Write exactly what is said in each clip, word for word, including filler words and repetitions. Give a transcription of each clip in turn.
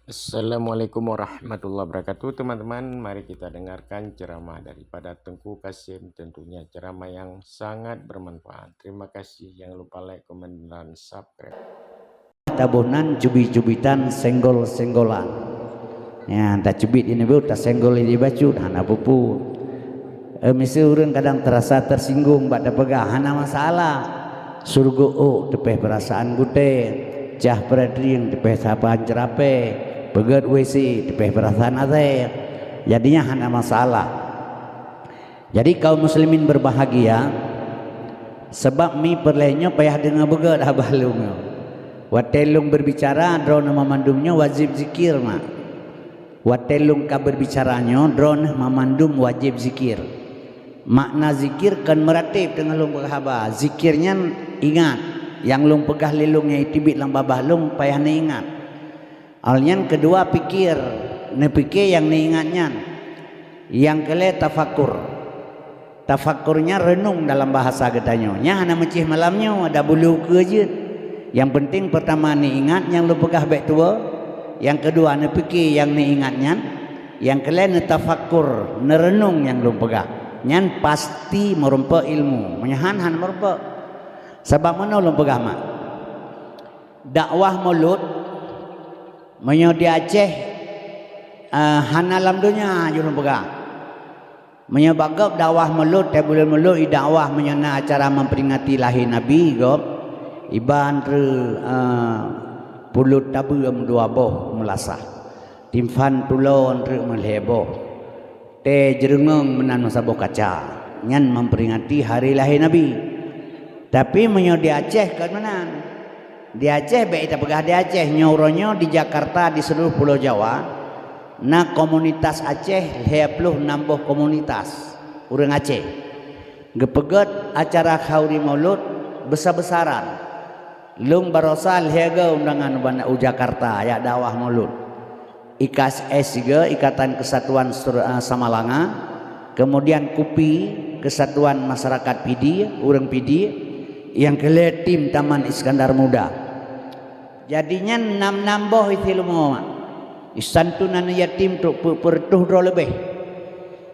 Assalamualaikum warahmatullahi wabarakatuh, teman-teman. Mari kita dengarkan ceramah daripada Teungku Kasim. Tentunya ceramah yang sangat bermanfaat. Terima kasih. Jangan lupa like, komen, dan subscribe. Taboh nan cubi-cubitan, senggol-senggolan. Ya, tacubit di neubeuet, tasenggol di bacut, hana peue-peue. Eh, miseue ureuëng kadang terasa tersinggung bak tapeugah, hana masalah. Surgo ôk teupeh peurasaan gutée, cah peuretrieng teupeh saban ceurapée, peugét W C teupeh peurasaan asée. Jadinya hana masalah. Jadi kaum muslimin berbahagia, sebab mi peureulée nyoe payah deungoe beugét haba lôn nyoe. Watée lôn berbicara, droeneueh mamandum nyoe wajéb zikir mak. Watée lôn ka berbicara nyoe, droeneueh mamandum wajéb zikir. Makna zikir kon meuratéb teungoh lôn peugah haba. Zikir nyan ingat, nyang lôn peugah lé lôn nyang teubiet lam babah lôn payah neuingat. Awai nyan keudua pikir, neupike nyang neuingat nyan. Nyang keulhée tafakur. Tafakur nyan reunong dalam bahasa geutanyoe. Nyan hana meucéh malam nyoe, ada bulu keue jeuet. Nyang penting peurtama neuingat nyang lôn peugah bék tuwoe, nyang keudua neupike nyang neuingat nyan, nyang keulhée neutafakur, neureunong nyang lôn peugah. Nyan pasti meurumpok ilmu. Meunyoe han, han meurumpok. Sabab meunoe lôn peugah mak. Dakwah mulod, meunyoe di Aceh, eh, hana lam donya jih lôn peugah. Meunyoe bak gob dakwah mulod, teuh buleuen mulod, i dakwah meunyoe na acara memperingati lahé Nabi gob, iban treuk, eh, pulot tabeuem dua boh meulasah, timphan tulon treuk meulhée boh, tée jeureungeung meunan meusaboh kaca. Nyan memperingati hari lahé Nabi. Tapi meunyoe di Aceh kon meunan. Di Aceh bék tapeugah di Aceh, nyoe uroe nyoe di Jakarta, di seluruh Pulo Jawa, na komunitas Aceh lhée ploh nam boh komunitas ureuëng Aceh. Geupeugét acara khauri mulod besar-besaran. Lôn barosa lhée goe undangan u Jakarta jak dakwah mulod. I K S S juga, Ikatan Kesatuan Sur-, eh, Samalanga, kemudian KUPI, Kesatuan Masyarakat Pidie, ureuëng Pidie, nyang keulhée tim Taman Iskandar Muda. Jadi nyan nam-nam boh isi leumo mak. Isantunan yatim trok peuet reutôh droe leubeh.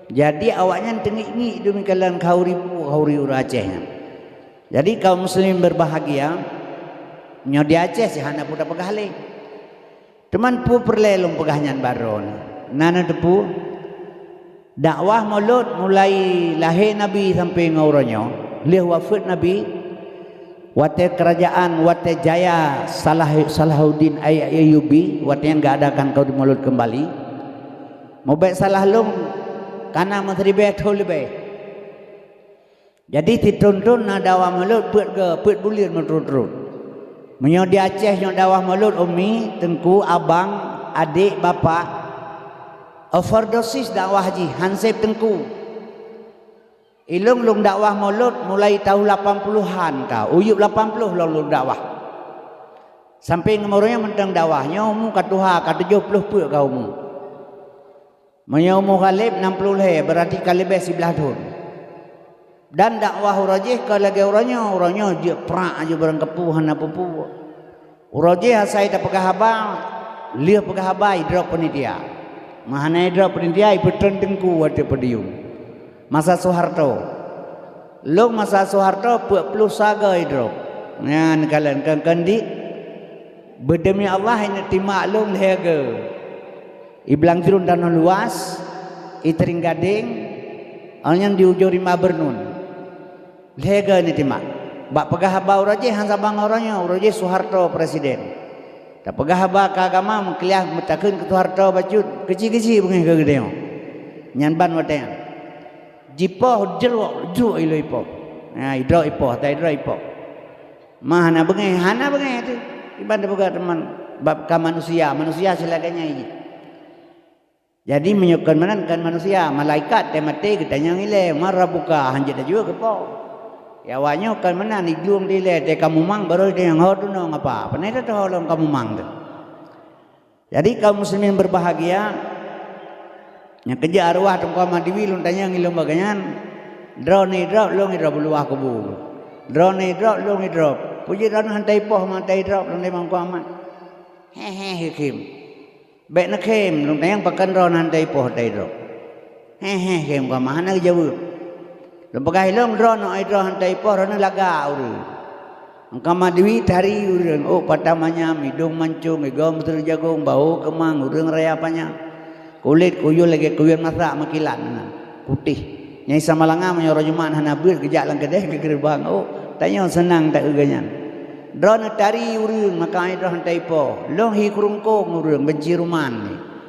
Jadi awaknyan teungiek-ngiek demi kalon khauri pu-, khauri ureuëng Aceh nyan. Jadi kaum muslimin berbahagia, nyoe di Aceh sih hana peue tapeugah lé. Teuma peue peureulée lôn peugah nyan baroe nyoe? Na neuteupeue? Dakwah mulod mulai lahé Nabi sampai ngon uroe nyoe, lheueh wafeuet Nabi, watée keurajaan, watée jaya Salah-, Salahuddin Ay-, Ayyubi, watée nyan geuadakan khauri mulod keumbali. Meubék salah lôn, kana meusiribée thon leubeh. Jadi sithon-thon na dakwah mulod peuet ge, peuet buleuen meuturot-turot. Meunyoe di Aceh nyoe dakwah mulod umi, teungku, abang, adék, bapak, overdosis dakwah jih, han sép teungku. Ilôn lôn dakwah mulod mulai tahun lapan puluhan ka, u yup lapan ploh lôn, lôn dakwah. Sampai ngon uroe nyoe mantong dakwah, nyoe umu ka tuha, ka tujoh ploh peuet ka umu. Meunyoe umu Khalid nam ploh lhée, beurati ka leubeh siblaih thon. Dan dakwah uroe jih ka lagée uroe nyoe, uroe nyoe jeuet prak aju barang kapeue hana peue-peue. Uroe jih asai tapeugah haba, lheueh peugah haba idrop panitia. Meuhana idrop panitia, ipeutreun teungku watée podium. Masa Soeharto. Lôn masa Soeharto peuet ploh sagoe idrop. Nyan kalon kon-kon di. Beudemi Allah, ineuk timak lôn lhée goe. I Blang Jruen Tanoh Luas, i Tring Gadeng, awaknyan di ujong Rimba Beureunuen. Lhée goe ineuk timak. Bak peugah haba uroe jih han saban ngon uroe nyoe, uroe jih Soeharto presiden. Tapeugah haba keu agama, meukuliah meutakheun keu Soeharto bacut, keuci-keuci beungéh keu geutanyoe. Nyan ban watée nyan. Jipoh jrok, jrok ilée ipoh. Ha, idrop ipoh, ta idrop ipoh. Ma hana beungéh, hana beungéh teuh. Iban teupeugah teuma bab ka manusia, manusia silagée nyan jih. Jadi meunyoe kon meunan kon manusia, malaikat teuh maté geutanyong ilée, "Man rabbuka?" Hanjeuet tajaweueb keu po. Ya awaknyoe kon meunan, idong di ilée teuh ka mumang, barô itanyong, "Ho teunoe ngapa?" Pane teuh ho lom ka mumang teuh. Jadi kaum muslimin berbahagia, nyang keujeuet arwah Teungku Ahmad Diwi lôn tanyong ilôn bagoe nyan, droeneueh idrop, lôn idrop u luwa kubu. Droeneueh idrop, lôn idrop. Puji droeneueh han taipoh, han taidrop lôn nibak Teungku Ahmad. He he, hikim. Bék neukhém, lôn tanyong pakon droeneuh han taipoh ata droe. Héh, héh, khém ka mah hana geujaweueb. Lôn peugah ilong droeneuh ata droe han taipoh, droeneuh lagak ureuëng. Angka madui tari ureuëng, ôk patah manyam, idong mancong, igoe meuteuri jagong, bahu keumang, ureuëng raya panyang. Kulét kuyueng lagée kuyueng masak meukilat nan, putéh. Nyai Samalanga meunyoe uroe Jumat hana beuet geujak lam keudeh geugeuribang ôk, tanyoe seunang taeu geuh nyan. Droeneuh tari ureuëng maka droeneuh taipoh, lôn hi keurungkong ureuëng banci ruman.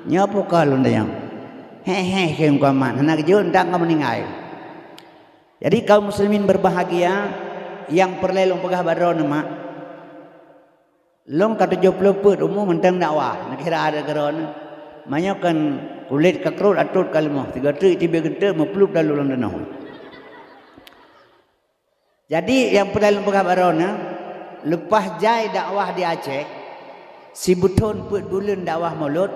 Nyoe peue ka lôn tanyong. Héh, héh, khém ka mah hana geujeuet, ndak ka meuninggai. Jadi kaum muslimin berbahagia, nyang peureulée lôn peugah bak droeneuh mak, lôn ka tujoh ploh peuet umu mantong dakwah, neukira ada keudroe. Meunyoe kon kulét ka krot atot ka leumoh, sigoe teuk tibée geunteuk meuplup dalu lam tanoh. Jadi nyang peureulée lôn peugah bak droeneuh, leupah jai dakwah di Aceh, sibeuthon peuet buleuen dakwah mulod,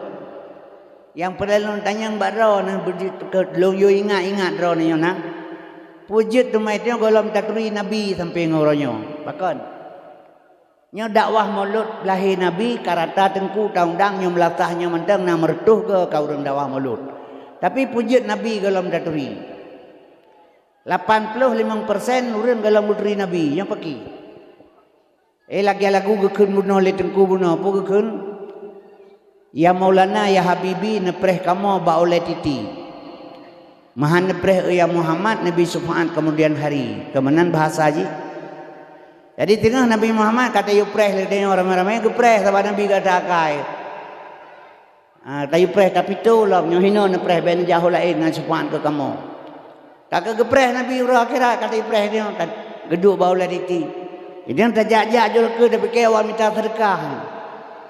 nyang peureulée lôn tanyong bak droeneuh, beujeuet keu lôn yue ingat-ingat droeneuh nyoe na, peue jeuet teuma tanyoe gohlom taturi Nabi sampoe ngon uroe nyoe? Pakon? Nyoe dakwah mulod lahé Nabi ka rata teungku taundang nyoe meulasah nyoe mantong na meureutoh goe ka ureuëng dakwah mulod. Tapi peue jeuet Nabi gohlom taturi? Lapan ploh limong persen ureuëng gohlom geuturi Nabi, nyoe paki. Eh, lagée lagu geukheun bunoe lé teungku bunoe, peue geukheun? Ya Maulana, ya Habibi, neupreh kamoe bak ulée titi. Meuhan neupreh, ya Muhammad, neubi syufaat keumudian hari. Keu meunan bahasa jih. Jadi teungoh Nabi Muhammad ka tayue preh lé tanyoe ramé-ramé, geupreh saban Nabi gata akai. Ah, tayue preh, tapi teuh lom nyoe hinoe neupreh, bék neujak ho laén ngon syufaat keu kamoe. Ka keu geupreh Nabi uroe akhirat, ka tayue preh nyoe, ka geuduek bak ulée titi. Jadi tajak-jak jureukeue, tapike awak mita seudeukah.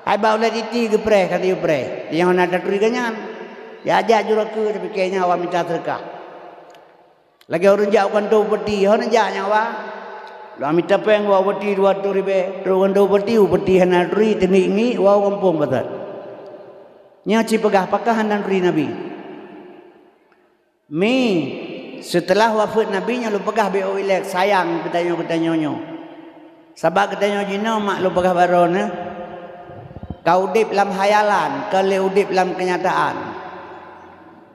Hai bak ulée titi geupreh, ka tayue preh. Nyang hana taturi geuh nyan. Jak-jak jureukeue, tapike nyan awak mita seudeukah. Lagée ureuëng jak u kantô bupati, ho neujak nyan wa. Lôn mita péng bak bupati dua reutôh ribée, trok u kantô bupati, bupati hana turi, teungiek-ngiek, wa u gampông patat. Nyoe ci peugah pakon hana turi Nabi. Mi, seuteulah wafeuet Nabi nyoe lôn peugah bék ilek sayang geutanyoe-geutanyoe nyoe. Sabab geutanyoe jinoe mak lôn peugah bak droeneuh, ka udeb lam hayalan, kon lé udeb lam keunyataan.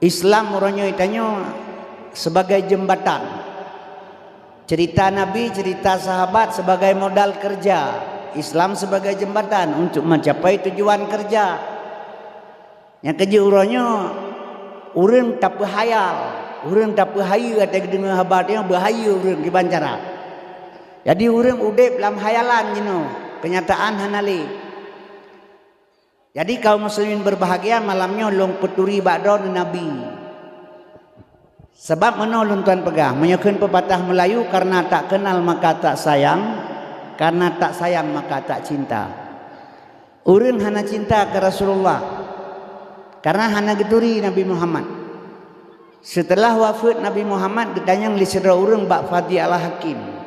Islam uroe nyoe tanyoe sebagai jeumbatan. Cerita Nabi, cerita sahabat sebagai modal kerja. Islam sebagai jembatan untuk mencapai tujuan kerja. Nyang keujeuet uroe nyoe, ureuëng tapeuhayal, ureuëng tapeuhayeue watée geudeungoe haba nyoe, beuhayeue ureuëng kiban cara. Jadi ureuëng udeb lam hayalan jinoe, keunyataan hana lé. Jadi kaum muslimin berbahagia, malam nyoe lôn peuturi bak droeneuh Nabi. Sabab meunoe lôn tuan peugah, meunyoe kheun peupatah Meulayu, karena tak kenal maka tak sayang, karena tak sayang maka tak cinta. Ureuëng hana cinta keu Rasulullah, karena hana geuturi Nabi Muhammad. Seuteulah wafeuet Nabi Muhammad, geutanyong lé sidroe ureuëng bak Fadhi Al-Hakim.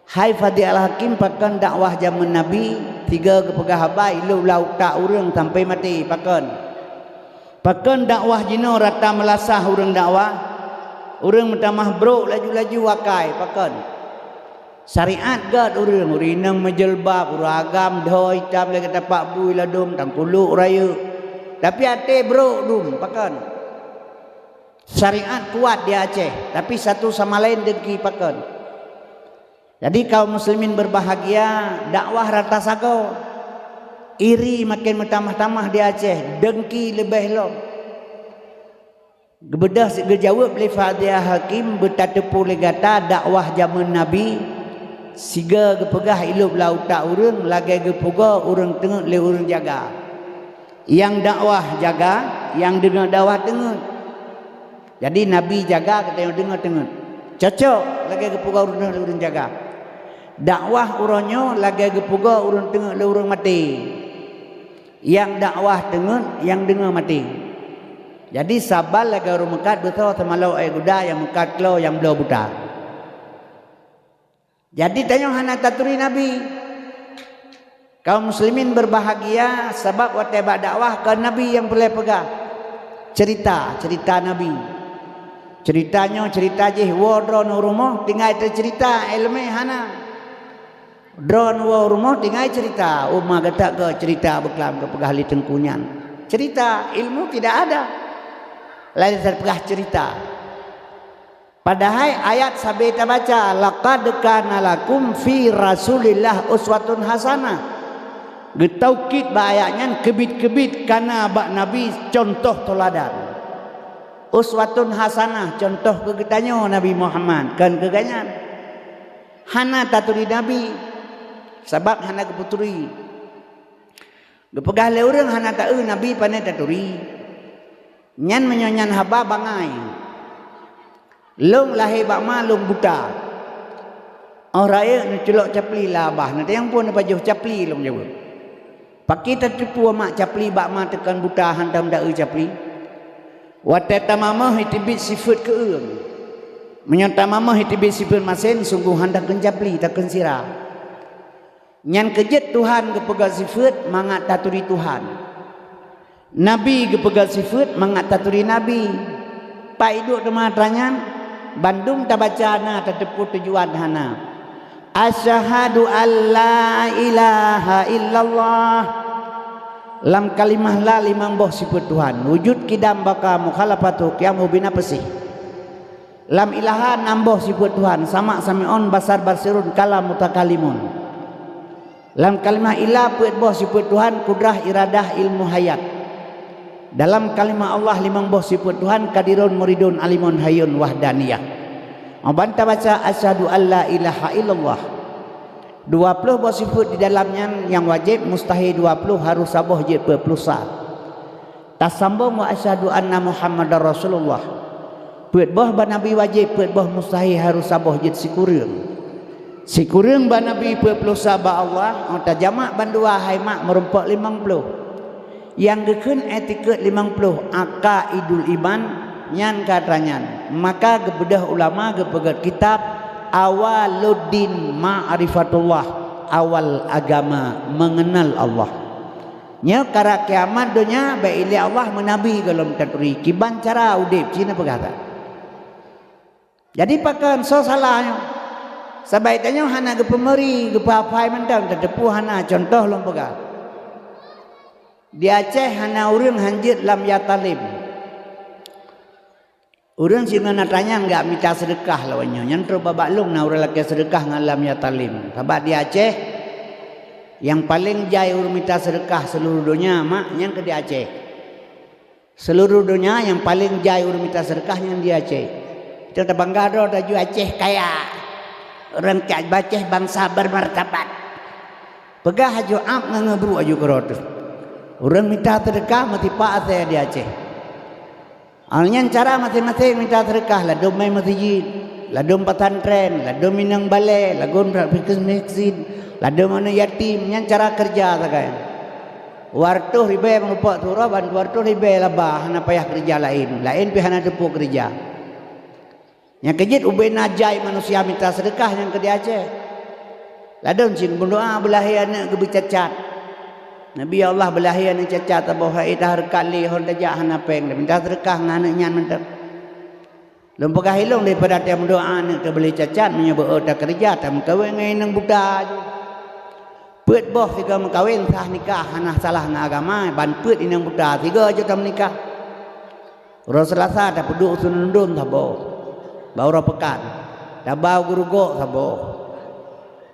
Hai Fadhi Al-Hakim, pakon dakwah jamén Nabi, sigoe geupeugah haba ilop lam utak ureuëng sampoe maté, pakon? Pakon dakwah jinoe rata meulasah ureuëng dakwah? Ureuëng meutamah brok laju-laju akai, pakon? Syariat gét ureuëng, ureuëng inong meujeulbab, ureuëng agam dhoe itam lagée tapak bui ladôm, tangkulok rayeuk. Tapi até brok dum, pakon? Syariat kuat di Aceh, tapi satu sama laén dengki, pakon? Jadi kaum muslimin berbahagia, dakwah rata sagoe. Iri makin meutamah-tamah di Aceh, dengki leubeh lom. Geubeudôh geujaweueb lé Fadhi Al-Hakim, beutateupeue lé gata dakwah jamén Nabi, sigoe geupeugah ilop lam utak ureuëng lagée geupugoe ureuëng teungeut lé ureuëng jaga. Nyang dakwah jaga, nyang deungoe dakwah teungeut. Jadi Nabi jaga, geutanyoe deungoe teungeut. Cocok lagée geupugoe ureuëng teungeut lé ureuëng jaga. Dakwah uroe nyoe lagée geupugoe ureuëng teungeut lé ureuëng maté. Nyang dakwah teungeut, nyang deungoe maté. Jadi saban lagée ureuëng meukat beusoe, seumalok ék guda, nyang meukat klo, nyang bloe buta. Jadi tanyoe hana taturi Nabi. Kaum muslimin berbahagia sabab watée bak dakwah kon Nabi nyang peureulée peugah. Cerita, cerita Nabi. Cerita nyoe cerita jih, woe droeneuh u rumoh tinggai teucerita, iéleumé hana. Droeneuh woe u rumoh tinggai cerita, uma geutak keu cerita beuklam geupeugah lé teungku nyan. Cerita, ilmu tidak ada. Lain teupeugah cerita. Padahai ayat sabe tabaca, "Laqad kana lakum fi Rasulillah uswatun hasanah." Geutaukid bak ayat nyan, keubiet-keubiet kana bak Nabi cuntoh teuladan. Uswatun hasanah, cuntoh keu geutanyoe Nabi Muhammad, kon keu gobnyan. Hana taturi Nabi, sabab hana geupeuturi. Geupeugah lé ureuëng hana taeu Nabi, pane taturi. Nyan meunyoe nyan haba bangai. Lôn lahé bak ma lôn buta. Óh rayeuk neuculok capli lam babah, neutanyong peue neupajoh capli lôn jaweueb. Pakri tateupeue mak capli bak ma teukon buta hántom taeu capli? Watée tamamoh iteubiet sifeuet keu-ueng. Meunyoe tamamoh iteubiet sifeuet masen, sunggoh hán takheun capli, takheun sira. Nyan keuh jeuet Tuhan geupeugah sifeuet mangat taturi Tuhan. Nabi geupeugah sifeuet mangat taturi Nabi. Pat iduek teuma atra nyan, bandum tabaca na tateupeue tujuan hana. Asyhadu an la ilaha illallah. Lam kalimah la limong boh sifeuet Tuhan, wujud, qidam, baqa, mukhalafatu, qiyamu, bina, peusih. Lam ilaha nam boh sifeuet Tuhan, sama, sami'un, basar, basirun, kalam, mutakalimun. Lam kalimah ila peuet boh sifeuet Tuhan, kudrah, iradah, ilmu, hayat. Dalam kalimah Allah limong boh sifeuet Tuhan, qadirun, muridun, alimun, hayyun, wahdaniyah. Ban tabaca asyhadu alla ilaha illallah. Dua ploh boh sifeuet di dalam nyan nyang wajéb, mustahé dua ploh, harôh saboh jeuet peuet ploh sa. Tasambong wa asyhadu anna Muhammadar Rasulullah. Peuet boh bak Nabi wajéb, peuet boh mustahé, harôh saboh jeuet sikureueng. Sikureueng bak Nabi, peuet ploh sa bak Allah, óh tajamak bandua hai mak meurumpok limong ploh. Nyang geukheun iktikeuet limong ploh, aqaidul iman, nyan ka atra nyan. Maka geubeudôh ulama geupeugét kitab Awaluddin Ma'rifatullah, awal agama mengenal Allah. Nyoe karab kiamat donya, bék ilée Allah meunabi gohlom taturi, kiban cara udeb, ci na peugah that. Jadi pakon soe salah nyoe? Sabab tanyoe hana geupeumeuri, geupeuhafai mantong, tateupeue hana. Cuntoh lôn peugah. Di Aceh hana ureuëng hán jeuet lam Yatalem. Ureuëng sinan na tanyong geumita seudeukah lawét nyoe. Nyan trok bak lôn na ureuëng lakée seudeukah ngon lam Yatalem. Sabab di Aceh, nyang paleng jai ureuëng mita seudeukah seuluruh donya, mak, nyan keuh di Aceh. Seuluruh donya nyang paleng jai ureuëng mita seudeukah nyan di Aceh. Kita tabangga droe tajak Aceh kaya. Ureuëng ka Aceh bansa bermartabat. Peugah aju ab ngon ngeubruek aju keudroe teuh. Ureuëng mita seudeukah meusipak asée di Aceh. Awak nyan cara maséng-maséng mita seudeukah, ladôm meuseujid, ladôm pesantren, ladôm inong balée, ladôm miskin, ladôm aneuëk yatim, nyan cara keureuja sagai. Dua reutôh ribée meureumpok siuroe, ban dua reutôh ribée laba hana payah keureuja laén, laén pih hana teupeue keureuja. Nyang keuh jeuet ubena jai manusia mita seudeukah nyang keuh di Aceh. Ladôm cit meudoá beulahé aneuëk geubeucacat. Nabi Allah beulahé aneuëk cacat saboh, hai tahareukat lé hon tajak hana péng, mita seudeukah ngon aneuëk nyan mantong. Lôn peugah ilong daripada tameudoá aneuëk teuh beulahé cacat, meunyoe beu-o takeureuja tameukawen ngon inong buta aju. Peuet boh sigoe meukawen sah nikah hana salah ngon agama, ban peuet inong buta sigoe aju tameunikah. Uroe Seulasa tapeuduek u Sunundon saboh, bak uroe peukan, taba u Geurugok saboh,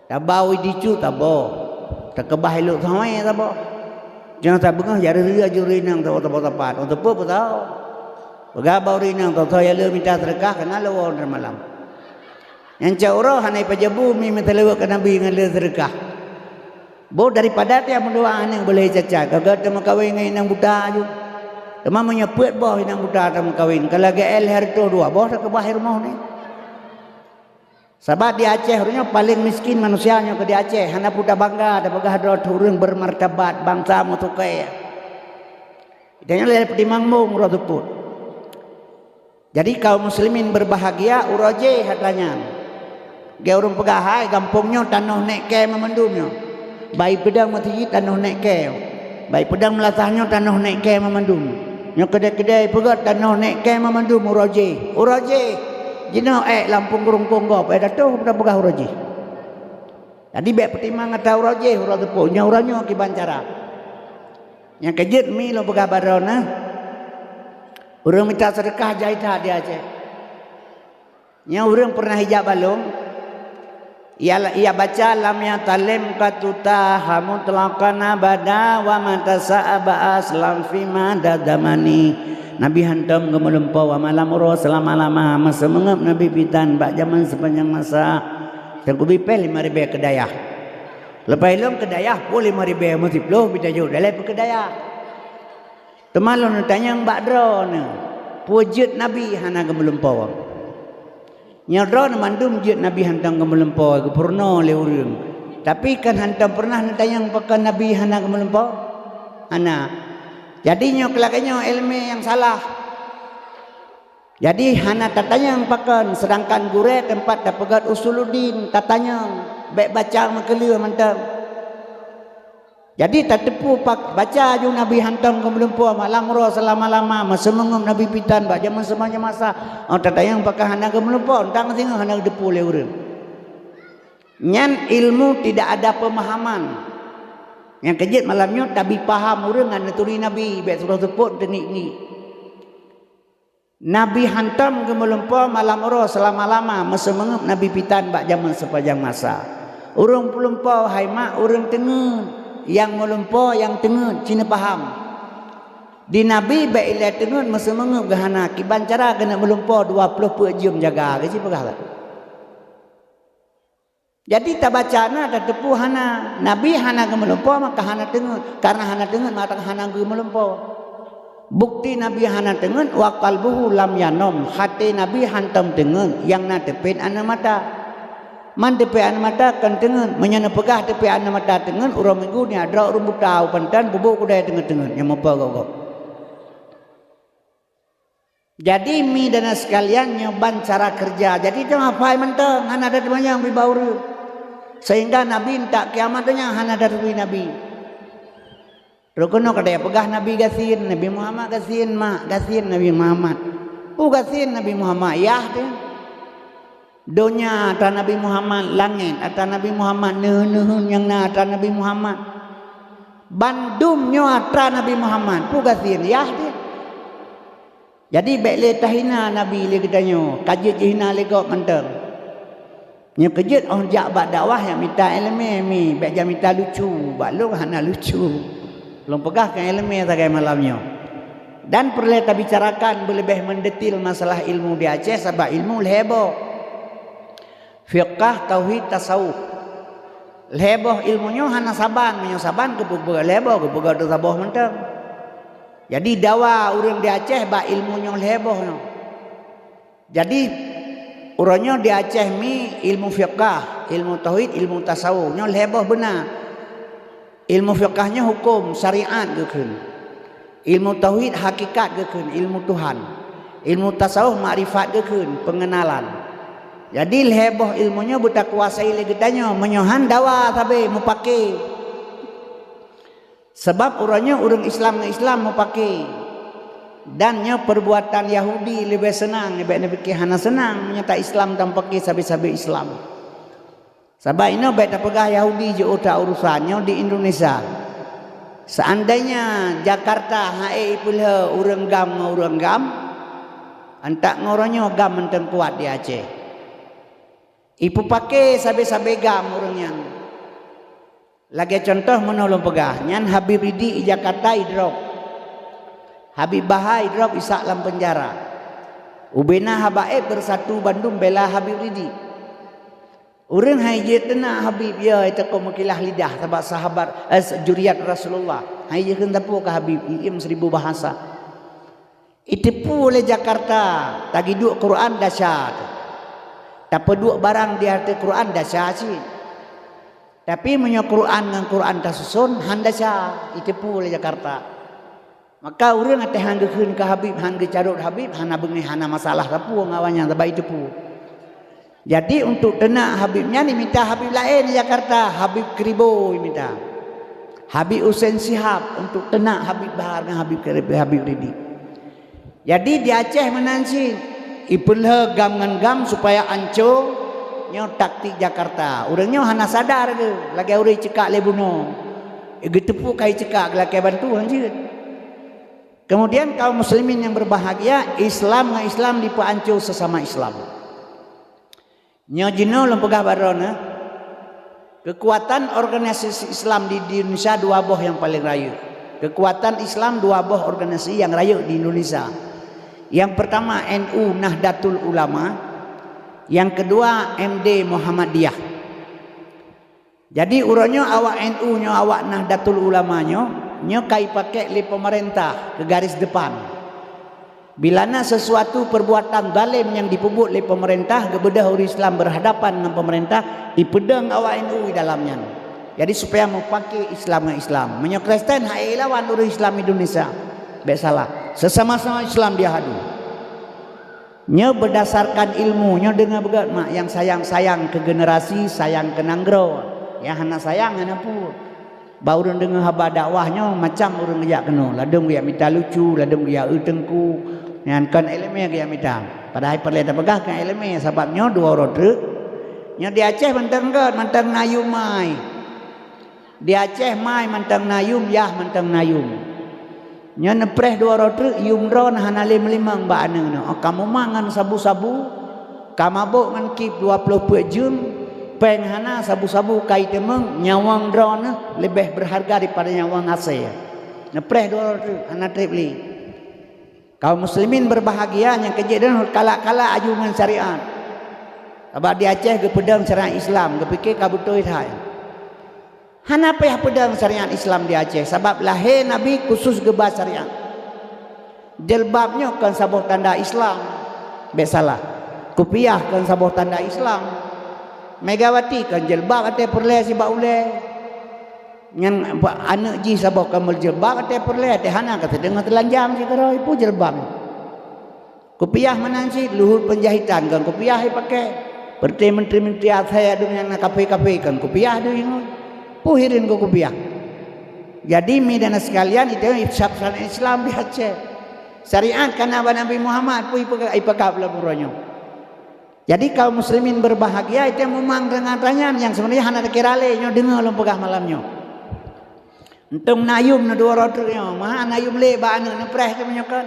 taba u Dicu saboh, takeubah ilok Sawée saboh. Nyang tabeungoh jak reuh-reuh aju ureuëng inong saboh-saboh sapat, óh teupeu peusaho. Peugah bak ureuëng inong, "Soe-soe nyang le mita seudeukah, keunan lôn woe ngon malam." Nyang cok uroe hana ipajoh bu mi meuseuleuweue keu Nabi ngon le seudeukah. Boh daripada tiep meudoá aneuëk beulahé cacat, ka geuh tameukawen ngon inong buta aju. Teuma meunyoe peuet boh inong buta tameukawen, ka lagée lhée reutôh dua boh takeubah i rumoh nyan. Sabab di Aceh uroe nyoe paleng miskin manusia nyoe keuh di Aceh, hana peue tabangga tapeugah droe teuh ureuëng bermartabat, bansa meusukée. Tanyoe lé peutimang mong uroe seupôt. Jadi kaum muslimin berbahagia uroe jéh atra nyan. Geu ureuëng peugah, "Hai, gampông nyoe tanoh nék kée meumandum nyoe. Bak ipeudong meuseujid tanoh nék kée. Bak ipeudong meulasah nyoe tanoh nék kée meumandum. Nyoe keudée-keudée ipeugét tanoh nék kée meumandum uroe jéh. Uroe jéh! Jinoe ék lam peungurông-peungurông gob, ék tatoh tapeugah uroe jéh." Jadi bék peutimang atra uroe jéh, uroe seupôt, nyoe uroe nyoe kiban cara. Nyang keujeuet mi lôn peugah bak droeneuh, ureuëng mita seudeukah jai that di Aceh. Nyoe ureuëng peureunah ijak bak lôn, ia, ia baca lam ya talim katuta hamu telakana bada wa matasa aba aslam fima dadamani. Nabi hantom geumeulumpo wa malam uroe seulama-lama, meuseumangöp Nabi pitan bak jameun sepanjang masa. Teungku bipeh lima ribée keudayah. Leupah ilong keudayah pun lima ribée meusiploh bita jok dalai peukeudayah. Teuma lôn tanyong bak droeneuh, peue jeuet Nabi hana geumeulumpo? Nyoe droeneuh mandum jeuet Nabi hantom geumeulumpo, geupeurunoe lé ureuëng. Tapi kan hantom peureunah neutanyong pakon Nabi hana geumeulumpo? Hana. Jadi nyoe keulagée nyoe iéleumé nyang salah. Jadi hana tatanyong pakon, seudangkan gurée teumpat tapeugét usuluddin tatanyong, bék baca meukeuleueh mantong. Jadi tateupeue pak baca ju Nabi hantom geumeulumpo malam uroe seulama-lama, meuseumangöp Nabi pitan bak jameun seumanya masa. Oh tatanyong pakon hana geumeulumpo, tang singoh hana geuteupeue lé ureuëng. Nyan ilmu tidak ada pemahaman. Nyang keujeuet malam nyoe tabi paham ureuëng ngon neuturi Nabi, bék suroh seupôt teunik-nik. Nabi hantom geumeulumpo malam uroe seulama-lama, meuseumangöp Nabi pitan bak jameun seupajang masa. Ureuëng peulumpo hai mak ureuëng teungeut, nyang meulumpo nyang teungeut ci neupaham. Di Nabi bék ilée teungeut meuseumangöp geuhana, kiban cara keuneuk meulumpo dua ploh peuet jeuem jaga, geuci peugah lagée. Jadi tabaca na tateupeue hana, Nabi hana geumeulumpo maka hana teungeut, kareuna hana teungeut maka hana geumeulumpo. Bukti Nabi hana teungeut, wa qalbuhu lam yanom, haté Nabi hantom teungeut, nyang na teupet aneuëk mata. Man teupet aneuëk mata kon teungeut, meunyoe neupeugah teupet aneuëk mata teungeut, uroe Minggu nyan droe ureuëng buta u pantan bubuk keudai teungeut-teungeut nyang meupo gob-gob. Jadi mi dan sekalian nyoe ban cara kerja. Jadi jangan hafai mantong, hana ada teumanyong bak ureuëng. Sehingga Nabi ntak kiamat donya hana ada turi Nabi. Rukun ka dia peugah Nabi gasien, Nabi Muhammad gasien, mak gasien Nabi Muhammad. Peue gasien Nabi Muhammad, yah teuh. Donya atra Nabi Muhammad, langét atra Nabi Muhammad, neuheun-neuheun nyang na atra Nabi Muhammad. Bandum nyoe atra Nabi Muhammad, peue gasien, yah teuh. Jadi bék lé tahina Nabi lé geutanyoe, ka jeuet jihina lé gob mantong. Nyoe keujeuet óh jak bak dakwah nyang mita iéleumé mi, bék jak mita lucu, bak lôn hana lucu. Lôn peugah keu iéleumé sagai malam nyoe. Dan peureulée tabicarakan beuleubeh meudetil masalah ilmu di Aceh sabab ilmu lhée boh. Fiqah, tauhid, tasawuf. Lhée boh ilmu nyoe hana saban, meunyoe saban geupeugah lhée boh, geupeugah teusaboh mantong. Jadi dawa ureuëng di Aceh bak ilmu nyoe lhée boh nyoe. Jadi uroe nyoe di Aceh mi ilmu fiqah, ilmu tauhid, ilmu tasawuf nyoe lhée boh beuna. Ilmu fiqah nyoe huköm syariat geukheun. Ilmu tauhid hakikat geukheun, ilmu Tuhan. Ilmu tasawuf makrifat geukheun, pengenalan. Jadi lhée boh ilmu nyoe beutakuasai lé geutanyoe, meunyoe han dawa sabe meupaké. Sabab uroe nyoe ureuëng Islam ngon Islam meupaké. Dan nyoe perbuatan Yahudi leubeh seunang, leubeh neupiké hana seunang meunyoe ta Islam dan paké sabe-sabe Islam. Sabab inoe bék tapeugah Yahudi jiôh that urusan nyoe di Indonesia. Seandainya Jakarta han ék ipeulhée ureuëng GAM ngon ureuëng GAM, antak ngon uroe nyoe GAM mantong kuat di Aceh. Ipeupaké sabe-sabe GAM ureuëng nyan. Lagée cuntoh meunoe lôn peugah, nyan Habib Ridik i Jakarta idrop. Habib Baha idrop isak lam peunjara. Ubena haba ék bersatu bandum bela Habib Ridik. Ureuëng hai jeuet teunak Habib, ya, itu keu meukilah lidah sabab sahabat, eh, juriat Rasulullah. Hai jeuet kheun tapue keu Habib, iem seribu bahasa. Iteupeue lé Jakarta, tagiduek Quran desya teuh. Tapeuduek barang di ateueh Quran desya cit. Tapi meunyoe Quran ngon Quran tasuson, han desya, iteupeue lé Jakarta. Maka ureuëng até han geukheun keu Habib, han geucarot Habib, hana beungéh, hana masalah sapeue ngon awaknyan, sabab iteupeue. Jadi untuk teunak Habib nyan imita Habib laén di Jakarta, Habib Kribo imita. Habib Hussein Shihab untuk teunak Habib Bahar ngon Habib Kribo, Habib Ridik. Jadi di Aceh meunan cit, ipeulhée GAM ngon GAM supaya anco, nyoe taktik Jakarta. Ureuëng nyoe hana sadar geuh, lagée ureuëng cekak lé bunoe. Geuteupeue kai ceukak geulakée bantu hanjeuet. Kemudian kaum muslimin yang berbahagia, Islam ngon Islam dipeuanco sesama Islam. Nyoe jinoe lôn peugah bak droeneuh, keukuatan organisasi Islam di, di Indonesia dua boh nyang paleng rayeuk. Keukuatan Islam dua boh organisasi nyang rayeuk di Indonesia. Nyang pertama N U Nahdlatul Ulama, nyang keudua M D Muhammadiyah. Jadi uroe nyoe awak N U nyoe, awak Nahdlatul Ulama nyoe, nyoe ka ipakék lé peumeurintah keu garis depan. Bila na sesuatu perbuatan zalem nyang jipeubuet lé peumeurintah, geubeudôh ureuëng Islam berhadapan ngon peumeurintah, ipeudong awak N U di dalam nyan. Jadi supaya meupaké Islam ngon Islam. Meunyoe Kristen hana lawan ureuëng Islam Indonesia, bék salah. Sesama-sama Islam dia hadu. Nyoe berdasarkan ilmu, nyoe deungoe beugét mak, nyang sayang-sayang keu generasi, sayang keu nanggroe. Nyang hana sayang hana peue. Bak ureuëng deungoe haba dakwah nyoe macam ureuëng geujak keunoe, ladôm geujak mita lucu, ladôm geujak eu teungku, nyan kon iéleumé geujak mita. Padahai peureulée tapeugah kon iéleumé, sabab nyoe dua uroe treuk. Nyoe di Aceh mantong gét, mantong na yum mai. Di Aceh mai mantong na yum, yah mantong na yum. Nyoe neupreh dua uroe treuk, yum droeneuh hana lé meulimong bak aneuëk nyoe. Oh, ka mumang ngon sabu-sabu, ka mabök ngon kib dua ploh peuet jeuem, péng hana, sabu-sabu ka iteumeung, nyawöng droeneuh leubeh berharga daripada nyawöng asée. Neupreh dua uroe treuk, hana treb lé. Kaum muslimin berbahagia nyang keujeuet dan kalak-kalak aju ngon syariat. Sabab di Aceh geupeudong syariat Islam, geupike ka beutôi that. Hana payah peudong syariat Islam di Aceh, sabab lahé Nabi khusus geuba syariat. Jilbab nyoe kon saboh tanda Islam. Bék salah. Kupiah kon saboh tanda Islam. Megawati kon jilbab watée peureulée sibak ulée. Nyan aneuëk jih saboh kon meujilbab watée peureulée, watée hana ka teudeungoe teulanjang sigoe, ipeue jilbab. Kupiah meunan cit, luhut peunjahitan kon kupiah ipaké. Peureuté menteri-menteri asai adum nyang na kafé-kafé kon kupiah deuh ingon. Peue hireuen keu kupiah. Jadi, mi dan sekalian, itu syariat Islam di Aceh. Syariat ka na bak Nabi Muhammad, peue ipeugah, ipeugah bulan uroe nyoe. Jadi, kaum muslimin berbahagia, itu mumang deungon tanyan nyang sebenarnya hana dikira lé nyoe, deungoe lôn peugah malam nyoe. Entong na yum na dua uroe treuk nyoe, maha na yum lé bak aneuëk neupreh keu meunyoe kon.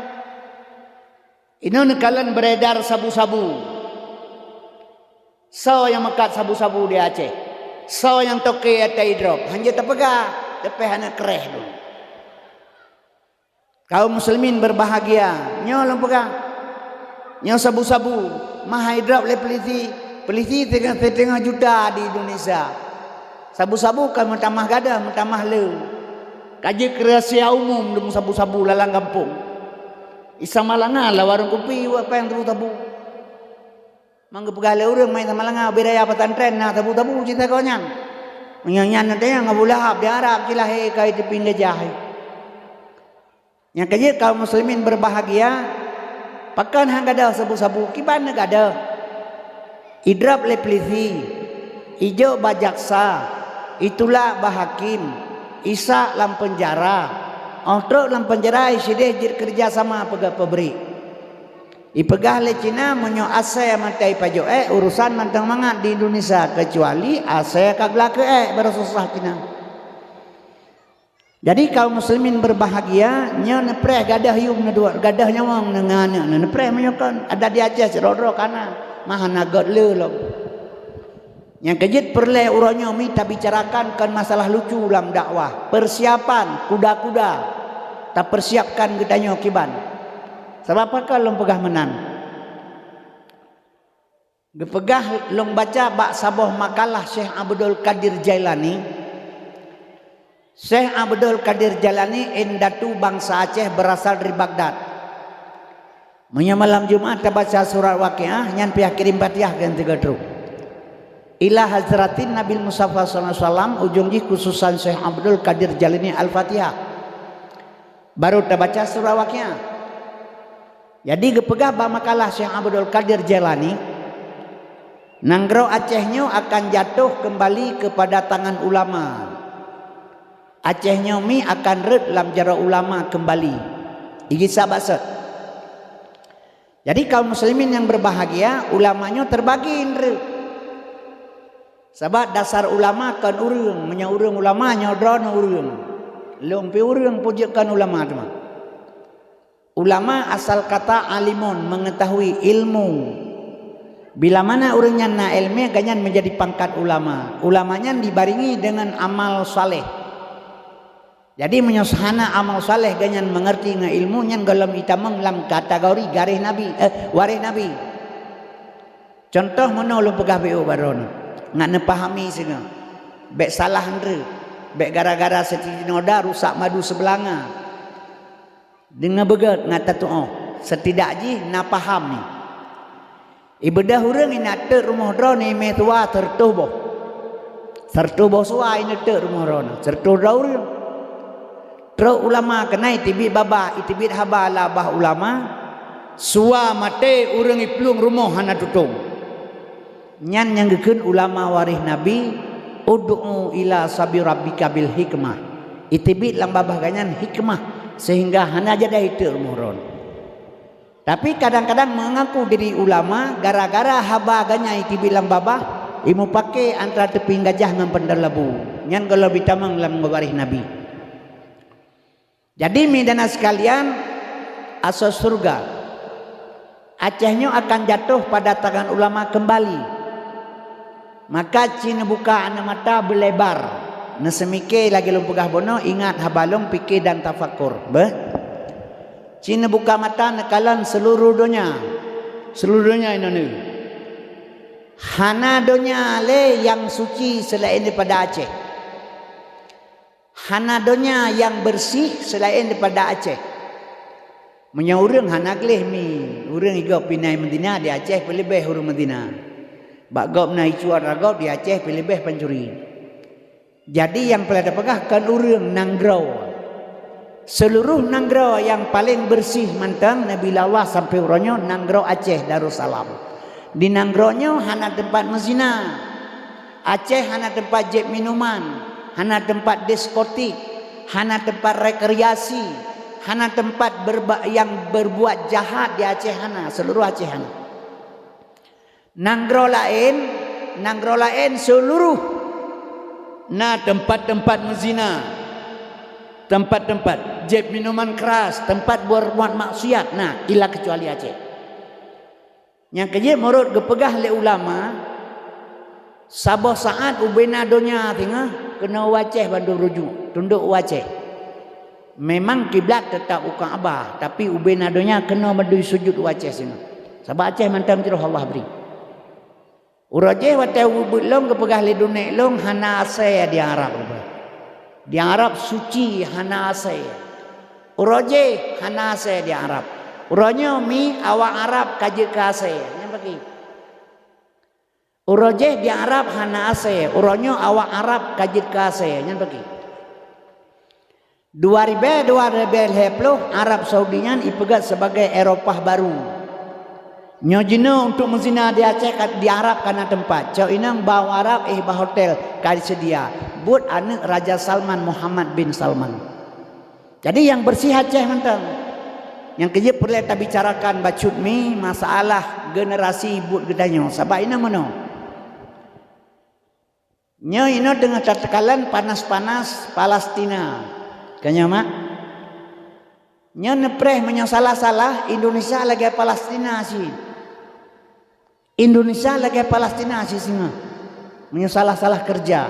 Inoe neukalon beredar sabu-sabu. Soe nyang meukat sabu-sabu di Aceh? Soe nyang toke ata idrop? Hanjeuet tapeugah, leupeh hana kreh lôn. Kaum muslimin berbahagia, nyoe lôn peugah. Nyoe sabu-sabu, maha idrop lé peulisi, peulisi teungoh, teungoh juta di Indonesia. Sabu-sabu ka meutamah gadoh, meutamah le. Ka jeuet keu rahsia umum dum sabu-sabu lalang gampông. Isa malanga lam warong kupi, wak péng tabu-tabu. Mang geupeugah lé ureuëng mai Samalanga, ubé raya pesantren na tabu-tabu cit sagoe nyan. Meunyoe nyan na teunyang Abu Lahab di Arab cilahé ka iteupieng gajah. Nyang keujeuet kaum muslimin berbahagia, pakon han gadoh sabu-sabu, kiban neugadoh. Idrop lé peulisi, ijok bak jaksa, itulak bak hakim, isak lam peunjara. Óh trok lam peunjara, isideh jeuet keureuja sama peugah pabrik. Ipeugah lé Cina meunyoe asai mantong ipajok ék, urusan mantong mangat di Indonesia, keucuali asai ka geulakée ék, baru susah Cina. Jadi kaum muslimin berbahagia, nyoe neupreh gadoh yum neuduek, gadoh nyawöng neungan aneuëk neupreh meunyoe kon, ada di Aceh sidroe-droe kana, mah hana gét le lom. Nyang keujeuet peureulée uroe nyoe mi tabicarakan kon masalah lucu lam dakwah, persiapan kuda-kuda. Tapersiapkan geutanyoe kiban. Sabab pakon lôn peugah meunan? Geupeugah lôn baca bak saboh makalah Syekh Abdul Qadir Jailani. Syekh Abdul Qadir Jailani indatu bansa Aceh, berasal dari Baghdad. Meunyoe malam Jumat tabaca surat Waqiah, nyan payah kirém Fatihah keu sigoe trok. Ila Hadratin Nabil Mustafa sallallahu alaihi wasallam, ujong jih khususan Syekh Abdul Qadir Jailani Al-Fatihah. Baru tabaca surat Waqiah. Jadi geupeugah bak makalah Syekh Abdul Qadir Jailani, nanggroe Aceh nyoe akan jatoh keumbali keupada tangan ulama. Aceh nyoe mi akan rhot lam jaroe ulama keumbali. Igisa baksot. Jadi kaum muslimin nyang berbahagia, ulama nyoe terbagi indra. Sabab dasar ulama kon ureuëng, meunyoe ureuëng ulama nyoe droeneuh ureuëng. Lôn pih ureuëng peue jeuet kon ulama teuma. Ulama asal kata alimun, mengetahui ilmu. Bila mana ureuëng nyan na ilmu, gobnyan menjadi pangkat ulama. Ulama nyan dibarengi dengan amal saleh. Jadi meunyoe hana amal saleh gobnyan mengerti ngon ilmu, nyan gohlom itamong lam kategori garéh Nabi, eh, waréh Nabi. Contoh meunoe lôn peugah beu baroe nyoe, ngat neupahami singoh. Bék salah andre, bék gara-gara siti noda rusak madu seubelanga. Deungoe beugét ngat tatuoh, seutidak jih na paham nyoe. Ibeudôh ureuëng inak teuk rumoh droeneuh imé tuwa seureutoh boh. Seureutoh boh suwa inak teuk rumoh droeneuh, seureutoh droe ureuëng. Trok ulama keunan iteubiet babah, iteubiet haba lam babah ulama, suwa maté ureuëng iplueng rumoh hana tutong. Nyan nyang geukheun ulama waréh Nabi, "Ud'u ila sabi rabbika bil hikmah." Iteubiet lam babah gobnyan hikmah, sehingga hana jadi iteuk rumoh droeneuh. Tapi kadang-kadang mengaku diri ulama, gara-gara haba gobnyan iteubiet lam babah, imeupaké antara teuping gajah ngon pandan labu. Nyan gohlom itamong lam waréh Nabi. Jadi, mi dan na sekalian, asoe syeuruga Aceh nyoe akan jatuh pada tangan ulama kembali. Maka ci neubuka aneuk mata beulebar, neuseumike lagée lôn peugah bunoe, ingat haba lôn, pike dan tafakur. Beh? Ci neubuka mata neukalon seuluruh donya. Seuluruh donya inoe. Hana donya lé nyang suci seulaén daripada Aceh. Hana donya nyang beureuséh seulaén daripada Aceh. Meunyoe ureuëng hana gleh mi, ureuëng igob pinai Madinah di Aceh peuleubeh ureuëng Madinah. Bak gob na icuan ragôb di Aceh peuleubeh pancuri. Jadi nyang peureulée tapeugah kon ureuëng, nanggroe. Seuluruh nanggroe nyang paleng beureuséh mantong Nabi Allah sampoe uroe nyoe nanggroe Aceh Darussalam. Di nanggroe nyoe hana teumpat meuzina. Aceh hana teumpat jép minuman, hana teumpat diskotik, hana teumpat rekreasi, hana teumpat berba-, nyang berbuat jahat di Aceh hana, seuluruh Aceh hana. Nanggroe laén, nanggroe laén seuluruh na teumpat-teumpat meuzina, teumpat-teumpat jép minuman keuras, teumpat berbuat maksiat na, ila keucuali Aceh. Nyang keujeuet meunurot geupeugah lé ulama, saboh saát ubena donya singoh keunoe u Aceh bandum rujuk, tundok u Aceh. Memang kiblat teutap u Ka'bah, tapi ubena donya keunoe bandum sujut u Aceh singoh. Sabab Aceh mantong jroh Allah bri. Uroe jéh watée ubeuet lôn geupeugah lé dunek lôn hana asée di Arab. Di Arab suci hana asée. Uroe jéh hana asée di Arab. Uroe nyoe mi awak Arab ka jeuet keu asée. Nyan bagi. Uroe jéh di Arab hana asée, uroe nyoe awak Arab ka jeuet keu asée. Nyan bagi. Dua ribée dua ribée lhée ploh, Arab Saudi nyan ipeugét sibagoe Eropah baru. Nyoe jinoe untuk meuzina di Aceh ka, di Arab ka na teumpat. Cok inong bak Arab, eh, bak hotel ka diseudia. Buet aneuëk Raja Salman, Muhammad bin Salman. Jadi nyang beureuséh Aceh mantong. Nyang keujeuet peureulée tabicarakan bacut mi masalah generasi buet geutanyoe. Sabab inong meunoe. Nyoe inoe teungoh tateukalon panas-panas Palestina. Ka nyoe, mak? Nyoe neupreh meunyoe salah-salah, Indonesia lagée Palestina cit. Indonesia lagée Palestina cit singoh. Meunyoe salah-salah keureuja.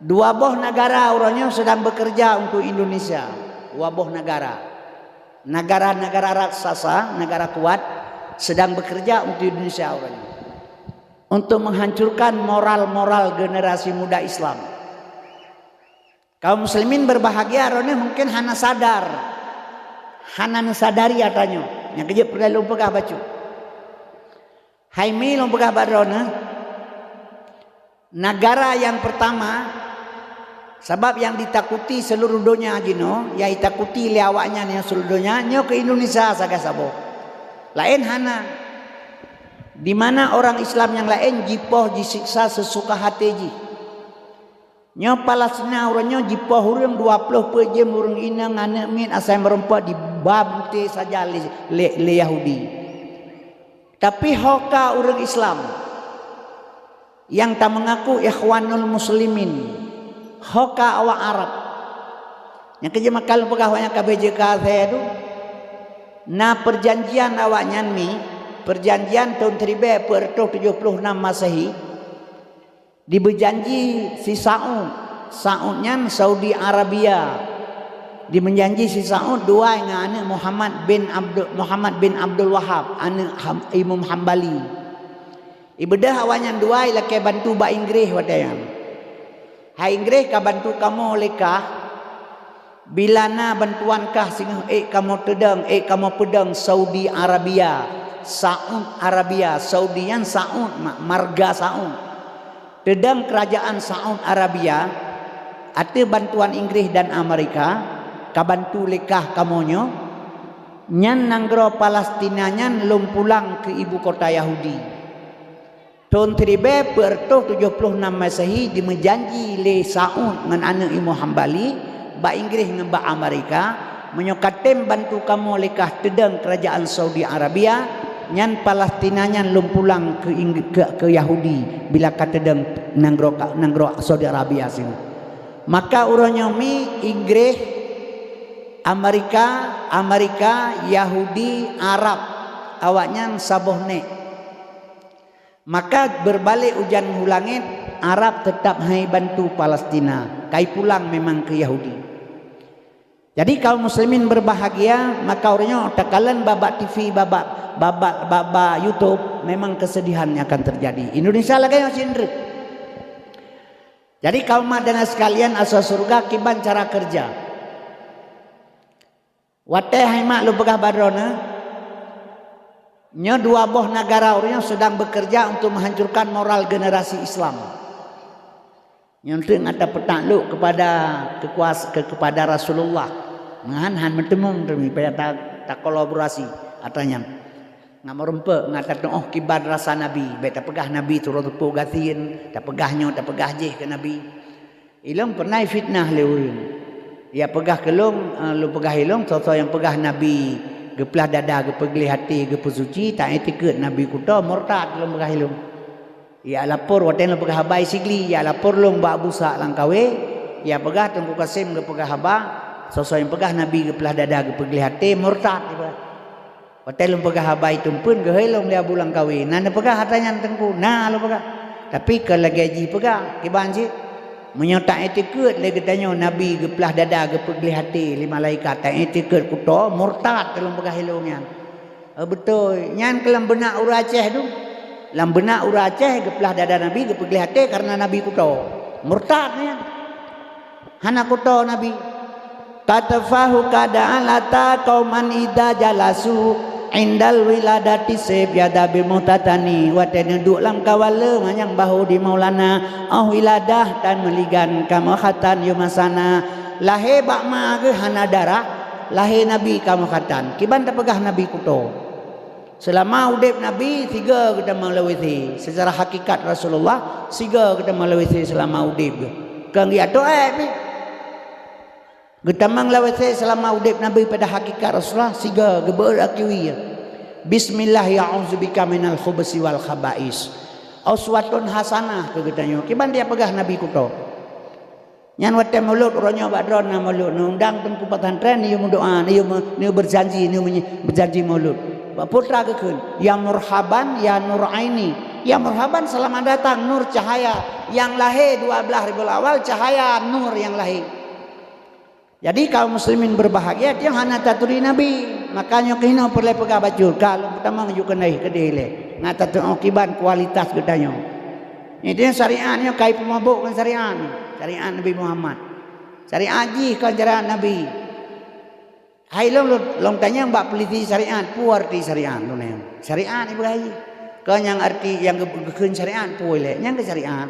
Dua boh negara uroe nyoe sedang bekerja untuk Indonesia. Dua boh negara. Negara-negara raksasa, negara kuat sedang bekerja untuk Indonesia uroe nyoe. Untuk menghancurkan moral-moral generasi muda Islam. Kaum muslimin berbahagia, droeneuh mungkin hana sadar. Hana neusadari atra nyoe. Nyang keujeuet peureulée lôn peugah bacut. Hai mi lôn peugah bak droeneuh. Negara nyang pertama, sabab nyang ditakuti seluruh donya jinoe, nyang ditakuti lé awaknyan nyang seluruh donya, nyoe keu Indonesia sagai saboh. Laén hana. Di mana orang Islam nyang laén jipoh jisiksa seusuka até jih. Nyoe Palestina uroe nyoe jipoh ureuëng dua ploh peuet jeuem ureuëng inong aneuëk miet asai meurumpok diba bunte saja lé, lé, lé Yahudi. Tapi ho ka ureuëng Islam. nyang tameungaku Ikhwanul Muslimin, ho ka awak Arab. Nyang keujeumakan lôn peugah awaknyan ka bék jeuet keu asèe tu. Na peujanjian awaknyan mi, peujanjian thôn siribèe peuet reutôh tujoh ploh nam Masehi, dibeujanji si Saud. Saud nyan Saudi Arabia. Dibeujanji si Saud dua ngon aneuk Muhammad bin Abdul, Muhammad bin Abdul Wahab, aneuk Ham-, Imam Hambali. Ibeudôh awaknyan dua ilakèe bantu bak Inggréh watèe nyan. Hai Inggréh, ka bantu kamoe lé kah, bila na bantuan kah singoh ék kamoe teudong, ék kamoe peudong Saudi Arabia, Saud Arabia, Saudi nyan Saud, ma-, marga Saud. Teudong keurajaan Saud Arabia, ateueh bantuan Inggréh dan Amerika, ka bantu lé kah kamoe nyoe, nyan nanggroe Palestina nyan lôn pulang keu ibu kota Yahudi. Thôn siribèe peuet reutôh tujoh ploh nam Masehi dimeujanji lé Saud ngon aneuk Imam Hambali bak Inggréh ngon bak Amerika, meunyoe ka tem bantu kamoe lé kah teudong keurajaan Saudi Arabia, nyan Palestina nyan lôn pulang keu Ing-, keu, keu Yahudi bila ka teudong nanggroe ka, nanggroe Saudi Arabia sinan. Maka uroe nyoe mi Inggréh, Amerika, Amerika, Yahudi, Arab, awaknyan saboh nèk. Maka beurbalek ujeuen u langèt, Arab teutab han bantu Palestina, ka ipulang memang keu Yahudi. Jadi kaum muslimin berbahagia, maka uroe nyoe takalon babak T V, babak, babak, babak YouTube, memang kesedihan yang akan terjadi. Indonesia lagèe nyoe cit. Jadi kaum mak dan sekalian asoe syeuruga, kiban cara keureuja. Watèe hai mak lôn peugah bak droeneuh, nyoe dua boh negara uroe nyoe sedang bekerja untuk menghancurkan moral generasi Islam. Nyoe teuk ngat tapeutaklok kepada kekuas-, ke-, kepada Rasulullah. Meuhan han meuteumong teumi payah ta-, takolaborasi atra nyan. Ngat meurumpok, ngat tatuoh kiban rasa Nabi. Bèk tapeugah Nabi turot teupeu gasien, tapeugah nyoe, tapeugah jéh keu Nabi. Ilôn pernah fitnah lé ureueng. Ia peugah keu lôn, eh, lôn peugah ilôn, soe-soe nyang peugah Nabi geuplah dada, geupeugleh até, geupeusuci, ta-iktikeuet Nabi kuto, murtad, lôn peugah ilôn. Ia lapor watèe lôn peugah haba i Sigli, ia lapor lôn bak Abu Ishak Langkawi, ia peugah Teungku Kasim geupeugah haba, soe-soe nyang peugah Nabi geuplah dada, geupeugleh até, murtad, ia peugah. Watèe lôn peugah haba i Tumpeuen, geuhôi lôn lé Abu Langkawi. Na neupeugah atra nyan Teungku? Na lôn peugah. Tapi kon lagèe jih peugah, kiban cit. Meunyoe ta-iktikeuet lé geutanyoe Nabi geuplah dada, geupeugleh até lé malaikat, ta-iktikeuet kuto, murtad, lôn peugah ilôn nyan. Oh, beutôi. Nyan keu lam beunak ureueng Aceh tu. Lam beunak ureueng Aceh geuplah dada Nabi, geupeugleh até kareuna Nabi kuto. Murtad nyan. Hana kuto Nabi. Katafahu kada'an ata qauman idza jalasu indal wiladati sib yada bil muhtatani. Watèe neuduek lam kawala manyang bahu di Maulana, oh wiladah tan meuligan kamoe khatan yum hasana. Lahé bak ma geuh hana darah, lahé Nabi kamoe khatan. Kiban tapeugah Nabi kuto. Seulama udép Nabi, sigoe geutamong lam W C. Secara hakikat Rasulullah, sigoe geutamong lam W C seulama udép geuh. Kon geuatoe pih. Geutamong lam W C seulama udép Nabi pada hakikat Rasulullah, sigoe geubeuet akiwi. Bismillah, ya a'udzubika minal khubusi wal khaba'is. Uswatun hasanah keu geutanyoe. Kiban dia peugah Nabi kuto. Nyan watèe mulod uroe nyoe bak droeneuh na mulod, neuundang teungku pesantren, neuyue meudoa, neuyue me-, neuyue berjanji, neuyue menye-, berjanji mulod. Bak putra geukheun, "Ya murhaban, ya nur aini." Ya murhaban, selamat datang nur cahaya nyang lahé dua belas Rabiul Awal, cahaya nur nyang lahé. Jadi kaum muslimin berbahagia, tiep hana taturi Nabi. Makanya keunoe peureulèe peugah bacut, ka lôn peutamong juk keunoe keudeh lé. Ngat tateu'oh kiban kualitas geutanyoe. Jadi syariat nyoe kai peumabök ngon syariat nyoe. Syariat Nabi Muhammad. Syariat jih kon syariat Nabi. Hai lôn, lôn, lôn tanyong bak peulisi syariat, peue arti syariat lôn nyan? Syariat ibrahim. Kon nyang arti nyang geu-, geukheun syariat, peue lé? Nyang keu syariat.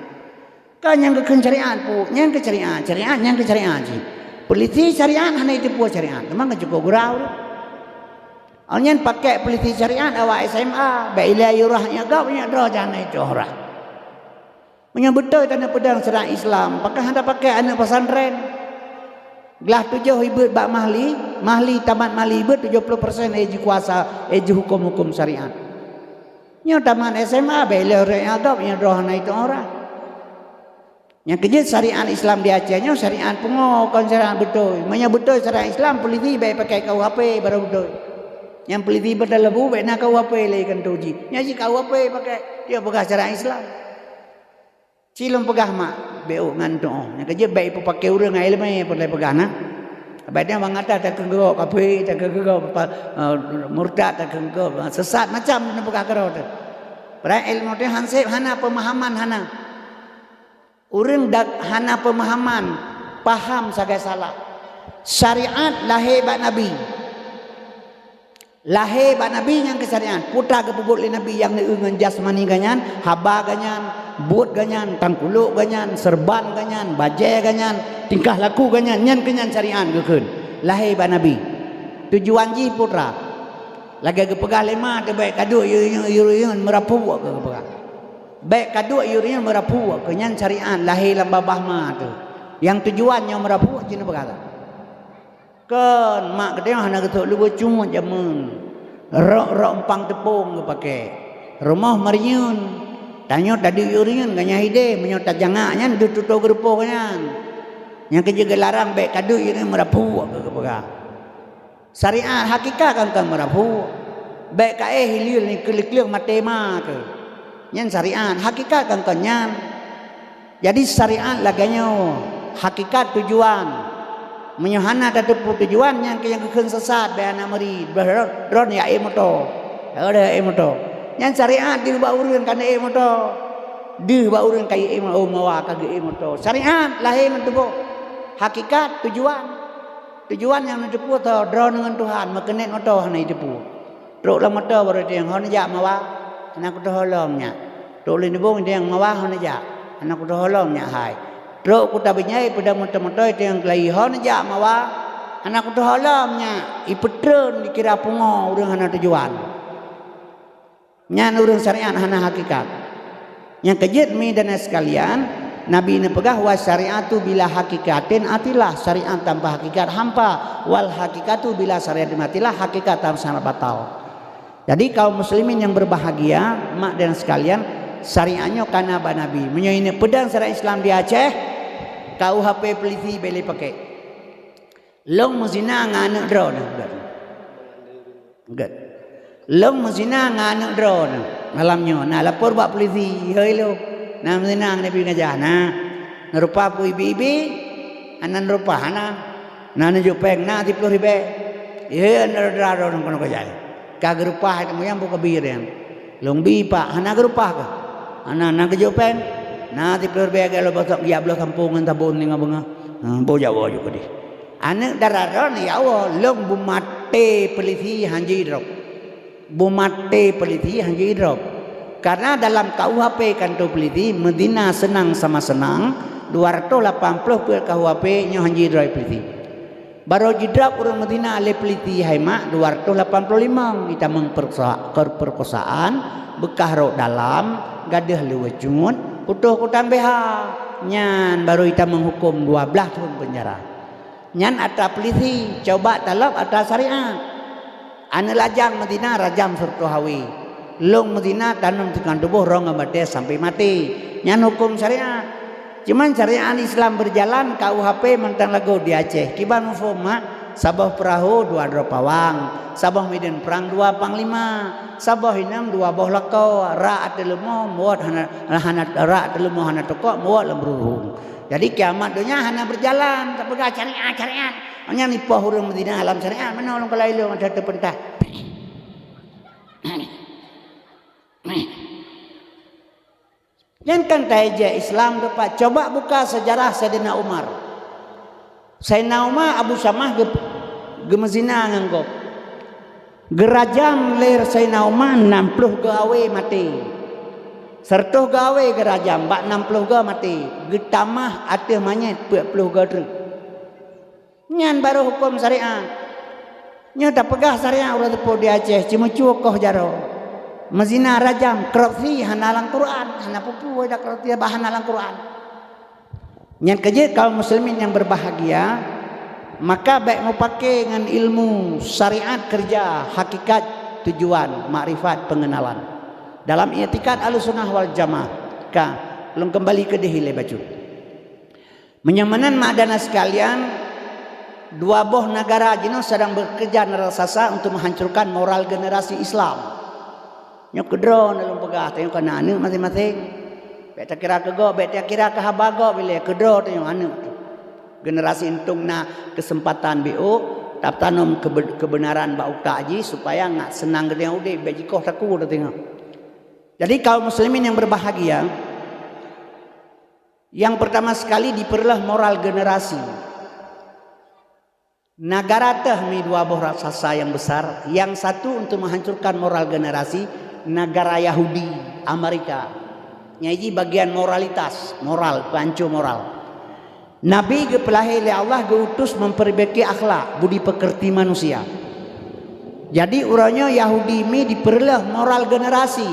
Kon nyang geukheun syariat, peue? Nyang keu syariat. Syariat nyang keu syariat jih. Peulisi syariat hana jiteupeue syariat. Teuma ka cukup gurau tu. Awak nyan pakèk peulisi syariat awak S M A, bèk ilèe yue rhah nyak gob nyak droe, jangan itu orang. Meunyoe beutôi taneuk peudong syariat Islam, pakon hana pakèk aneuk pesantren? Glah tujoh ibeuet bak Mahli, Mahli tamat Mahli ibeuet tujoh ploh persen éh jikuasa, éh jihuköm-huköm syariat. Nyoe tamat S M A, bèk ilèe ureueng nyak gob nyak droe hana itu orang. Nyang keujeuet syariat Islam di Aceh nyoe syariat pungo, kon syariat beutôi. Meunyoe beutôi syariat Islam, polisi bèk pakai K U H P baru beutôi. Nyang polisi beutôi leubeh bèk na K U H P lé keu jih. Nyan cit K U H P pakai, dia peugah syariat Islam. Ci lôn peugah mak, bèk ôk ngon tu'oh. Nyang keujeuet bèk ipeupaké ureueng ngon iéleumé, peue lé peugah na. Abéh nyan bang ata takheun keu gob kafé, takheun keu gob pa-, eh, murtad, takheun keu gob sesat, macam na peugah keudroe teuh. Padahai ilmu teuh han sép, hana peumahaman, hana. Ureueng dak hana peumahaman, paham sagai salah. Syariat lahé bak Nabi. Lahé bak Nabi nyang keu syariat. Peue geupeubuet lé Nabi nyang neueu ngon jasmani geuh nyan, haba geuh nyan, buet geuh nyan, tangkulok geuh nyan, seureuban geuh nyan, bajèe geuh nyan, tingkah laku geuh nyan, nyan keuh nyan syariat geukheun. Lahé bak Nabi. Tujuan jih peue? Lagèe geupeugah lé ma teuh, bèk kaduek yue-, yue-, yue-, meurapuk keu geupeugah. Bèk kaduek yue-, yue-, meurapuk keu nyan syariat lahé lam babah ma teuh. Nyang tujuan nyoe meurapuk cit neupeugah. Kon, mak geutanyoe hana geusok lubôh cungut jameun. Rok-rok umpang teupông geupaké. Rumoh meuriyeuen. Tanyoe taduek yue-, yue-, ngon nyan hideh, meunyoe tajangak nyan deuh tutoe geurupoh nyan. Nyang keujeuet geularang bèk kaduek yue-, yue-, meurapuk keu geupeugah. Syariat hakikat kan kon meurapuk. Bèk kaéh hileuen ni keuleuk-leuk maté ma teuh. Nyan syariat hakikat kan kon nyan. Jadi syariat lagèe nyoe, hakikat tujuan. Meunyoe hana tateupeue tujuan, nyan keuh nyang geukheun sesat, bèk hana meuri, droe, droe jak ék moto. Droe jak ék moto. Nyan syariat deuh bak ureueng ka ék moto. Deuh bak ureueng ka ék mo-, oh, mawa ka geuék moto. Syariat lahé meutuboh. Hakikat tujuan. Tujuan nyang neuteupeue tho droeneuh ngon Tuhan, meukeunét moto hana jiteupeue. Trok lam moto baru teueng, "Ho neujak mawa?" "Hana kutoh ho lom nyak." Trok lé neubông teueng, "Mawa ho neujak?" "Hana kutoh ho lom nyak hai." Trok kuta binyai peudong moto-moto teueng keulayi, "Ho neujak mawa?" "Hana kutoh ho lom nyak." Ipeutreun dikira pungo ureueng hana tujuan. Nyan ureueng syariat hana hakikat. Nyang keujeuet mi dan sekalian, Nabi neupeugah, "Wa syariatu bila hakikatin atilah," syariat tanpa hakikat hampa, "wal hakikatu bila syariatin atilah," hakikat tanpa syariat batal. Jadi kaum muslimin yang berbahagia, mak dan sekalian, syariat nyoe kana bak Nabi. Meunyoe ineuk peudong syariat Islam di Aceh, K U H P polisi bèk lé pakai. Lôn meuzina ngon aneuk droeneuh, gèt. Gèt. Lôn meuzina ngon aneuk droeneuh. Malam nyoe na lapor bak polisi, "Hei lôn, na meuzina ngon Nabi Gajah na. Neurupa peue ibi-ibi, hana neurupa hana. Na neujok péng na siplôh ribèe. Hei aneuk droeneuh keunoe kajai. Ka geurupa hai teumuyang buka bir nyan." Lôn bi, "Pak, hana geureupah kah?" "Hana, na geujok péng." "Na siplôh ribèe gèt lôn bosok, jak bloe sampông ngon sabon ninggai beungoh." "Ha, boh jak woe ju keudeh." Aneuk dara droeneuh jak woe, lôn beumaté polisi han jidrop. Beumaté polisi han jidrop. Karena dalam K U H P kantô polisi, meuzina seunang sama seunang, dua ratus lapan puluh peuet K U H P nyoe han jidrop polisi. Barô jidrop ureueng meuzina lé peuliti hai mak dua ratus lapan puluh lima, itamong perkosa-, per-, perkosaan, beukah rhot dalam, gadôh luweue cut, putôh kutang B H, nyan barô itamong huköm dua blaih thôn peunjara. Nyan atra peulisi, coba talop atra syariat. Aneuk lajang meuzina rajam siratoh awe. Lôn meuzina tanom sikon tuboh rhong ngon batèe sampoe maté. Nyan huköm syariat. Cuman syariat Islam beujalan, K U H P mantong lagoe di Aceh. Kiban muphom mak, saboh peurahô dua droe pawang, saboh mideuen prang dua panglima, saboh inong dua boh lakoe, rak ateueh leumo, meuwot hana, hana, rak ateueh leumo hana teukok, meuwot lam ruruhong. Jadi kiamat donya hana beujalan, tapeugah syariat, syariat. Nyan ipoh ureueng meuzina lam syariat, meunoe lôn kalon ilôn ata teupeutah. Nyan kan taijak Islam teumpat. Coba buka sejarah Saidina Umar. Saidina Umar Abu Syamah geu-, geumeuzina ngon gob. Geurajam lé Saidina Umar nam ploh geuh awe maté. Siratoh geuh awe geurajam, bak nam ploh geuh maté. Geutamah ateueh manyét peuet ploh geuh treuk. Nyan barô huköm syariat. Nyoe tapeugah syariat uroe teupeu di Aceh, ceumeucue koh jaroe. Meuzina rajam, korupsi hana lam Quran, hana peue-peue dak korupsi bah hana lam Quran. Nyan keujeuet kaum muslimin nyang berbahagia, maka bèk meupaké ngon ilmu syariat keureuja, hakikat, tujuan, makrifat, pengenalan. Dalam iktikad Ahlussunnah wal Jamaah, ka, lôn keumbali keudeh ilée bacut. Meunyoe meunan, mak dan sekalian, dua boh negara jinoe sedang bekerja raksasa untuk menghancurkan moral generasi Islam. Nyoe keudroe na lôn peugah, tanyoe kana aneuëk maséng-maséng. Bék takira keu gob, bék takira keu haba gob ilée, keudroe tanyoe aneuëk. Generasi euntung na keuseumpatan biôk, tatanom keube-, keubeunaran bak utak jih supaya ngat seunang geutanyoe udeb, bék jikoh takue tanyoe. Jadi kaum muslimin yang berbahagia, yang pertama sekali diperleueh moral generasi. Negara teuh mi dua boh raksasa yang besar, yang satu untuk menghancurkan moral generasi, negara Yahudi, Amerika. Nyang jih bagian moralitas, moral, peuhancô moral. Nabi geupeulahé lé Allah geuutus memperbaiki akhlak, budi pekerti manusia. Jadi uroe nyoe Yahudi mi diperleueh moral generasi,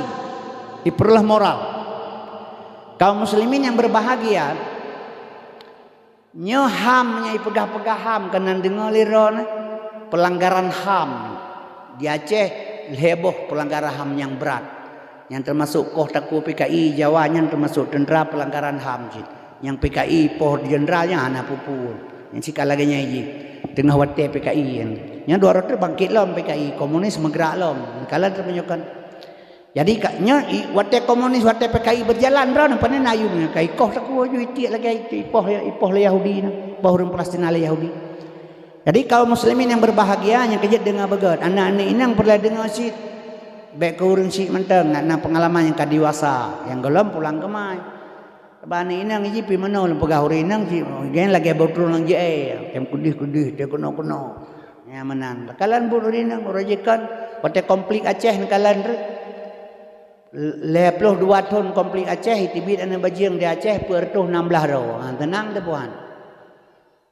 diperleueh moral. Kaum muslimin yang berbahagia, nyoe HAM nyang ipeugah-peugah HAM keunan deungoe lé droeneuh, pelanggaran HAM. Di Aceh lhée boh pelanggaran HAM nyang brat. Nyang teumasok koh takue PKI Jawa nyan teumasok teuntra pelanggaran HAM cit. Nyang PKI poh jenderal nyan hana peue-peue. Nyang sika lagée nyan jih. Teungoh watée PKI nyan. Nyan dua droe teubangkét lom PKI, komunis meugrak lom. Kala teupeunyokan. Jadi ka, nyoe i, watée komunis, watée PKI berjalan, droeneuh pane na ayeuem nyoe, ka ikoh takue ju itiek lagée itu, ipoh, ipoh lé Yahudi nyan, ipoh ureuëng Palestina lé Yahudi. Jadi kaum muslimin yang berbahagia, nyang keujeuet deungoe beugét, aneuëk-aneuëk inong peureulée deungoe cit. Bék keu ureuëng syiek mantong, na, na pengalaman nyang ka dewasa, nyang gohlom pulang keumai. Sabab aneuëk inong jih pih meunoe lôn peugah ureuëng inong cit, gen lagée botol nyang jeuet, tem kudih-kudih, tem keunoe-keunoe. Nyang meunan. Kalon buet ureuëng inong, uroe jih kon, watée konflik Aceh neukalon reueh. Lhée ploh dua thon konflik Aceh, iteubiet aneuëk bajeueng di Aceh peuet reutôh nam blaih droe. Ha, teunang teuh Tuhan.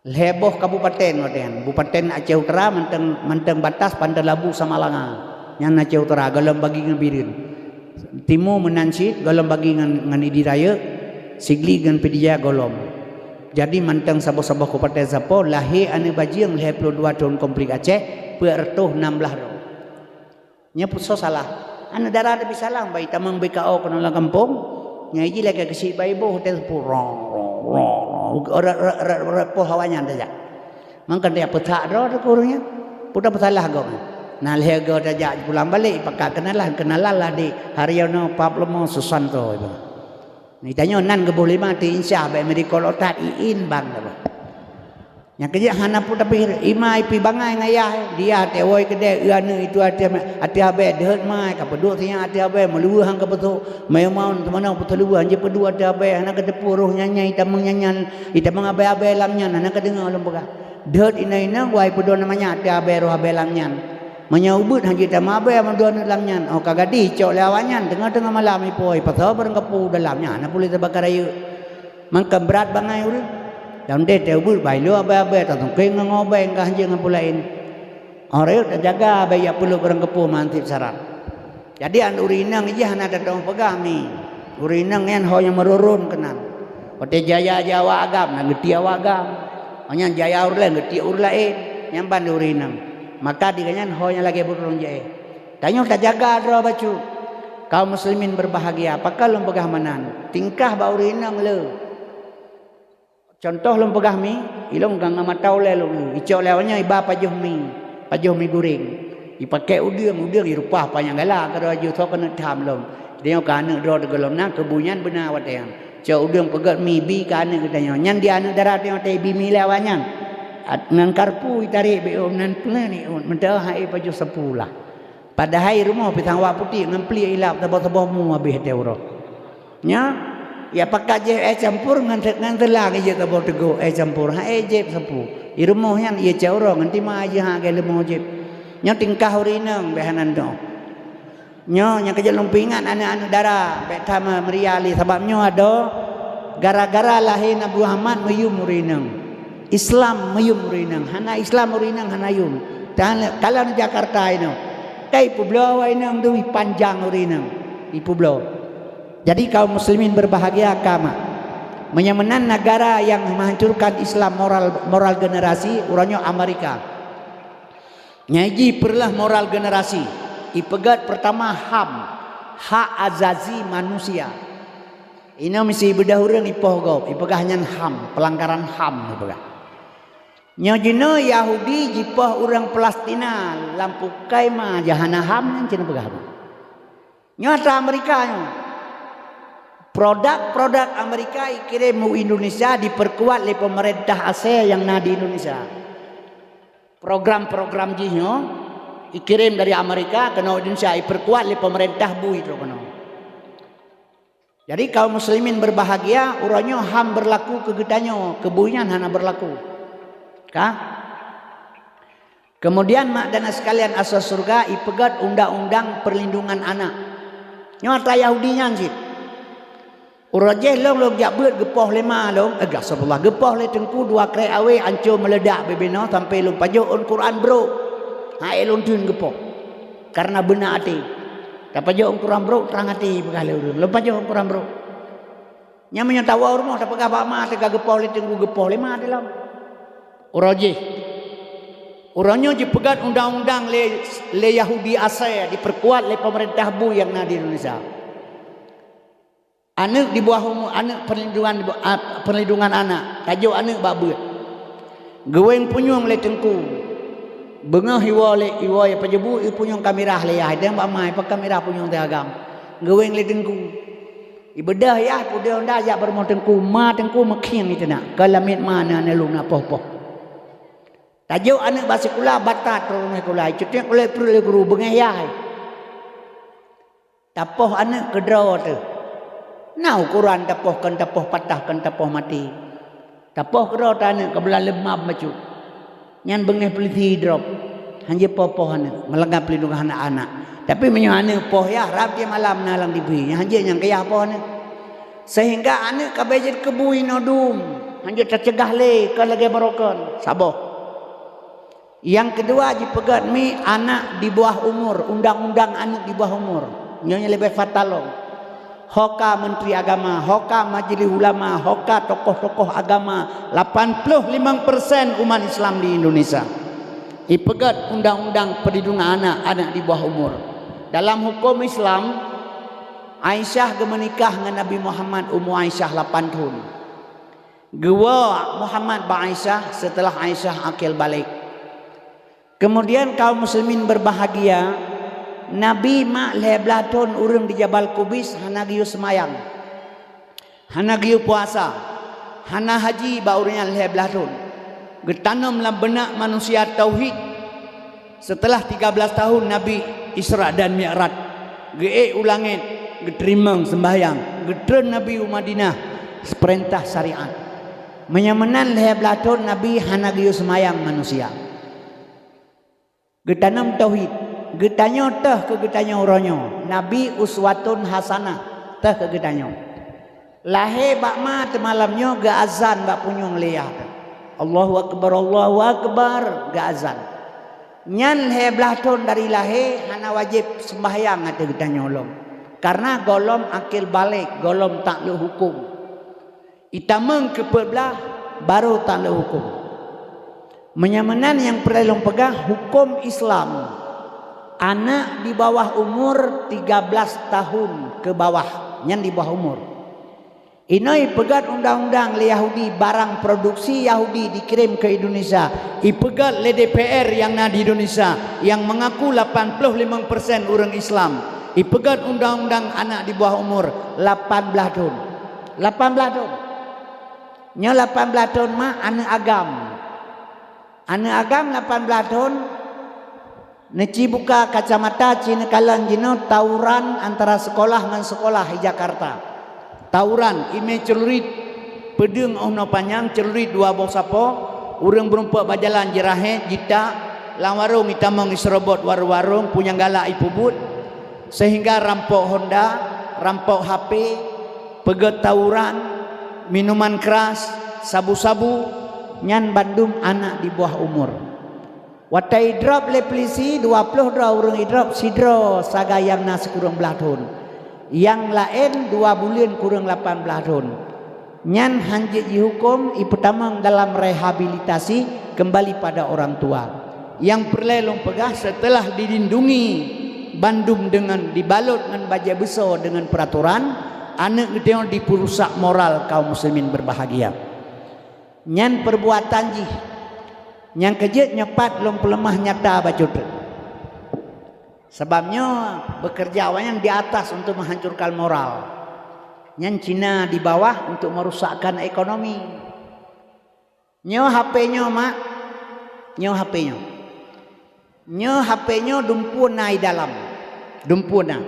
Lhée boh kabupaten watée nyan. Kabupaten Aceh Utara mantong, mantong batas Pantai Labu Samalanga. Nyan Aceh Utara, gohlom bagi ngon Bireuen. Timu meunan cit, gohlom bagi ngon, ngon Idi Rayeuk, Sigli ngon Pidie Jaya gohlom. Jadi mantong saboh-saboh kabupaten sapo lahé aneuëk bajeueng lhée ploh dua thon konflik Aceh, peuet reutôh nam blaih droe. Nyan peue soe salah? Aneuëk dara teubi salah, bai tamong B K O keunoe lam gampông. Nyang jih lagée keusiek bai boh hotel puro. Ora, ora, ora, ora, poh awaknyan tajak. Mangkon dia peutak droe teuh keu ureuëng nyan. Peue tapeusalah gob nyan? Na lhée goe tajak pulang balek, pakat keunalan, keunalan lah di Haryono Pablomo Susanto. Ni tanyoe nan geuboh lima ti insya bék meurikol otat iin bang dah. Nyang keujeuet hana peue tapi ima ipi bangai ngon yah, dia tewoi keudeh eu aneuëk itu ateueh, ateueh abée deuhet mai, ka peuduek siang ateueh abée, meuluweuh han ka beusok, meumon teumanoe peuteuluweuh han jipeuduek ateueh abée, hana keuteupeue roh nyan nyan itamong nyan nyan, itamong abée-abée lam nyan, hana keudeungoe lôn peugah. Deuhet inong-inong wai peudong nama nyan ateueh abée roh abée lam nyan. Meunyoe ubeuet han jeuet tamong abée meudong aneuëk lam nyan, oh ka gadih icok lé awaknyan, teungoh-teungoh malam ipoh, ipasoe barang kapu dalam nyan, hana puléh teuba ka rayeuk. Mangkon brat bangai ureuëng. Lam deh teuh ubeuet bai lôn abée-abée tasungkeng ngon ngobeng ka hanjeuet ngon peue laén. Orang tajaga abée yak peuleuek ureuëng keupeue mantip syarat. Jadi an ureuëng inong jih hana tatong peugah mi. Ureuëng inong nyan ho nyang meururun keunan. Watée jaya-jaya awak agam na geutiek awak agam. Ho nyang jaya ureuëng laén geutiek ureuëng laén. Nyang ban di ureuëng inong. Maka di gobnyan ho nyang lagée beururun jih. Tanyoe tajaga droe bacut. Kaum muslimin berbahagia, pakon lôn peugah meunan? Tingkah bak ureuëng inong le. Contoh lôn peugah mi, ilôn ka ngon mata ulée lôn, icok lé awaknyan iba pajoh mi, pajoh mi goreng. Ipaké udeueng, udeueng irupah panyang galak keudroe jih soe keuneuk tham lom. Tanyoe keu aneuëk droe teuh gohlom na keubu nyan beuna watée nyan. Cok udeueng peugét mi bi keu aneuëk geutanyoe. Nyan di aneuëk dara tanyoe teuh ibi mi lé awaknyan. Ngon karpu itarek beuet nan peue ni meuteue hai pajoh sapu lah. Padahai rumoh pisang wak putéh ngon pliek ilap saboh-saboh mu habéh teuh uroe. Nya, ya pakat jép éh campur ngon ngon teulang ijép saboh teugok éh campur ha éh jép sapu. I rumoh nyan ié cak uroe ngon tima jih ha gée leumo jép. Nyoe tingkah ureuëng inong béh hana nyoe. Nyoe nyang keujeuet lôn peuingat aneuëk-aneuëk dara bék that meuria lé sabab nyoe adoe gara-gara lahé Nabi Muhammad meuyum ureuëng inong. Islam meuyum ureuëng inong, hana Islam ureuëng inong hana yum. Tan kalau di Jakarta inoe, kai peubloe awak inong dui panjang ureuëng inong ipeubloe. Jadi kaum muslimin berbahagia ka mak. Meunyoe meunan negara yang menghancurkan Islam moral moral generasi uroe nyoe Amerika. Nyang jih peureulah moral generasi. Ipeugét pertama HAM, hak azazi manusia. Inoe misi beudôh ureuëng ipoh gob, ipeugah nyan HAM, pelanggaran HAM ipeugah. Nyoe jinoe Yahudi jipoh ureuëng Palestina lam pukai ma jahana HAM nyan cit peugah. Nyoe atra Amerika nyoe. Produk-produk Amerika ikirém u Indonesia diperkuat lé pemerintah Aceh nyang na di Indonesia. Program-program jih nyoe ikirém dari Amerika keunoe Indonesia, iperkuat lé pemerintah bui trok keunoe. Jadi kaum muslimin berbahagia, uroe nyoe HAM berlaku keu geutanyoe, keu bui nyan hana berlaku. Ka? Kemudian mak dan sekalian asoe syurga ipeugét undang-undang perlindungan anak. Nyoe atra Yahudi nyan cit. Uroe jéh lôn, lôn jak beuet geupoh lé ma lôn, eh, astagfirullah, geupoh lé teungku dua krék awé ancô meuleudak bibinoe sampai lôn pajoh ôn Quran brok. Hai lôn teun geupoh. Karena beuna até. Tapajoh ôn Quran brok trang até peugah lé ureuëng. Lôn pajoh ôn Quran brok. Nyan meunyoe tawoe rumoh tapeugah bak ma teuka geupoh lé teungku, geupoh lé ma teuh lom. Uroe jéh. Uroe nyoe jipeugét undang-undang lé, lé Yahudi Aceh, diperkuat lé pemerintah bui nyang na di Indonesia. Aneuk di bawah umur, aneuk perlindungan, a, perlindungan anak, tajok aneuk bak beuet. Geuwéng punyueng lé teungku. Beungoh iwoe lé, iwoe pajoh bu, ipunyueng kamirah lé yah, idang bak ma, ipa kamirah punyueng teuagam. Geuwéng lé teungku. Ibeudôh yah, peudeuh honda jak bak rumoh teungku, ma teungku meukhieng iteunak. Ka lamiet ma na, na lôn na poh-poh. Tajok aneuk bak sikula, batat trok rumoh sikula, icutek ulée pruet lé guru, beungéh yah. Tapoh aneuk keudroe teuh. Na ukoran tapoh, kon tapoh patah, kon tapoh maté. Tapoh keudroe teuh aneuk keubeulalan leumam bacut. Nyan beungéh peulisi drop. Hanjeuet poh-poh aneuk, meulanggar peulindungan anak-anak. Tapi meunyoe aneuk poh yah, rab di malam na lam T V. Nyan hanjeuet nyang keu yah poh aneuk. Sehingga aneuk ka bèk jeuet keu bui inoe dum. Hanjeuet tacegah lé, kon lagèe barokon. Saboh. Nyang keudua jipeugét mi anak di bawah umur, undang-undang aneuk di bawah umur. Nyoe nyang leubeh fatal lom. Ho ka Menteri Agama, ho ka Majelis Ulama, ho ka tokoh-tokoh agama, lapan ploh limong persen umat Islam di Indonesia. Ipeugét undang-undang perlindungan anak, anak di bawah umur. Dalam huköm Islam, Aisyah geumeunikah ngon Nabi Muhammad umu Aisyah lapan thon. Geuwoe Muhammad bak Aisyah seuteulah Aisyah akil baligh. Keumudian kaum muslimin berbahagia, Nabi mak lhèe blaih thon ureueng di Jabal Kubais hana geuyue seumayang, hana geuyue puasa, hana haji bak ureueng nyan lhèe blaih thon. Geutanom lam beunak manusia tauhid. Seuteulah tiga blaih tahun Nabi Isra dan Mi'raj, geuék u langét, geuteurimong seumbahyang, geutreun Nabi u Madinah, peurintah syariat. Meunyoe meunan lhèe blaih thon Nabi hana geuyue seumayang manusia. Geutanom tauhid. Geutanyoe teuh keu geutanyoe uroe nyoe, Nabi uswatun hasanah teuh keu geutanyoe. Lahé bak ma teumalam nyoe geuazan bak punyueng lé yah teuh. Allahu akbar, Allahu akbar, geuazan. Nyan lhèe blaih thon dari lahé hana wajéb seumbahyang ateueh geutanyoe lom. Karena gohlom akil baligh, gohlom taklok huköm. Itamong keu peuet blaih, barô taklok huköm. Meunyoe meunan nyang peureulèe lôn peugah, huköm Islam, aneuk di bawah umur tiga blaih tahun keu bawah, nyan di bawah umur. Inoe ipeugét undang-undang lé Yahudi, barang produksi Yahudi dikirém keu Indonesia, ipeugét lé D P R nyang na di Indonesia, nyang meungaku lapan ploh limong persen ureueng Islam, ipeugét undang-undang aneuk di bawah umur lapan blaih thon. Lapan blaih thon. Nyoe lapan blaih thon mak aneuk agam. Aneuk agam lapan blaih thon, neuci buka kacamata, ci neukalon jinoe tawuran antara seukolah ngon seukolah di Jakarta. Tawuran, imè ceulurit, peudeueng óh noe panyang, ceulurit dua boh sapo, ureueng meurumpok bak jalan jirahet, jitak, lam warông itamong iseurobot warông-warông, punyang galak ipeubuet, sehingga rampok honda, rampok H P, peugét tawuran, minuman keras, sabu-sabu, nyan bandum aneuk di bawah umur. Watèe idrop lé peulisi, dua ploh droe ureueng idrop, sidroe sagai nyang na sikureueng blaih thon. Nyang laén dua buleuen kureueng lapan blaih thon. Nyan hanjeuet jihuköm, ipeutamong dalam rehabilitasi kembali pada orang tua. Nyang peureulèe lôn peugah, seuteulah dilindungi bandum deungon dibalot ngon bajèe beusoe deungon peuratoran, Aneuëk geutanyoe jipeurusak moral kaum muslimin berbahagia. Nyan perbuatan jih. Nyang keujeuet nyoe pat lôn peuleumah nyata bacut. Sabab nyoe bekerja awaknyan di atas untuk menghancurkan moral. Nyan Cina di bawah untuk merusakkan ekonomi. Nyoe H P nyoe, mak. Nyoe H P nyoe. Nyoe H P nyoe dumpeue na i dalam. Dumpeue na.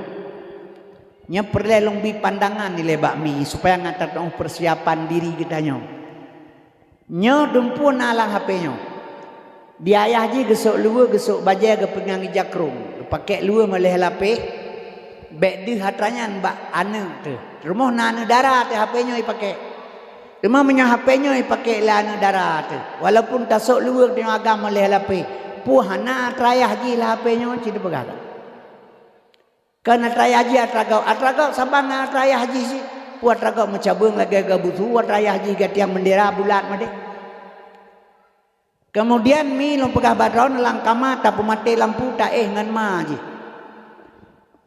Nyoe peureulée lôn bi pandangan ilée bak mi supaya ngat tateungoh persiapan diri geutanyoe. Nyoe dumpeue na lam H P nyoe. Di ayah jih geusok luweue, geusok bajée, geupeungang ija krueng, geupakée luweue meuleh lapéh. Bék deuh atra nyan bak aneuëk teuh. Rumoh na aneuëk dara teuh H P nyoe ipakék. Teuma meunyoe H P nyoe ipakék lé aneuëk dara teuh, walaupun tasok luweue teungoh agam meuleh lapéh, peue hana atra ayah jih lam H P nyoe, cit peugah. Kon atra ayah jih atra gob, atra gob saban ngon atra ayah jih cit. Peue atra gob meucabeueng lagée geubusu, atra ayah jih gatiang bendera bulat meudeh. Keumudian mi lôn peugah bak droeneuh lam kama tapeumaté lampu taéh ngon ma jih.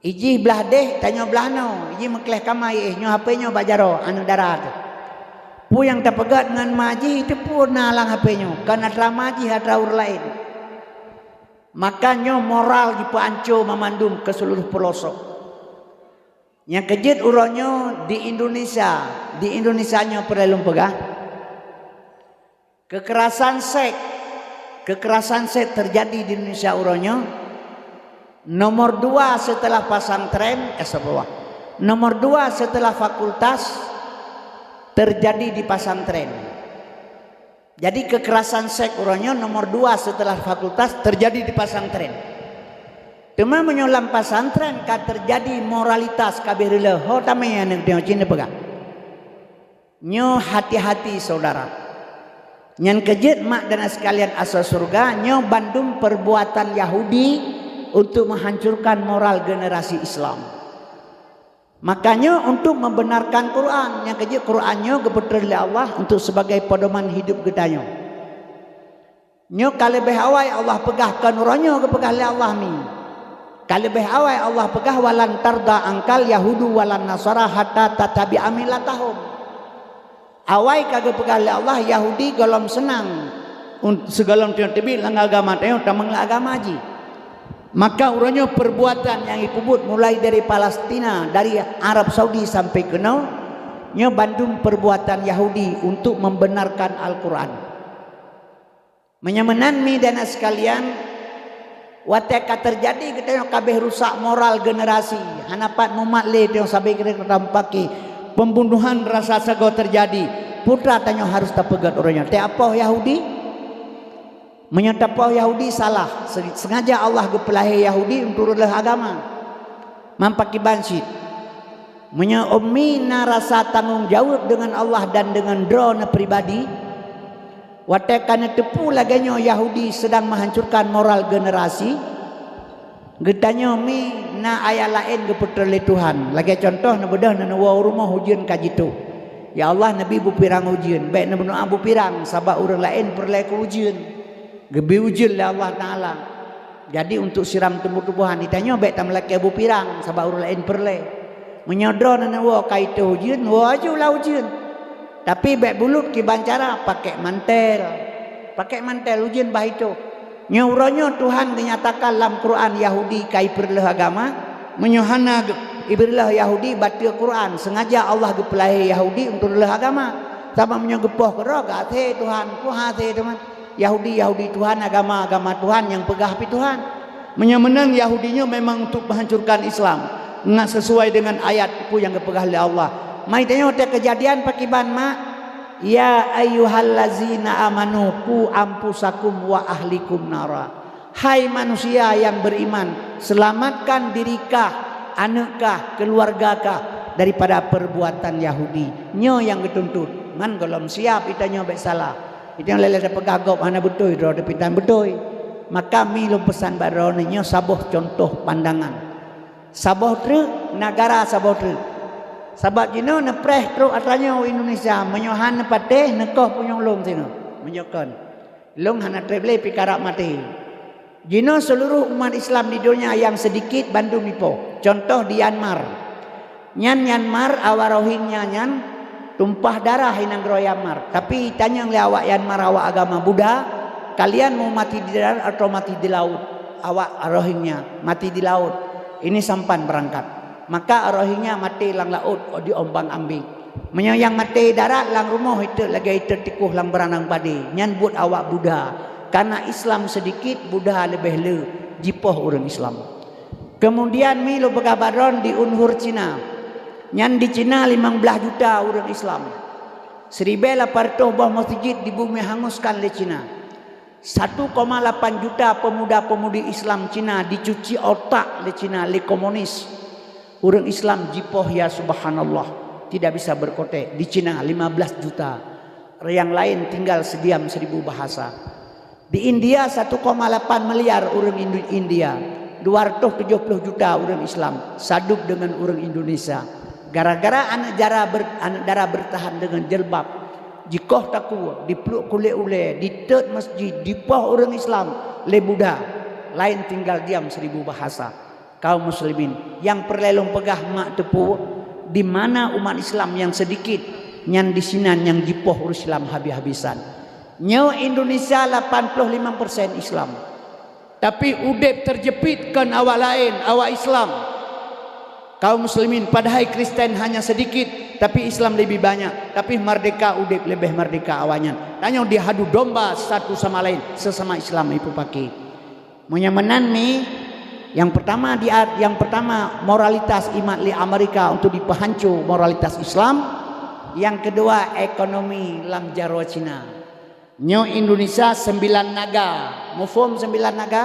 Ijih blah déh, tanyoe blah noe, ijih meukleh kama iéh, nyoe H P nyoe bak jaroe, aneuëk dara teuh. Peue nyang tapeugét ngon ma jih, teupeue na lam H P nyoe, kon atra ma jih, atra ureuëng laén. Maka nyoe moral jipeuanco mamandum keu seuluruh peulosok. Nyang keujeuet uroe nyoe di Indonesia, di Indonesia nyoe peureulée lôn peugah, kekerasan seks, kekerasan seks terjadi di Indonesia uroe nyoe. Nomor dua setelah pesantren, eh, astagfirullah. Nomor dua setelah fakultas terjadi di pesantren. Jadi kekerasan seks uroe nyoe nomor dua setelah fakultas terjadi di pesantren. Teuma meunyoe lam pesantren ka terjadi moralitas ka abéh reuloh, ho tamé aneuëk tanyoe cit neupeugah. Nyoe hati-hati, saudara. Nyan keujeuet mak dan sekalian asoe syeuruga, nyoe bandum perbuatan Yahudi untuk menghancurkan moral generasi Islam. Makanya untuk membenarkan Quran, nyang keujeuet Quran nyoe geupeutreun lé Allah untuk sebagai pedoman hidup geutanyoe. Nyoe ka leubeh awai Allah peugah, kon uroe nyoe geupeugah lé Allah mi. Ka leubeh awai Allah peugah, "Walan tarda angkal yahudu walan nasara hatta tattabi'a millatahum." Awai ka geupeugah lé Allah, Yahudi gohlom seunang un-, sigohlom tanyoe teubiet lam agama tanyoe, tamong lam agama jih. Maka uroe nyoe perbuatan nyang jipeubuet mulai dari Palestina, dari Arab Saudi sampai keunoe, nyoe bandum perbuatan Yahudi untuk membenarkan Al-Quran. Meunyoe meunan mi dan sekalian, watée ka teujadi geutanyoe ka abéh rusak moral generasi, hana pat mumat lé tanyoe sabe keu tampaki, pembunuhan rasa sagoe teujadi, peue tanyoe harôh tapeugét uroe nyoe? Tapoh Yahudi? Meunyoe tapoh Yahudi salah, se-, sengaja Allah geupeulahé Yahudi untuk reuloh agama. Meupakiban cit. Meunyoe Ummi na rasa tanggong jaweueb deungon Allah dan deungon droeneuh pribadi, watée ka neuteupeue lagée nyoe Yahudi sedang menghancurkan moral generasi, geutanyoe mi na ayat laén geupeutreun lé Tuhan. Lagée cuntoh, neubeudôh neuwoe u rumoh ujeuen ka jitôb. Ya Allah, neubi beupirang ujeuen. Bék neumeudoá beupirang, sabab ureuëng laén peureulée keu ujeuen. Geubri ujeuen lé Allah Taala. Jadi, untuk siram tumbuh-tumbuhan, geutanyoe bék tameulakée beupirang, sabab ureuëng laén peureulée. Meunyoe droeneuh neuwoe ka itôh ujeuen, woe aju lam ujeuen. Tapi bék bulut kiban cara, pakék mantel. Pakék mantel ujeuen bah itôh. Nyoe uroe nyoe Tuhan geunyatakan lam Quran Yahudi ka ipeureuloh agama. Meunyoe hana geu-, ipeureuloh Yahudi bateue Quran, sengaja Allah geupeulahé Yahudi untuk reuloh agama. Sabab meunyoe geupoh keudroe, geuhasé Tuhan, peue hasé teuma. Yahudi, Yahudi Tuhan, agama, agama Tuhan nyang peugah pih Tuhan. Meunyoe meunan Yahudi nyoe memang untuk menghancurkan Islam, ngat sesuai dengan ayat peue nyang geupeugah lé Allah. Mai tanyoe teuh Keujadian pakiban mak, "Ya ayyuhallazina amanu qu anfusakum wa ahlikum nara." Hai manusia yang beriman, selamatkan diri kah, aneuëk kah, keuluwarga kah daripada perbuatan Yahudi. Nyoe nyang geutuntut. Man gohlom siab geutanyoe bék salah. Geutanyoe lé-lé tapeugah gob hana beutôi, droe tapintan beutôi. Maka mi lôn peusan bak droeneuh nyoe saboh cuntoh pandangan. Saboh treuk, negara saboh treuk. Sabab jinoe neupreh trok atra nyoe u Indonesia, meunyoe han neupatéh, neukoh punyueng lom sinoe. Meunyoe kon, lôn hana treb lé pih karab maté. Jinoe seuluruh umat Islam di donya nyang seudikit bandum ipoh. Cuntoh di Myanmar. Nyan Myanmar, awak Rohingya nyan tumpah darah i nanggroe Myanmar. Tapi itanyong lé awak Myanmar, awak agama Buddha, "Kalian mau mati di darat atau mati di laut?" Awak Rohingya, "Mati di laut." Ini sampan beurangkat. Maka Rohingya maté lam laôt diombang-ambing. Meunyoe nyang maté darat lam rumoh, itot lagée itot tikoh lam beurandang padé. Nyan buet awak Buddha. Karena Islam sedikit, Buddha leubeh le, jipoh ureuëng Islam. Kemudian mi lôn peugah baroe di Uyghur Cina. Nyan di Cina limong blaih juta ureuëng Islam. Siribée lapan reutôh boh meuseujid di bumi hanguskan lé Cina. Satu koma lapan juta pemuda-pemudi Islam Cina dicuci otak lé Cina, lé komunis. Ureuëng Islam jipoh, ya subhanallah, tidak bisa berkutik. Di Cina lima belas juta. Yang lain tinggal sediam seribu bahasa. Di India satu koma lapan miliar ureuëng Indu-, India, dua ratus tujuh puluh juta ureuëng Islam, sadub dengan ureuëng Indonesia. Gara-gara aneuk dara ber-, aneuk dara bertahan dengan jilbab, jikoh takue, dipluek kulét ulée, ditot masjid, dipoh ureuëng Islam lé Buddha, lain tinggal diam seribu bahasa. Kaum muslimin, nyang peureulée lôn peugah mak teupeu, di mana umat Islam nyang seudikit, nyan disinan nyang jipoh ureuëng Islam habis-habisan. Nyoe Indonesia lapan ploh limong persen Islam. Tapi udeb teujeupit kon awak laén, awak Islam. Kaum muslimin, padahai Kristen hanya sedikit, tapi Islam lebih banyak, tapi merdeka udeb leubeh merdeka awaknyan. Tanyoe dihadu domba satu sama lain, sesama Islam ipeupaki. Meunyoe meunan mi, yang pertama di, yang pertama moralitas imat lé Amerika untuk dipeuhanco moralitas Islam, yang kedua ekonomi lam jaroe Cina. Nyoe Indonesia sembilan naga. Muphom sembilan naga?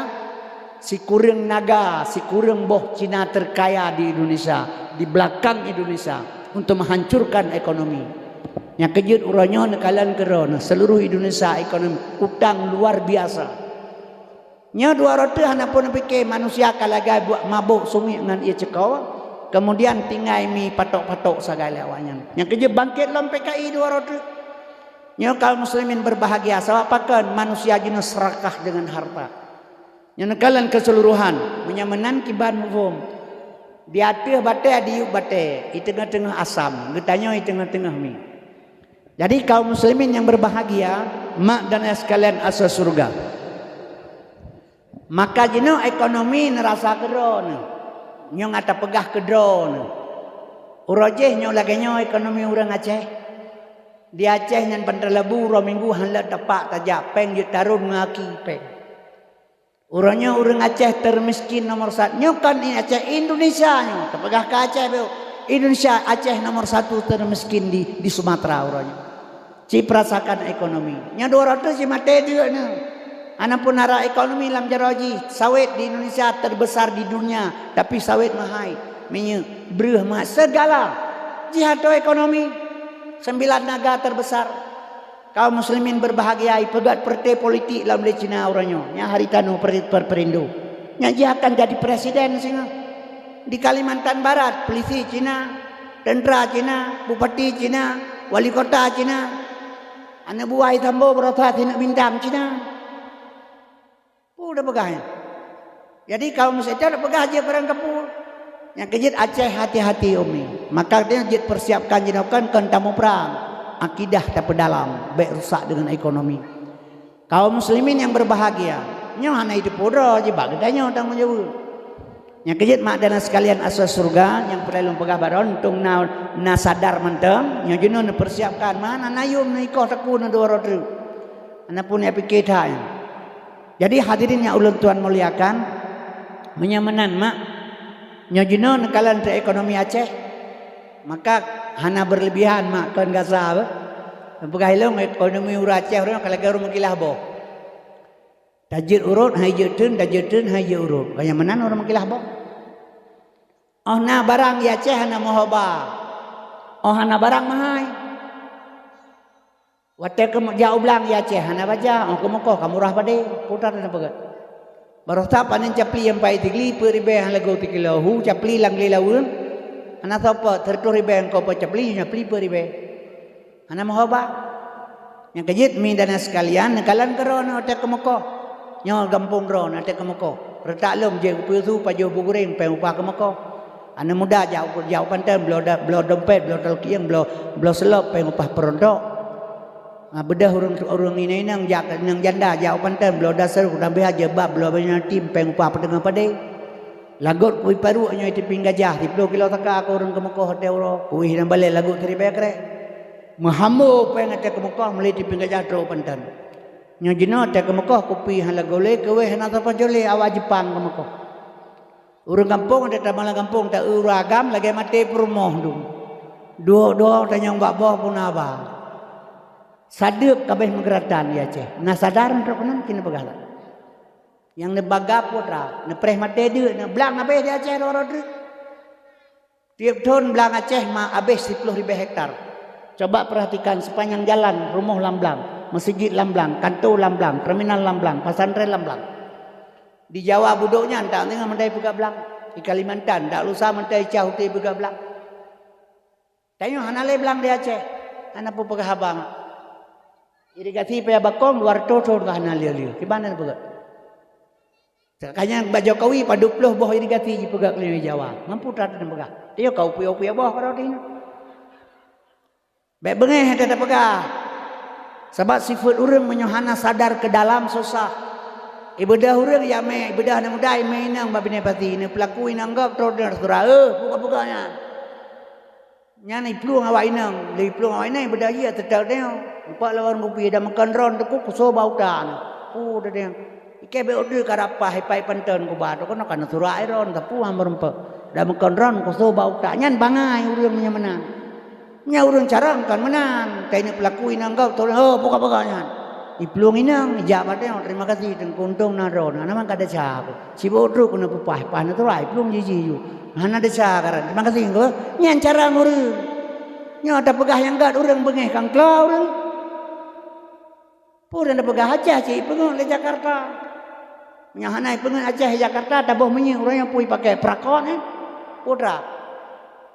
Sikureueng naga, sikureueng boh Cina terkaya di Indonesia, di belakang Indonesia untuk menghancurkan ekonomi. Nyang keujeuet uroe nyoe neukalon keudroe, seluruh Indonesia ekonomi utang luar biasa. Nyoe dua roh teuh hana pun pike manusia ka lagée buet mabök sumiek ngon ie ceuko, kemudian tinggai mi patok-patok sagai lé awaknyan. Nyang keujeuet bangkét lom P K I dua roh teuh. Nyoe kaum muslimin berbahagia, sabab pakon manusia jinoe serakah dengan harta. Nyoe neukalon keseluruhan, meunyoe meunan kiban muphom. Di ateueh batée, di yup batée, i teungoh-teungoh asam, geutanyoe i teungoh-teungoh mi. Jadi kaum muslimin yang berbahagia, mak dan ayah sekalian asa surga. Maka jinoe ekonomi neurasa keudroe neuh. Nyoe gata peugah keudroe neuh. Uroe jéh nyoe lagée nyoe ekonomi ureuëng Aceh. Di Aceh nyan Bantar Labu uroe Minggu hana lé tapak tajak péng jeuet tarôn ngon aki péng. Uroe nyoe ureuëng Aceh termiskin nomor satu. Nyoe kan i Aceh, Indonesia nyoe. Tapeugah keu Aceh beu. Indonesia, Aceh nomor satu termiskin di, di Sumatera uroe nyoe. Ci perasakan ekonomi. Nyoe dua roh teuh ci maté deuk nyoe. Hana pun arah ekonomi lam jaroe jih. Sawét di Indonesia terbesar di dunia, tapi sawét mahai. Minyeuk, breueh, mat, segala. Jih atau ekonomi. Sembilan naga terbesar. Kaum muslimin berbahagia, ipeugét partai politik lam lé Cina uroe nyoe. Nyang hari tanoh per-, per-, perindo. Nyang jih akan jadi presiden singoh. Di Kalimantan Barat, polisi Cina, tentara Cina, bupati Cina, wali kota Cina. Aneuk buah Sambo beurasa sineuk bintang Cina. Peue tapeugah nyan? Jadi kaum muslim tapeugah jeuet barang kapeue. Nyang keujeuet Aceh hati-hati umi. Maka dia jeuet persiapkan jinoe kon, kon tamuprang. Akidah tapeudalam, bék rusak dengan ekonomi. Kaum muslimin yang berbahagia, nyoe hana jiteupeue droe jibak geutanyoe tanggong jaweueb. Nyang keujeuet mak dan sekalian asa surga nyang peureulée lôn peugah baroe, untông na, na sadar mantong, nyoe jinoe neupersiapkan, mana na yum neuikoh takue na dua roh treuk. Hana pun ya pike that nyan. Jadi hadirin nyang ulôn tuan muliakan, meunyoe meunan mak, nyoe jinoe neukalon teuh ekonomi Aceh, maka hana berlebihan mak kon gasa beh. Peugah ilong ekonomi ureuëng Aceh ureuëng ka lagée ureuëng meukilah boh. Tajeuet urot hai jeuet teun, tajeuet teun hai jeuet urot. Ka nyang meunan ureuëng meukilah boh. Oh na barang di Aceh hana meuhoba. Oh hana barang mahai. Watée keu jak u blang di Aceh hana baja, oh keumeukoh ka murah padé, putar na peugét. Barosa panen capli nyang pai tigli peuet ribée hana lego tikilo, hu capli lam gli laweuen hana soe po, seratus ribée engko po capli, capli peuet ribée. Hana meuhoba. Nyang keujeuet mi dan sekalian, neukalon keudroe nyoe watée keumeukoh. Nyoe gampông droe nyoe watée keumeukoh. Reutak lom jeuet keupeue su pajoh bu goreng péng upah keumeukoh. Aneuk muda jak, jak u panten, bloe da-, bloe dompet, bloe talkieng, bloe, bloe seulop, péng upah peurontok. Ha, beudôh ureuëng, ureuëng inong-inong jak, inong janda jak u panten, bloe dasar, kudang B H, jilbab, bloe banyu tim, péng upah peuteungoh padé. Lagot kui paruek nyoe tipieng gajah, siplôh kilo saka keu ureuëng keumeukoh watée uroe, kueh dan balée lagot siribée krek. Meuhambo péng watée keumeukoh meulé tipieng gajah trok u panten. Nyoe jinoe watée keumeukoh kupi hana lagolé, kueh hana sapoh jolé, awak Jepang keumeukoh. Ureuëng gampông watée tamong lam gampông ta-eu ureuëng agam lagée maté peurumoh dum. Duek-duek tanyong bak boh pun haba. Sadeueb kabeh meugeuratan di Aceh. Na sadar meunurot keunan keuneuk peugah that. Nyang neubaga putra, neupreh maté deuek, neublang habéh di Aceh rot-rot treuk. Tieb thon blang Aceh ma habéh siplôh ribée hektar. Coba perhatikan sepanjang jalan, rumoh lam blang, meuseujid lam blang, kanto lam blang, terminal lam blang, pesantren lam blang. Di Jawa budok nyan dak deungoe meuntée peugah blang. Di Kalimantan dak lusa meuntée cah uté peugah blang. Tanyoe hana lé blang di Aceh. Hana peue peugah haba mak. Irigasi paya bakong dua ratus thon ka hana lé-lé. Kiban na peugah. Seukanya bak Jokowi padub ploh boh irigasi jipeugah keu Jawa. Mampu that na peugah. Tanyoe ka upie-upie boh padahai nyoe. Bék beungéh that tapeugah. Sabab sifeuet ureuëng meunyoe hana sadar keu dalam susah. Ibeudôh ureuëng ya mé, ibeudôh aneuk muda ya mé inong bak binéh pasi, neupeulaku inong gob trok deungon sura, eh, buka-buka nyan. Nyan iplueng awak inong, lé iplueng awak inong ibeudôh jih ateueh tanyoe. Nampak lawan kupi dah meukan ron teuku kusoe bak utak nyan. Pu teudeung. Ikée bék udeuh ka rapah ipai panton kuba tu keunoe ka neusurak iron, tapi hana meureumpok. Dah meukan ron kusoe bak utak nyan bangai ureuëng meunyoe meunan. Nyan ureuëng carông kon meunan, kaineuk peulaku inong gob teuh, oh, peugah-peugah nyan. Iplueng inong, ijak bak tanyoe, "Terima kasih Teungku, untông na droeneuh, na man ka desya." Sibok trok keuneuk peupah, pah neusurak, iplueng jiji ju. Hana desya karan, "Terima kasih Teungku." Nyan carông ureuëng. Nyoe tapeugah nyang gét ureuëng beungéh kan klo ureuëng. Peue nyang tapeugah Aceh cit ipeungeut lé Jakarta. Meunyoe hana ipeungeut Aceh Jakarta, taboh minyeuk ureuëng nyang pui pakai perakon, eh. Putra.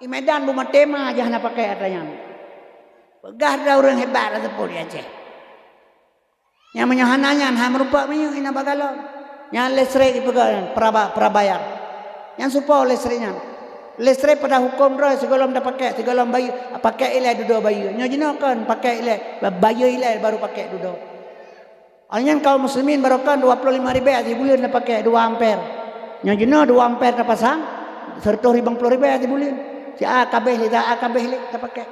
I Medan beumaté ma aja hana pakai atra nyan. Peugah dah ureuëng hebat dah seupôt di Aceh. Nyang meunyoe hana nyan, hai meurumpok minyeuk ina bagalon. Nyan listrik ipeugah nyan, peraba-, perabayar. Nyan supo listrik nyan. Listrik pada huköm droe sigohlom tapakai, sigohlom bayeue, pakai ilée dudoe bayeue. Nyoe jinoe kon pakai ilée, ba-, bayeue ilée baru pakai dudoe. Awaknyan kaum muslimin barokon dua ploh lima ribée sibuleuen tapakai dua amper. Nyoe jinoe dua amper tapasang, seratus limong ploh ribée sibuleuen. Si a kabeh lé, si a kabeh lé tapakai.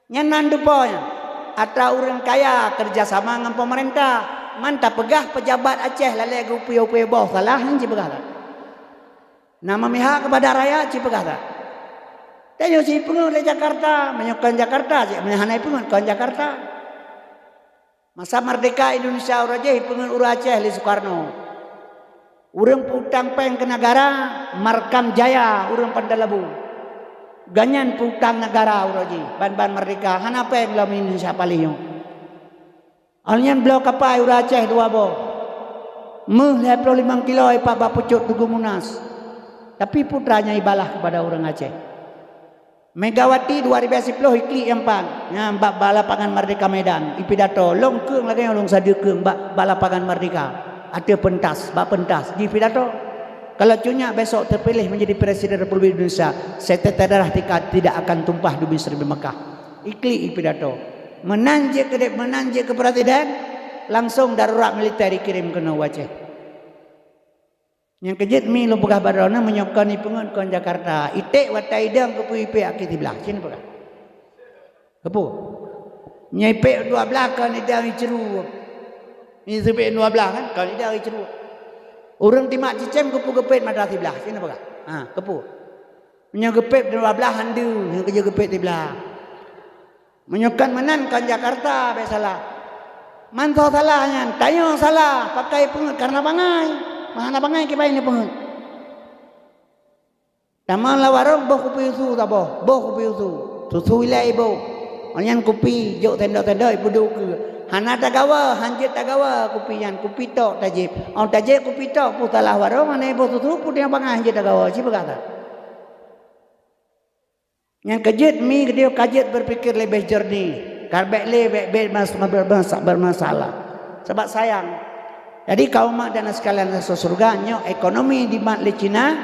Nyan nan dupo nyan. Atra ureuëng kaya kerja sama ngon pemerintah. Man tapeugah pejabat Aceh lalée geupie-upie boh salah nyan jipeugah that. Na memihak kepada rakyat jipeugah that. Tanyoe cit ipeungeut lé Jakarta, meunyoe kon Jakarta cit, meunyoe hana ipeungeut kon Jakarta. Masa merdeka Indonesia uroe jih ipeungeut ureuëng Aceh lé Soekarno. Ureuëng peutang péng keu negara, Markam Jaya, ureuëng Pantai Labu. Gobnyan peutang negara uroe jih, ban-ban merdeka, hana péng lom Indonesia paléh nyoe. Awaknyan bloe kapai ureuëng Aceh dua boh. Méuh lhée ploh limong kilo ipat bak pucok Tugu Munas. Tapi putra nyan ibalah kepada ureuëng Aceh. Megawati dua ribée siploh iklik nyang pat, nyan bak, bak lapangan Merdeka Medan, ipidato, lôn keueng lagée nyang lôn sadeue keueng bak, bak lapangan Merdeka, ateueh pentas, bak pentas, jipidato. Kalau Cut Nyak besok terpilih menjadi Presiden Republik Indonesia, setetes darah tika tidak akan tumpah di Mesir di Mekah. Iklik ipidato. Meunan jeuet keu, meunan jeuet keu presiden, langsong darurat militer ikirém keunoe u Aceh. Nyang keujeuet mi lôn peugah bak droeneuh meunyoe kon ipeungeut kon Jakarta, iték watée idong keupeue ipék akhé siblaih. Cen peugah. Keupeue? Nyoe ipék dua blaih kon idong iceurue. Nyoe sipék dua blaih kan, kon idong iceurue. Ureuëng timak cicém keupeue geupét mata siblaih. Cen peugah. Ha, keupeue? Meunyoe geupét dua blaih handeue, nyoe keujeuet geupét siblaih. Meunyoe kon meunan kon Jakarta bék salah. Man soe salah nyan, tanyoe salah, pakai peungeut karena bangai. Meuhana bangai kiban neupeungeut. Tamong lam warong boh kupi susu saboh, boh kupi susu. Susu ilée iboh. Awaknyan kupi jok sendok-sendok ipeuduek keue. Hana tagawa, hanjeuet tagawa kupi nyan, kupi tok tajieb. Ôn tajieb kupi tok, peue salah warong, hana iboh susu, peue tanyoe bangai hanjeuet tagawa, ci peugah that. Nyang keujeuet mi keudroe ka jeuet berpikir lebih jernih, ka bék lé bék-bék mas-, bermas-, bermasalah. Sabab sayang. Jadi kaum mak dan sekalian rasa syurga, nyoe ekonomi dimat lé Cina,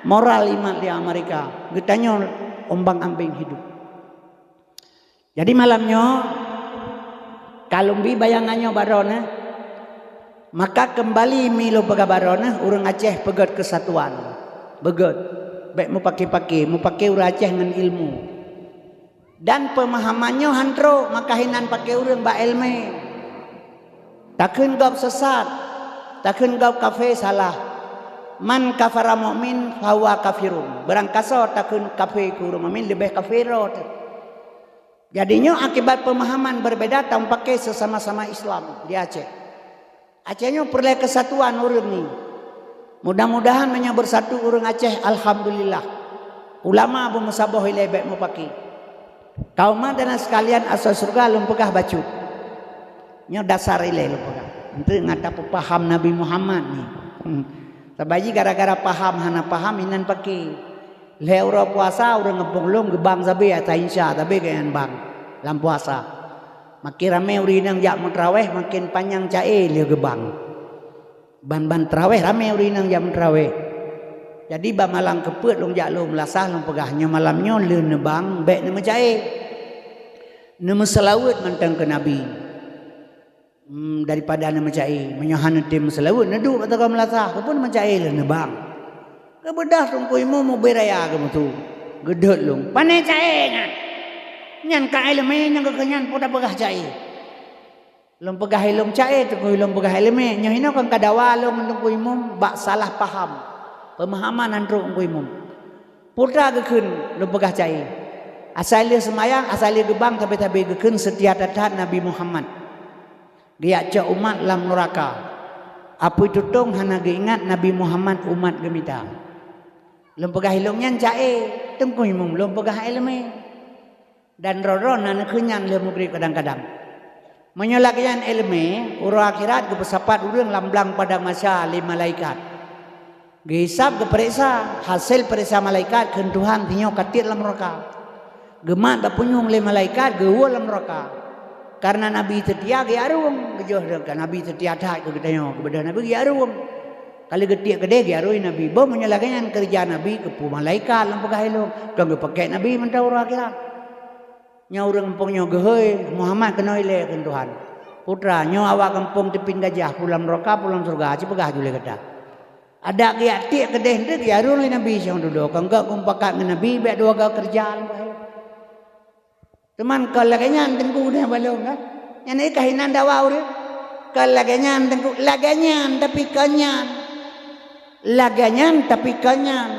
Moral imat di Amerika, geutanyoe umbang-ambing hidup. Jadi malam nyoe, kalumbi bayangan nyoe bak droeneuh, maka keumbali mi lôn peugah bak droeneuh, ureuëng Aceh peugét keusatuan. Beugét. Bék mupake-pake, mupake ureuëng Aceh ngon ilmu. Dan peumahaman nyoe han trok, maka hinan pake ureuëng bak iéleumé. Takheun gob sesat, takheun gob kafé salah. Man kafara mu'min fahuwa kafirun. Beurangkasoe takheun kafé keu ureuëng mukmin leubeh kafé droe teuh. Jadi nyoe akibat peumahaman berbeda tameupaké seusama-sama Islam di Aceh. Aceh nyoe peureulée keusatuan ureuëng ni. Mudah-mudahan meunyoe beusatu ureuëng Aceh, alhamdulillah. Ulama beumeusaboh ilée bék mupake. Kaum dan sekalian, asoe syeuruga lôn peugah bacut. Nyoe dasar ilée lôn peugah. Enteuk ngat tapeupaham Nabi Muhammad ni. Hmm. Sabab jih gara-gara paham hana paham inan pake. Lhée uroe puasa ureuëng gampông lôn geubang sabe ata insya sabe geuyan bang lam puasa. Makin ramé ureuëng inong jak meutrawéh, makin panyang ca-e lheueh geubang. Ban-ban trawéh ramé ureuëng inong jak meutrawéh. Jadi bak malam keupeuet lôn jak lôn meulasah lôn peugah, "Nyoe malam nyoe lheueh neubang bék neumeuca-e. Neumeuseulaweuet mantong keu Nabi." Hmm, daripada neumeuca-e. Meunyoe hana tem meuseulaweuet, neuduek ateueh meulasah, keupeue neumeuca-e lé neubang. Keubeudah Teungku Imum ubé raya geumeusu. Geudhôt lôn, "Pane ca-e nyan? Nyan ka iéleumé nyang geukheun nyan peue tapeugah ca-e?" Lôn peugah ilôn ca-e, Teungku, ilôn peugah iéleumé. Nyoe hinoe kon ka dawa lôn ngon Teungku Imum bak salah paham. Peumahaman han trok Teungku Imum. Peue ta geukheun lôn peugah ca-e? Asai lheueh seumayang, asai lheueh geubang, sabe-sabe geukheun seutia that-that Nabi Muhammad. Geujak cok umat lam nuraka. Apui tutong hana geuingat Nabi Muhammad umat geumita. Lôn peugah ilôn nyan ca-e, Teungku Imum lôn peugah iéleumé. Dan droe-droe na neukheun nyan lheueh mugrib kadang-kadang. Meunyoe lagée nyan iéleumé, uroe akhirat geupeusapat ureuëng lam blang padang mahsya lé malaikat. Geuhisab, geupareksa, hasé pareksa malaikat kheun Tuhan, "Sinyoe ka tiek lam nuraka." Geumat bak punyueng lé malaikat, geuwoe lam nuraka. Kareuna Nabi seutia geuarung, geujoh ka Nabi seutia that keu geutanyoe, geubeudôh Nabi geuarung. Ka lheueh geutiek keudeh geuarui Nabi. Boh meunyoe lagée nyan keureuja Nabi, keupeue malaikat lôn peugah ilôn, kon geupakék Nabi mantong uroe akhirat. Nyoe ureuëng gampông nyoe geuhôi, "Muhammad keunoe ilée," kheun Tuhan. "Putra, nyoe awak gampông Teupin Gajah, peue lam nuraka, peue lam syeuruga, ci peugah ju lé gata." Adak geujak tiek keudeh nteuk, geuyarung lé Nabi siang dudoe. Kon geuh geumupakat ngon Nabi, bék dua goe keureuja lom bahé. Teuma kon lagée nyan Teungku deh balom kan. Nyan ka hinan dawa ureuëng. Kon lagée nyan Teungku, lagée nyan tapi kon nyan. Lagée nyan tapi kon nyan.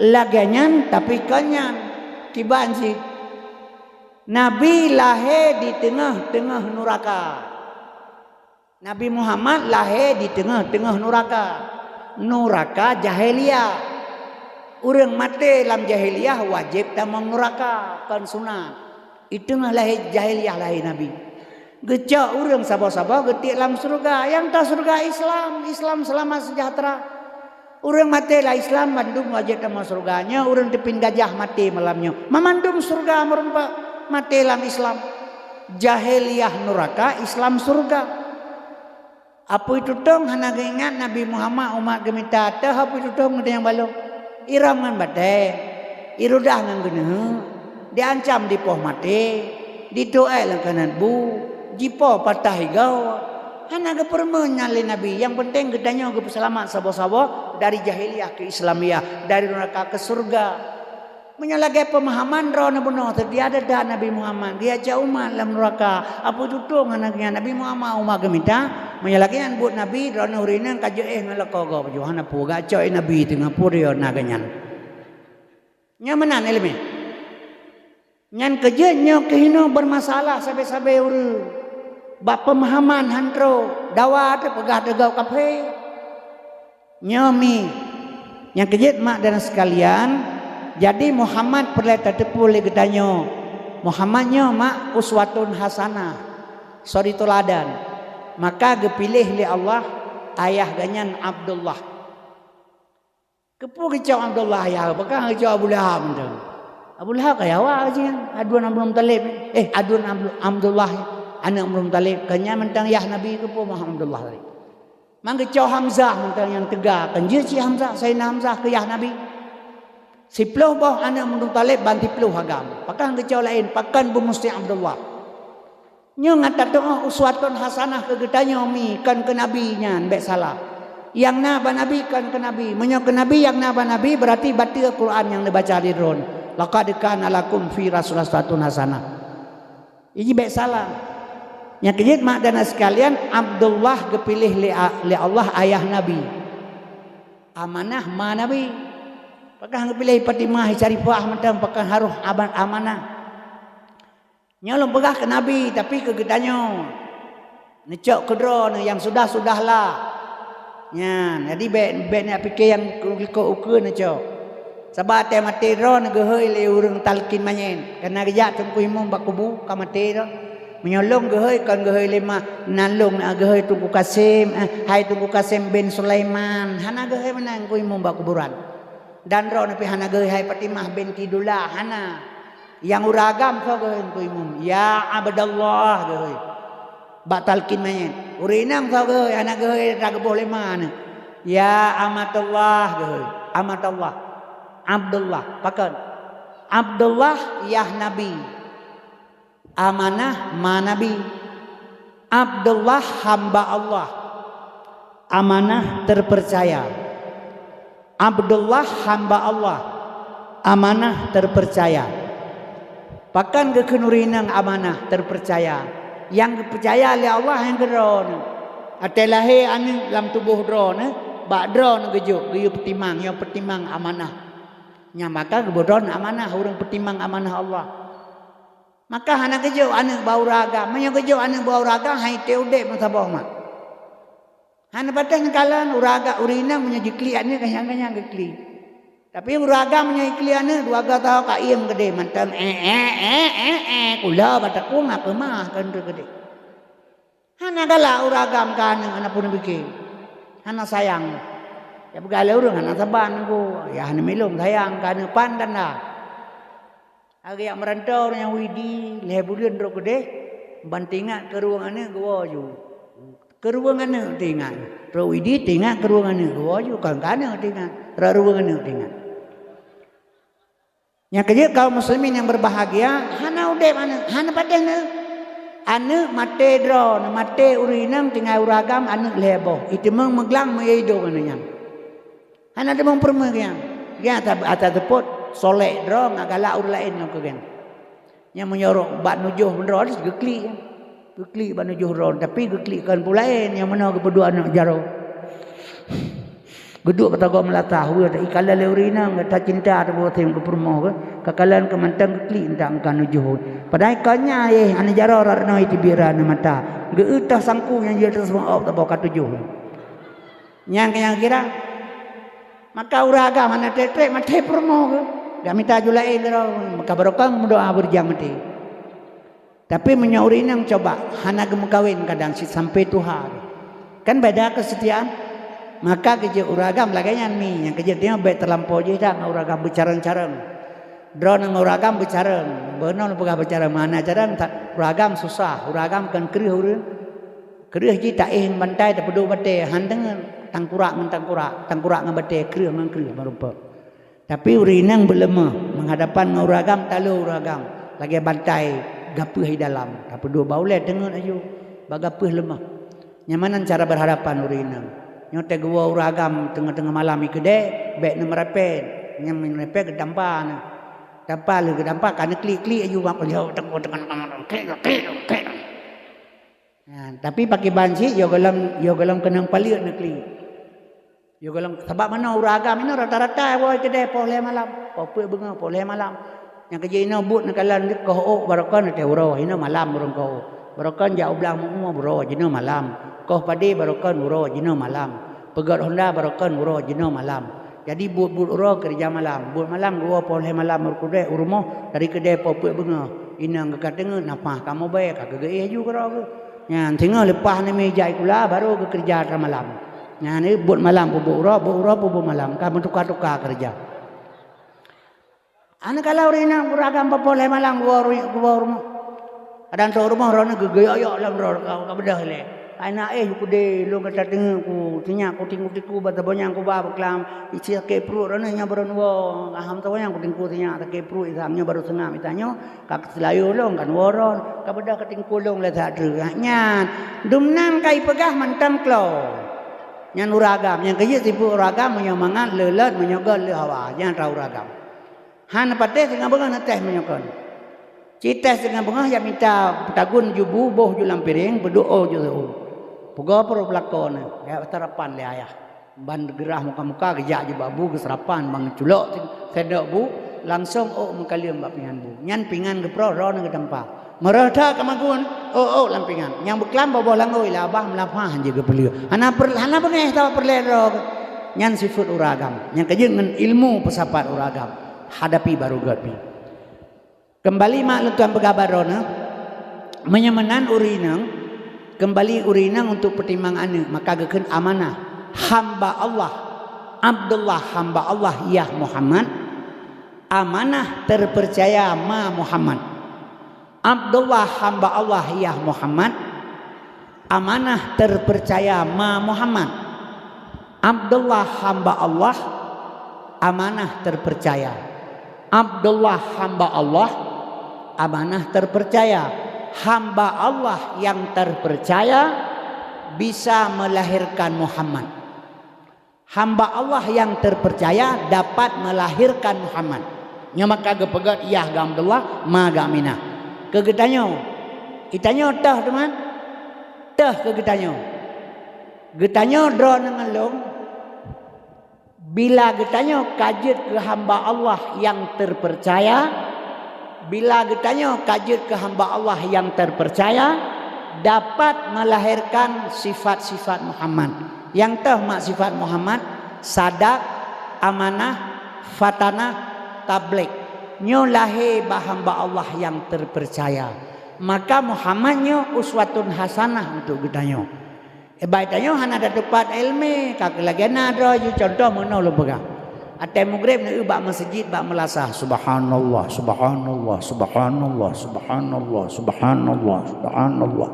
Lagée nyan tapi kon nyan. Kiban cit. Nabi lahé di teungoh-teungoh nuraka. Nabi Muhammad lahé di teungoh-teungoh nuraka. Nuraka jahiliyah. Ureuëng maté lam jahiliyah wajéb tamong nuraka, kon sunat. Di teungoh lahé jahiliyah lahé Nabi. Geucok ureuëng saboh-saboh geutiek lam syeuruga. Nyang ta syeuruga Islam, Islam seulamat seujahteura. Ureuëng maté lam Islam mandum wajéb tamong syeuruga. Nyoe ureuëng Teupin Gajah maté malam nyoe. Mamandum syeuruga meureumpok maté lam Islam. Jahiliyah nuraka, Islam syeuruga. Apui tutong hana geuingat Nabi Muhammad umat geumita, teuh apui tutong meudeh nyang balong. Iram ngon batée, irudah ngon geuneuheuek, diancam dipoh maté, ditoe lam kanat bu, jipo patah igoe. Hana geupeurumeun nyan lé Nabi. Nyang peunteng geutanyoe geupeuseulamat saboh-saboh dari jahiliyah keu Islamiyah, dari nuraka keu syeuruga. Meunyoe lagée peumahaman droeneuh bunoe, seutia that-that Nabi Muhammad, geujak cok umat lam nuraka, apui tutong hana geuingat Nabi Muhammad umat geumita. Meunyoe lagée nyan buet Nabi, droeneuh ureuëng inong ka jeuet ngon lakoe gob, hana peue geujak cok Nabi teungoh peue na geuh nyan. Nyan meunan iéleumé. Nyan keu jeuet nyoe keuh hinoe beurmasalah sabe-sabe ureuëng. Bak peumahaman han trok, dawa teupeugah teugob kafé. Nyoe mi, nyang keu jeuet mak dan sekalian, jadi Muhammad peureulée tateupeue lé geutanyoe. Muhammad nyoe mak uswatun hasanah, suri teuladan. Maka geupiléh lé Allah ayah geuh nyan Abdullah. Keupeue geucok Abdullah ayah, pakon geucok Abu Lahab mantong? Abu Lahab ka yawa jih, aduen Abdul Muthalib. Eh, aduen Abdul, Abdullah, aneuëk Abdul Muthalib. Keu nyan mantong yah Nabi keupeue Muhammad Abdullah tadi. Mang geucok Hamzah mantong nyang teuga, kan jeuet cit Hamzah, Saidina Hamzah keu yah Nabi. Siploh boh aneuk Abdul Muthalib ban siploh agam. Pakon geucok laén, pakon beumusti Abdullah. Nyoe ngat tateu'oh uswatun hasanah keu geutanyoe mi, kon keu Nabi nyan, bék salah. Nyang na bak Nabi kon keu Nabi. Meunyoe keu Nabi nyang na bak Nabi, beurati bateue Quran nyang neubaca lé droen. Laqad kana lakum fi Rasulillah uswatun hasanah. Iji bék salah. Nyang keujeuet mak dan sekalian, Abdullah geupiléh lé a-, lé Allah ayah Nabi. Amanah ma Nabi. Pakon geupiléh Fatimah Syarifah mantong, pakon harôh aban-, amanah. Nyoe lôn peugah keu Nabi, tapi keu geutanyoe. Neucok keu droeneuh nyang sudah-sudahlah. Nyan, jadi bék, bék neupike nyang likot ukeue neucok. Sabab watée maté droeneuh geuhôi lé ureuëng talkin manyét. Kana geujak Teungku Imum bak kubu, ka maté droe. Meunyoe lôn geuhôi, kon geuhôi lé ma, nan lôn, ah, geuhôi Teungku Kasim, eh, hai Teungku Kasim bin Sulaiman. Hana geuhôi meunan Teungku Imum bak kuburan. Dan droeneuh pih hana geuhôi hai Fatimah binti Dula, hana. Nyang ureuëng agam soe geuhôi Teungku Imum? Ya Abdallah geuhôi. Bak talkin manyét. Ureuëng inong soe geuhôi, hana geuhôi, tageuboh lé ma neuh. Ya Amatullah geuhôi. Amatullah. Abdullah. Pakon? Abdullah yah Nabi. Amanah ma Nabi. Abdullah hamba Allah. Amanah terpercaya. Abdullah hamba Allah. Amanah terpercaya. Pakon geukheun ureuëng inong amanah terpercaya? Nyang geupeucaya lé Allah nyang keu droeneuh. Watée lahé aneuk lam tuboh droeneuh, bak droeneuh geujok, geuyue peutimang, nyoe peutimang amanah. Nyang maka geuboh droeneuh amanah, ureuëng peutimang amanah Allah. Maka hana geujok aneuk bak ureuëng agam. Meunyoe geujok aneuk bak ureuëng agam, han item udeb meusaboh mak. Hana patéh neukalon ureuëng agam, ureuëng inong meunyoe jiklik aneuk, kanyang-kanyang geuklik. Tapi ureuëng agam meunyoe jiklik aneuk, dua go saho ka iem keudeh mantong, eh, eh, eh, eh, eh, kula bak takong, aku mah, kan tu keudeh. Hana galak ureuëng agam keu aneuk, hana peuneupike. Hana sayang. Ya peugah lé ureuëng hana saban nunggu. Ya hana milong sayang keu aneuk pan tanda. Lagée jak meurantau nyang Widi, lhée buleuen rot keudeh, ban teuingat keu ruweueng aneuk geuwoe ju. Keu ruweueng aneuk teuingat. Rot Widi teuingat keu ruweueng aneuk geuwoe ju, kon keu aneuk teuingat. Rot ruweueng aneuk teuingat. Nyang keujeuet kaum muslimin nyang berbahagia, hana udeb aneuk, hana patéh neuh. Aneuk maté droe, maté ureuëng inong tinggai ureuëng agam aneuk lhée boh. Iteumeung meuglang meuidong aneuk nyan. Hana teumong peurumoh geuh nyan. Geuh ata, ata teupot solek droe ngon galak ureuëng laén ngon keu geuh nyan. Nyang meunyorok bak nujoh droe geuklik. Geuklik bak nujoh droe, tapi geuklik kon peue laén nyang meunoe geupeuduek aneuk jaroe. Geuduek bak tagoe meulatah, weueh, ikalon lé ureuëng inong, gata cinta teuboh tem keu peurumoh geuh, kakalon keu mantong geuklik ndak ka nujoh. Padahai kon nyan, eh, aneuk jaroe rot noe iteubiet rot aneuk mata. Geu-eu toh sangku nyang jeuet teuseumeuk ôb taboh ka tujoh. Nyang, nyang kira. Maka ureuëng agam hana trek-trek maté peurumoh geuh. Gak mita ju laén keudroe, maka barokon meudoa beurijang maté. Tapi meunyoe ureuëng inong coba hana geumeukawen kadang cit sampai tuha. Kan beda keusetiaan. Maka geujeuet ureuëng agam lagée nyan mi, nyang keujeuet nyoe bék teulampau jih dak ngon ureuëng agam beucarông-carông. Droeneuh ngon ureuëng agam beucarông. Beunong peugah beucarông, mana carông, ta-, ureuëng agam susah, ureuëng agam kon kreueh ureuëng. Kreueh jih taéh ngon bantai tapeuduek batée, han deungon tangkurak ngon tangkurak, tangkurak ngon batée, kreueh ngon kreueh meurumpok. Tapi ureuëng inong beuleumoh, meuhadapan ngon ureuëng agam, talo ureuëng agam, lagée bantai gapeuh di dalam, tapeuduek bak ulée teungeut aju, bak gapeuh leumoh. Nyan meunan cara beurhadapan ureuëng inong. Nyoe teuh geuwoe ureuëng agam teungoh-teungoh malam ikeudée, bék neumeurapée, nyang meurapée geutampa na. Tampa lheueh geutampa ka neuklik-klik aju bak ulée teungoh-teungoh malam, klik, klik, klik. Nah, tapi pakriban cit, yoh gohlom, yoh gohlom keunong paleuet neuklik. Yoh gohlom, sabab meunoe ureuëng agam inoe rata-rata woe keudeh poh lhée malam, poh peuet beungoh, poh lhée malam. Nyang keujeuet inoe buet neukalon koh ôk barokon teuh uroe, inoe malam ureuëng koh ôk. Barokon jak u blang meu-umu uroe jinoe malam. Koh padé barokon uroe jinoe malam. Peugöt honda barokon uroe jinoe malam. Jadi buet-buet uroe keureuja malam. Buet malam geuwoe poh lhée malam ureuëng keudeh u rumoh, dari keudeh poh peuet beungoh. Inong geuh ka teungeut nafah ka mubée, ka geugeuéh aju keudroe geuh. Nyan singoh leupah neumi jak sikula, baru geukeureuja atra malam. Nyan buet malam peubuet uroe, buet uroe peubuet malam, ka meutuka-tuka keureuja. Aneuk kala ureuëng inong ureuëng agam poh lhée malam geuwoe ru-, geuwoe rumoh. Kadang trok rumoh droeneuh geugeuyok-yok lom droe ka, ka beudôh ilée. Ai na éh ju keudeh, lôn ka tateungeut ku, sinyak ku tiku-tiku bak saboh nyang kuba beuklam, isi sakét pruet droeneuh nyoe baroe nyoe, aham saboh nyang ku tiku sinyak sakét pruet, isam nyoe baroe seungab ita nyoe, ka keuseulayeue lôn kan woron, ka beudôh ka tiku lôn lé that treuk nyan. Dumnan ka ipeugah mantong klo. Nyan ureueng agam, nyang keujeuet sifeuet ureueng agam meunyoe mangat le lôt, meunyoe göt le hawa, nyan atra ureueng agam. Hana patéh singoh beungoh neutéh meunyoe kon. Ci téh singoh beungoh jak mita tagun ju bu boh ju lam piréng, peuduek ôk ju seu. Peugoe peuruek peulakon, jak sarapan lé ayah. Ban geurah muka-muka geujak ju bak bu geuseurapan, ban geuculok sendok bu, langsong ôk meukaleuem bak pingan bu. Nyan pingan geuproh droeneuh geutampa. Meureuh that ka magun, ôk-ôk lam pingan. Nyang beuklam boh-boh langôi lé abah meulapah jeuet geupeuleueh. Hana per-, hana beungéh saboh peureulée droe. Nyan sifeuet ureueng agam. Nyang keujeuet ngon ilmu peusapat ureueng agam. Hadapi baru göt pih. Keumbali mak lôn tuan peugah bak droeneuh, meunyoe meunan ureueng inong, keumbali ureueng inong untuk peutimang aneuëk, maka geukheun amanah. Hamba Allah, Abdullah hamba Allah, yah Muhammad, amanah terpercaya ma Muhammad. Abdullah hamba Allah, yah Muhammad, amanah terpercaya ma Muhammad. Abdullah hamba Allah, amanah terpercaya. Abdullah hamba Allah, amanah terpercaya. Hamba Allah yang terpercaya bisa melahirkan Muhammad. Hamba Allah yang terpercaya dapat melahirkan Muhammad. Nyoe maka geupeugét yah geuh Abdullah, ma geuh Aminah. Keu geutanyoe, geutanyoe toh teuma? Toh keu geutanyoe. Geutanyoe droeneuh ngon lôn, bila geutanyoe ka jeuet keu hamba Allah nyang teupeurcaya, bila geutanyoe ka jeuet keu hamba Allah nyang teupeurcaya, dapat meulahérkan sifat-sifat Muhammad. Nyang toh mak sifat Muhammad? Sadak, amanah, fatanah, tablig. Nyoe lahé bak hamba Allah nyang teupeurcaya. Maka Muhammad nyoe uswatun hasanah untuk geutanyoe. Eh, bak tanyoe hana tatupat iéleumé, ka keu lagée na droe jih, cuntoh meunoe lôn peugah. Watée mugreb neueu bak meuseujid bak meulasah, "Subhanallah, subhanallah, subhanallah, subhanallah, subhanallah, subhanallah."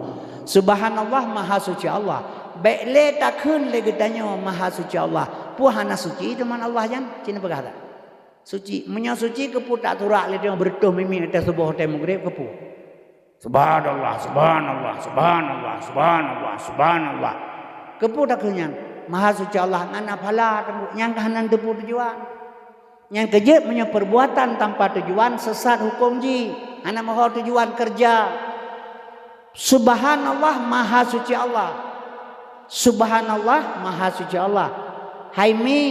Subhanallah, maha suci Allah. Bék lé takheun lé geutanyoe maha suci Allah. Peue hana suci teuma Allah nyan? Ci neupeugah that. Suci. Meunyoe suci, keupeue tak turak lé tanyoe beureutôh mimiet watée suboh watée mugreb, keupeue? Subhanallah, subhanallah, subhanallah, subhanallah, subhanallah. Keupeue takheun nyan? Maha suci Allah, ngon na phala teungku, nyang ka hana teupeu tujuan. Nyang keujeuet meunyoe perbuatan tanpa tujuan, sesat huköm jih, hana meuho tujuan keureuja. Subhanallah, maha suci Allah. Subhanallah, maha suci Allah. Hai mi,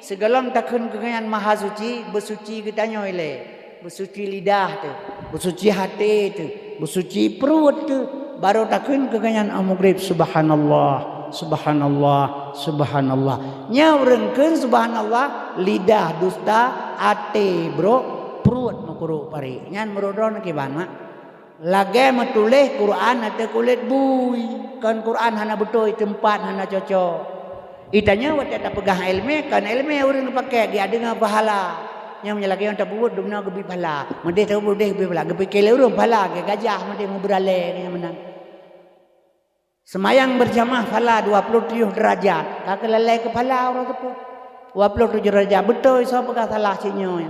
sigohlom takheun keu geuhnyan maha suci, beusuci geutanyoe ilée. Beusuci lidah teuh, beusuci até teuh, beusuci pruet teuh, barô takheun keu geuhnyan 'oh mugreb, "Subhanallah, subhanallah, subhanallah." Nyoe ureuëng kheun subhanallah, lidah dusta, até brok, pruet meukurok parék. Nyan meurok droeneuh kiban, mak. Lagée meutuléh Quran ateueh kulét bui, kon Quran hana beutôi, teumpat hana cocok. Geutanyoe watée tapeugah iéleumé, kon iéleumé ureuëng geupaké, geudeungoe pahala. Nyang meunyoe lagée nyang tapeubuet dumnoe geubri pahala, meudeh tapeubuet deh geubri pahala, geupike lé ureuëng pahala, gagajah meudeh meubeuralée nyang meunan. Seumayang beurjamaah pahala dua ploh tujoh deurajat, ka keulalai keu pahala uroe teupeu. Dua ploh tujoh deurajat, beutôi soe peugah salah cit nyoe.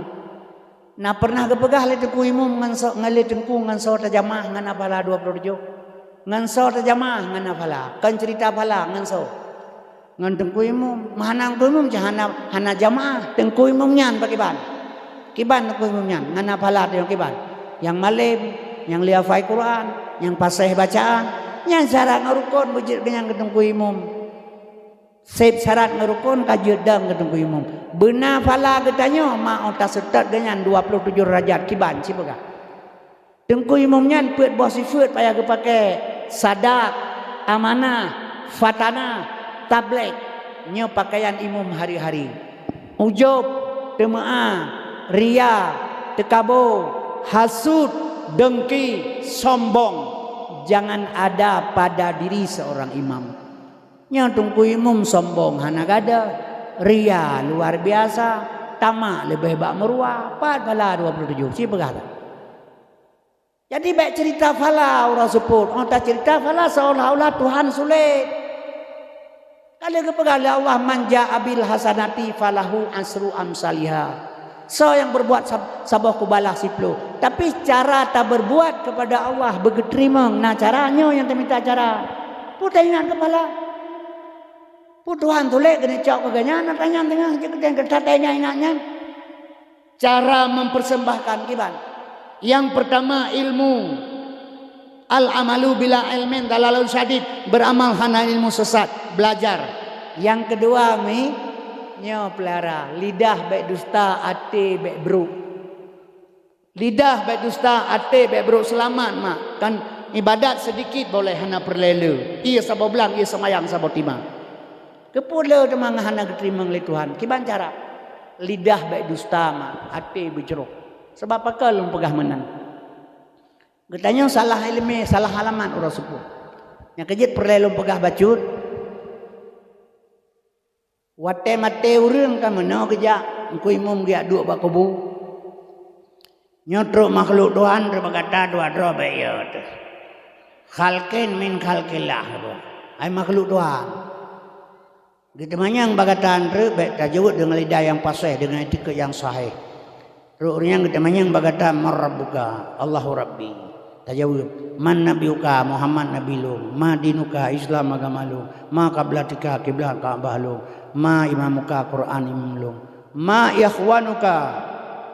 Na peureunah geupeugah lé teungku imum ngon soe, ngon lé teungku ngon soe tajamaah ngon na pahala dua ploh tujoh? Ngon soe tajamaah ngon na pahala? Kon ceurita pahala ngon soe? Ngon teungku imum. Meuhana teungku imum cit hana, hana jamaah. Teungku imum nyan pakiban? Kiban teungku imum nyan? Ngon na pahala teungku kiban? Nyang malém, nyang lé hafai Quran, nyang paséh bacaan, nyan syarat ngon rukon beujeuet keu nyang keu teungku imum. Seb syarat ngon rukon ka jeuet dong keu teungku imum. Beuna pahala geutanyoe ma 'oh taseutôt geuhnyan dua ploh tujoh deurajat kiban sipeugah. Teungku imum nyan peuet boh sifeuet payah geupaké, sadak, amanah, fatanah, tablig. Nyoe pakaian imum hari-hari. Ujub, teumeu'a, ria, teukabo, hasut, deungki, sombong, jangan ada pada diri seorang imam. Nyoe teungku imum sombong hana gadôh, ria luar biasa, tamak leubeh bak meuruwa, pat pahala dua ploh tujoh, sipeugah that. Jadi bék cerita phala uroe seupôt. Oh, tacerita phala seolah-olah Tuhan sulet. Ka lheueh geupeugah lé Allah, "Man jaa bil hasanati falahu asyru amsaliha." Soe nyang berbuat sab-, saboh kubalah siploh. Tapi cara taberbuat kepada Allah beugeuteurimong, na cara nyoe nyang tamita cara. Peue taingat kepala? Peue Tuhan tulék keuneuk cok keu geuhnyan, na tanyan teungoh jeuet keu taingat-ingat nyan. Cara mempersembahkan kiban. Yang pertama ilmu. Al-amalu bila ilmin dalalun syadid, beramal hana ilmu sesat, belajar. Yang kedua mi, nyoe pelara, lidah bék dusta, até bék brok. Lidah bék dusta, até bék brok, seulamat mak. Kan ibadat seudikit boleh hana peureulée le. Ie saboh blang, ie seumayang saboh tima. Keupeue le teuma hana geuteurimong lé Tuhan? Kiban cara? Lidah bék dusta mak, até beujroh. Sabab pakon lôn peugah meunan? Geutanyoe salah iéleumé, salah alamat uroe seupôt. Nyang keujeuet peureulée lôn peugah bacut, watée maté ureuëng ka meunoe geujak, Teungku Imum geujak duek bak kubu. Nyoe trok makhluk Tuhan, trok bak gata dua droe bék yo teuh. Khalqin min khalqillah, hai makhluk Tuhan. Geuteumanyong bak gata treuk bék tajaweueb deungon lidah nyang paséh, deungon itikeuet nyang sahéh. Trok ureuëng nyan geuteumanyong bak gata, "Man rabbuka?" "Allahu rabbi." Tajaweueb, "Man nabiyuka?" "Muhammad nabi lôn." "Ma dinuka?" "Islam agama lôn." "Ma qiblatika?" "Kiblat Ka'bah lôn." "Ma imamuka?" "Quran imum lôn." "Ma ikhwanuka?"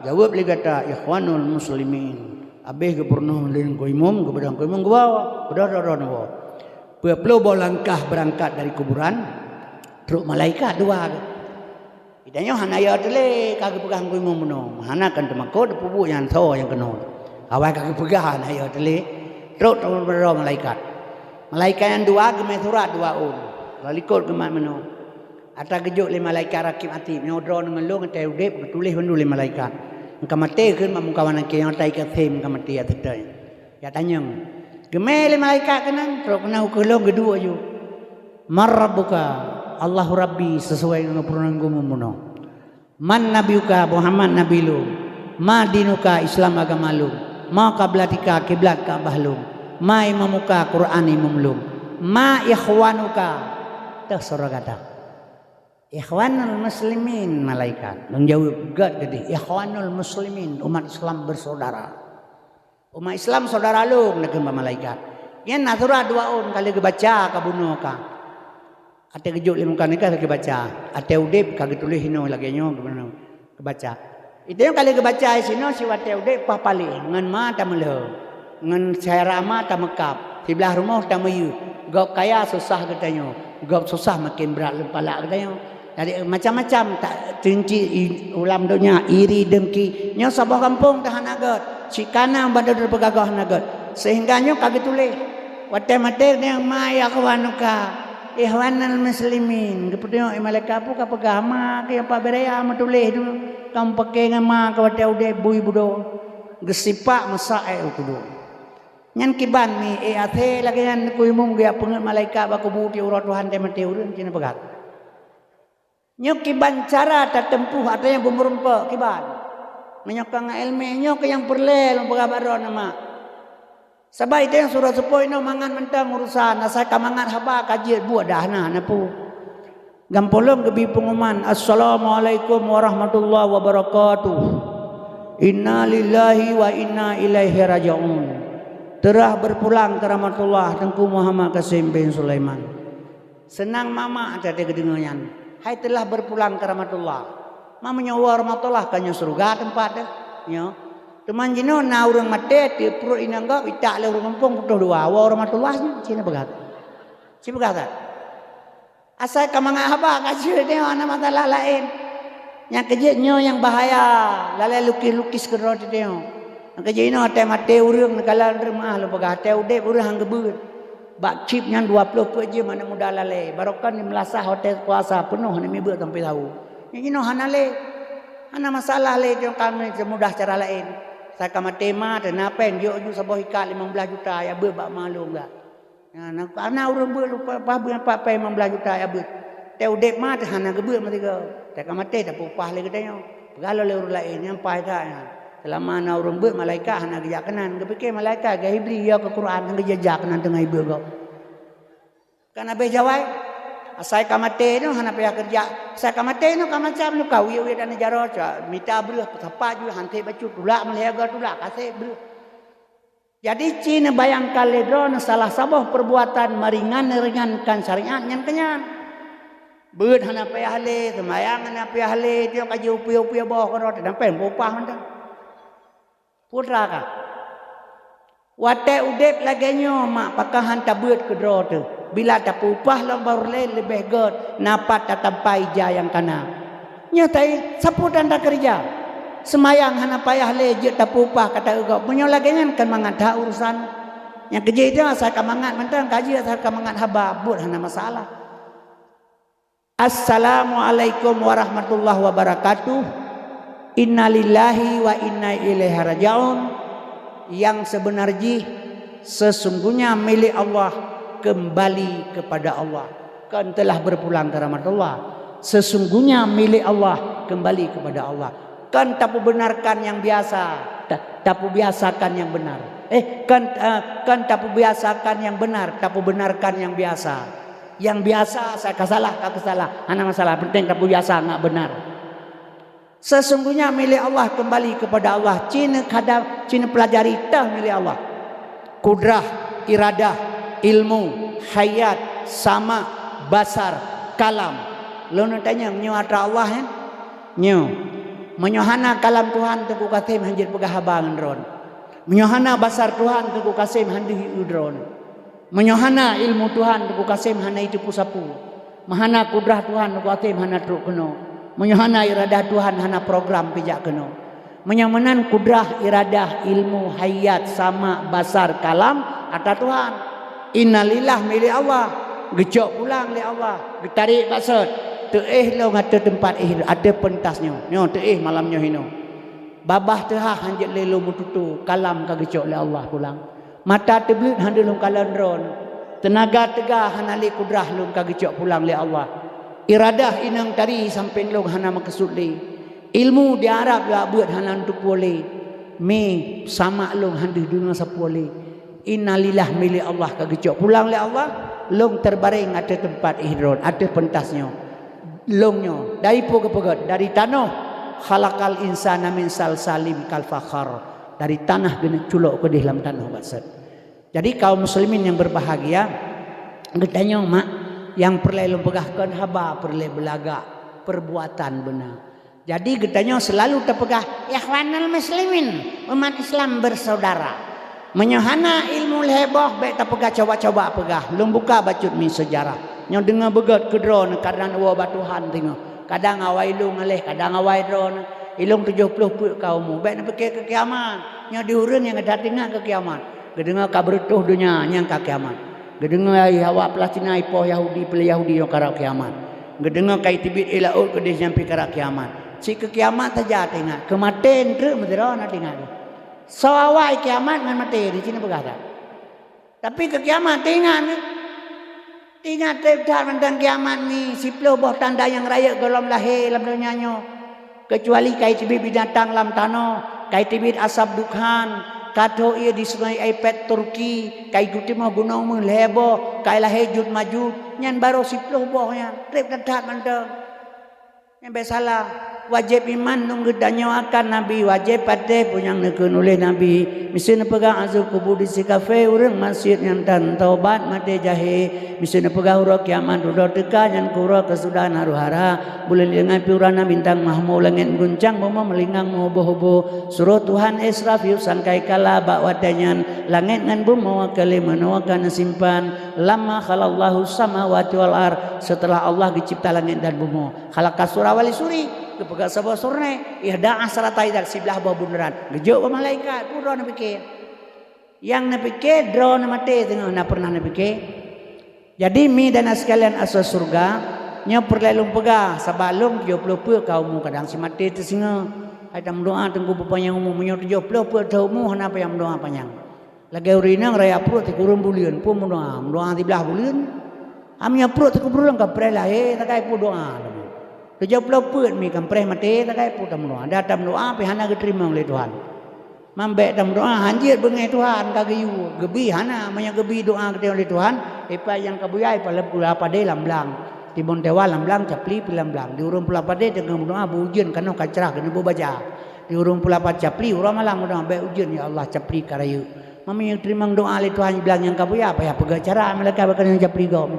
Jaweueb lé gata, "Ikhwanul muslimin." Habéh geupeurunoe lé Teungku Imum, geupeudong Teungku Imum geuwoe, beudôh droe-droe neuwoe. Peuet ploh boh langkah beurangkat dari kuburan, trok malaikat dua. Geutanyoe hana yo teuh lé ka geupeugah Teungku Imum bunoe. Hana kan teumakot, peubuet nyang tho nyang keunoe. Awai ka geupeugah hana yo teuh lé, trok teuma malaikat. Malaikat nyang dua geumé surat dua ôn. Lalikot geumat meunoe. Ata geujok lé malaikat Rakib Atid, nyoe droe ngon lôn watée udeb geutuléh bandum lé malaikat. Ka maté kheun bak meukawan akhé nyoe ata ikat them ka maté ateueh. Ya tanyong. Geumé lé malaikat keunan, trok keunan ukeue lôn geuduek aju. "Man rabbuka?" "Allahu rabbi," sesuai ngon peurunoe Teungku Imum bunoe. "Man nabiyuka?" "Muhammad nabi lôn." "Ma dinuka?" "Islam agama lôn." "Ma qiblatika?" "Kiblat Ka'bah lôn." "Ma imamuka?" "Quran imum lôn." "Ma ikhwanuka?" Teuh surah gata. "Ikhwanul muslimin," malaikat. Lôn jaweueb, "Göt keudeh, ikhwanul muslimin, umat Islam bersaudara." "Umat Islam saudara lôn," neukheun bak malaikat. Nyan na surat dua ôn ka lheueh geubaca ka bunoe ka. Watée geujok lé muka nikah lagée baca. Watée udeb ka geutuléh inoe lagée nyoe geubaca. Itu nyang ka lheueh geubaca sinoe siwatée udeb paih paléh ngon ma tameulheueh, ngon syedara ma tameukab, siblaih rumoh tameuyeuh. Gob kaya susah geutanyoe, gob susah maken brat lom palak geutanyoe. Jadi macam-macam tak teuntée i-, ulam donya iri dengki. Nyoe saboh gampông teuh hana göt, cit kana bandum teupeugah hana göt. Sehingga nyoe ka geutuléh. Watée maté nyan ma ikhwanuka, ikhwanul muslimin. Geupeuteunyok lé malaikat peue ka peugah ma keu nyang pabeuraya meutuléh tu. Ka meupaké ngon ma keu watée udeb bui budo. Geusipak meusa ék u kubu. Nyan kiban mi ék até lagée nyan Teungku Imum geujak peungeuet malaikat bak kubu tiep uroe Tuhan teuh maté ureuëng cina peugah. Nyoe kiban cara tateumpôh ata nyang beumeurumpok kiban. Meunyoe ka ngon iéleumé nyoe keuh nyang peureulée lôn peugah bak droeneuh mak. Sabab itée nyang surah seupôt inoe mangat mantong urosan, asai ka mangat haba ka jeuet buet dah na, na peue. Gampolong geubi peunguman, "Assalamualaikum warahmatullahi wabarakatuh. Inna lillahi wa inna ilaihi raji'un." Teurah berpulang ke rahmatullah Teungku Muhammad Kasim bin Sulaiman. Seunang mamak teuh geudeungoe nyan, hai teulah berpulang ke rahmatullah. Ma meunyoe woe rahmatullah ka nyoe syeuruga teumpat teuh, nyoe. Teuma jinoe na ureuëng maté teuh pruet inong gob itak lé ureuëng gampông putôh dua, woe rahmatullah nyan, cina peugah. Ci peugah that. Asai ka mangat haba ka jeuet nyoe hana masalah laén. Nyang keujeuet nyoe nyang bahaya, lalée lukis-lukis keudroe teuh nyoe. Nyang keujeuet inoe watée maté ureuëng neukalon reumaah lôn peugah, watée udeb ureuëng han geubeuet. Bak cip nyan dua ploh peuet jeuem aneuk muda lalée, barokon di meulasah watée puasa peunoh aneuk miet beuet sampoe sahô. Nyan jinoe hana lé. Hana masalah lé, jong kami seumudah cara laén. Asai ka maté ma teuh na péng, jok ju saboh ikat limong blaih juta jak beuet bak ma lôn gak. Nyan, na, na ureuëng beuet lupa, paih beuet pat péng limong blaih juta jak beuet. Watée udeb ma teuh hana geubeuet meusigoe. Watée ka maté tapeupah lé geutanyoe. Peugah lom lé ureuëng laén nyang paih that nyan. Lama na ureuëng beuet, malaikat hana geujak keunan. Geupike malaikat, "Geuh Iblih, yo keu Quran, hana geujak keunan teungoh ibeut gob." Kan habéh jawai. Asai ka maté nyoe hana payah keureuja. Asai ka maté nyoe ka macam luka, uyét-uyét dan jaroe, cak mita breuh, sapat jih, hanté bacut, tulak meulhèe goe tulak, kaseb breuh. Jadi, ci neubayangkan lé droeneuh salah saboh perbuatan meuringan-ringankan syariat nyan keu nyan. Beuet hana payah lé, seumayang hana payah lé, tiok ka jiupie-upie boh keudroe, teudampéng peupah mantong. Putra ka. Watée udeb lagée nyoe, mak, pakon han tabeuet keudroe teuh. Bila tapeupah lom barô lé leubeh gét, na pat tatampai ija nyang kana. Nyoe tai, sapeue tan takeureuja? Seumayang hana payah lé jeuet tapeupah kata eugok. Meunyoe lagée nyan kan mangat that urusan. Nyang keujeuet nyoe asai ka mangat mantong, kaji asai ka mangat haba, buet hana masalah. Assalamualaikum warahmatullahi wabarakatuh. Innalillahi wa inna ilaihi raji'un. Yang sebenar jih, sesungguhnya milik Allah kembali kepada Allah. Kan telah berpulang ke rahmatullah. Sesungguhnya milik Allah kembali kepada Allah. Kan tapeubenarkan yang biasa, ta-, tapeubiasakan yang benar. Eh, kan, eh, kan tapeubiasakan yang benar, tapeubenarkan yang biasa. Yang biasa, sa-, ka salah, ka salah. Hana masalah, penting tapeubiasa ngat benar. Sesungguhnya milik Allah kembali kepada Allah. Ci neukhadam, ci neupelajari teuh milik Allah. Kudrah, iradah, ilmu, hayat, sama, basar, kalam. Lôn tanyong, nyoe atra Allah, eh? Nyoe. Meunyoe hana kalam Tuhan, Teungku Kasim han jeuet peugah haba ngon droeneuh. Meunyoe hana basar Tuhan, Teungku Kasim han deuh ié droeneuh. Meunyoe hana ilmu Tuhan, Teungku Kasim hana jiteupeue sapeue. Meuhana kudrah Tuhan, Teungku Kasim hana trok keunoe. Meunyoe hana iradah Tuhan, hana program pih jak keunoe. Meunyoe meunan kudrah, iradah, ilmu, hayat, sama, basar, kalam, atra Tuhan. Innalillah milik Allah, geucok pulang lé Allah, geutarek bak sot, teuéh lôn ateueh teumpat éh, ateueh peuntas nyoe. Nyoe teuéh malam nyoe hinoe. Babah teuhah han jeuet lé lôn meututoe, kalam ka geucok lé Allah pulang. Mata teubiet han deuh lôn kalon droeneuh. Teunaga teuga hana lé, kudrah lôn ka geucok pulang lé Allah. Iradah inong tari sampéng lôn hana meukeusut lé. Ilmu di Arab jak beuet hana teupeue lé. Mé samak lôn han deuh deungoe sapeue lé. Innalillah milék Allah ka geucok pulang lé Allah. Lôn teubareng ateueh teumpat éh droeneuh, ateueh peuntas nyoe. Lôn nyoe, dari peue geupeugét? Dari tanoh. Khalaqal insana min salsalin kal fakhar. Dari tanah geuneuk culok keudeh lam tanoh bak sot. Jadi, kaum muslimin nyang berbahagia, geutanyoe mak, nyang peureulée lôn peugah kon haba peureulée beulagak, perbuatan beuna. Jadi, geutanyoe seulalu tapeugah, "Ikhwanul muslimin, umat Islam bersaudara." Meunyoe hana ilmu lhée boh, bék tapeugah, coba-coba peugah. Lôn buka bacut mi seujarah. Nyoe deungoe beugét keudroe, kadang woe bak Tuhan teungoh. Kadang awai lôn ngaleh, kadang awai droeneuh. Ilôn tujoh ploh peuet ka umu. Bék neupiké keu kiamat. Nyoe di ureuëng nyang gata teuingat keu kiamat. Geudeungoe ka beureutoh donya nyang ka kiamat. Geudeungoe hai awak Palestina ipoh Yahudi, peulée Yahudi nyang karab kiamat. Geudeungoe ka iteubiet ié laôt keudeh nyang pih karab kiamat. Cit keu kiamat saja teuingat, keu maté treuk meudroe na teuingat. Soe awai kiamat ngon maté di sinoe peugah that. Tapi keu kiamat teuingat. Teuingat treb that mantong kiamat mi, siploh boh tanda nyang rayeuk gohlom lahé lam donya nyoe. Keucuali ka iteubiet binatang lam tanoh, ka iteubiet asab dukhan, ka tho ié di sungai Aipet Turki, ka iteumèe gunong meuh lhée boh, ka ilahé Juj Majuj, nyan barô siploh boh nyan, treb that-that mantong. Nyan bék salah, wajéb iman lôn geutanyoe akan Nabi, wajéb patéh peue nyang neukheun uléh Nabi. Miseue neupeugah azab kubur di sikafé ureuëng maksiet nyang tan taubat maté jahé. Miseue neupeugah uroe kiamat dudoe teuka nyan keu uroe keusudahan haru-hara. Buleuen lingai piurana bintang mahmo, langét meuguncang bumoe meulingang meuhubô-hubô. Suroh Tuhan Israfil sangkai kala bak watée nyan, langét ngon bumoe ka lé meunoe ka neusimpan. Lamma khalaqallahu samawati wal ard, seuteulah Allah geucipta langét dan bumoe. Khalaqa sura wali suri, geupeugah saboh surnée, ihda asyrata ainan, siblaih boh bunderan. Geujok bak malaikat, peue droe neupiké? Nyang neupiké droe neumaté teungoh, na peureunah neupiké. Jadi, mi dan sekalian asoe syeuruga, nyoe peureulée lôn peugah, sabab lôn tujoh ploh peuet ka umu kadang si maté teusingoh. Hai tameudoá teungku peupanyang umu, meunyoe tujoh ploh peuet thon umu hana payah meudoá panyang. Lagée ureuëng inong raya pruet sikureueng buleuen, peue meudoá, meudoá siblaih buleuen. Am nyoe pruet sikureueng buleuen ka preh lahé, takai peue doá. Tujoh ploh peuet mi ka preh maté, takai peue tameudoá. Dan tameudoá pih hana geuteurimong lé Tuhan. Man bék tameudoá hanjeuet beungéh Tuhan ka geuyue. Geubi hana, meunyoe geubi doá geutanyoe lé Tuhan, ipat nyang ka buya, ipat lam pula padé lam blang. Tibon tewa lam blang, capli pih lam blang. Di ureuëng pula padé teungoh meudoá beu ujeuen kanoh ka crah keuneuk beu baca. Di ureuëng pula pat capli uroe malam meudoá bék ujeuen, ya Allah, capli ka rayeuk. Man meunyoe teurimong doá lé Tuhan blang nyang ka buya, payah peugah cara meulakée bak keuneuk capli gob.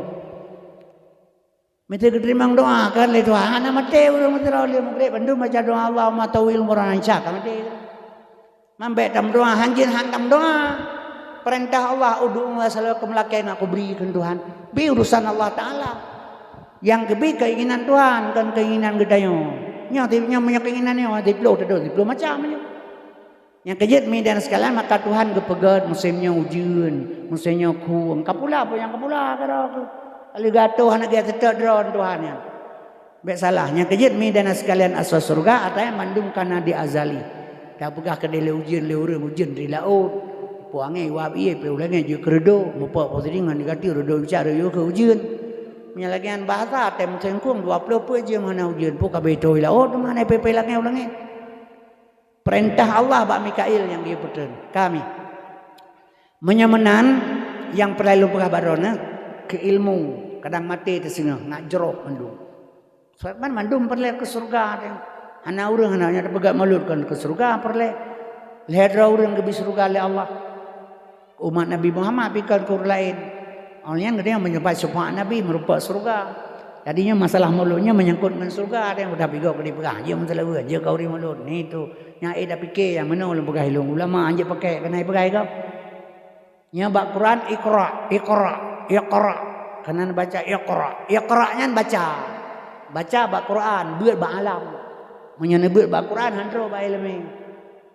Meuteugeuterimong doá kan lé Tuhan, hana maté ureuëng meuteurau lé mugreb bandum baca doá Allahumma tawil umurana insya ka maté. Man bék tameudoá hanjeuet han tameudoá. Peurintah Allah, ud'u as'aluka, meulakée na kubri kheun Tuhan. Bi urusan Allah Taala. Nyang geubi keinginan Tuhan, kon keinginan geutanyoe. Nyoe ti nyoe meunyoe keinginan nyoe, diploh teudoh, diploh macam nyoe. Nyang keujeuet mi dan sekalian, maka Tuhan geupeugét musém nyoe ujeuen, musém nyoe khueng. Ka pula peue nyang ka pula keudroe keuh. Ka lheueh geuatoh hana geuseutôt droe Tuhan nyan. Bék salah, nyang keujeuet mi dan sekalian, asoe syeuruga atra nyan mandum ka na di azali. Tapeugah keudeh lé ujeuen lé ureuëng ujeuen di laôt. Peue angén uap ié, peue ulangée jeuet keu reudôk, mupok positif ngon negatif, reudôk bicara yue keu ujeuen. Meunyoe lagée nyan bahasa, tem sengkong dua ploh peuet jeuem hana ujeuen, peue ka beutôi laôt, teuma hana peue-peue lagée ulangée. Peurintah Allah bak Mikail nyang geupeutrön. Kami. Meunyoe meunan, nyang peureulée lôn peugah bak droeneuh, keu ilmu, kadang maté teusingoh, ngat jroh mandum. Sabab mandum peureulée keu syeuruga teuh. Hana ureuëng hana nyang tapeugah mulod kon keu syeuruga peureulée. Lhée droe ureuëng geubi syeuruga lé Allah. Umat Nabi Muhammad pih kon keu ureuëng laén. Awak nyan geutanyoe meunyeumpat syeufaat Nabi meurumpok syeuruga. Jadi nyoe masalah mulod nyoe meunyangkot ngon syeuruga, ada nyang mudah pigoe keu dipeugah, jeuet meuseulaweuet, jeuet keu ureuëng mulod, ni tu. Nyang ék tapike nyang meunoe lôn peugah ilôn ulama, jeuet pakai keunan peugah gob. Nyoe bak Quran, iqra, iqra, iqra. Keunan baca iqra. Iqra nyan baca. Baca bak Quran, beuet bak alam. Meunyoe neubeuet bak Quran, han trok bak iéleumé.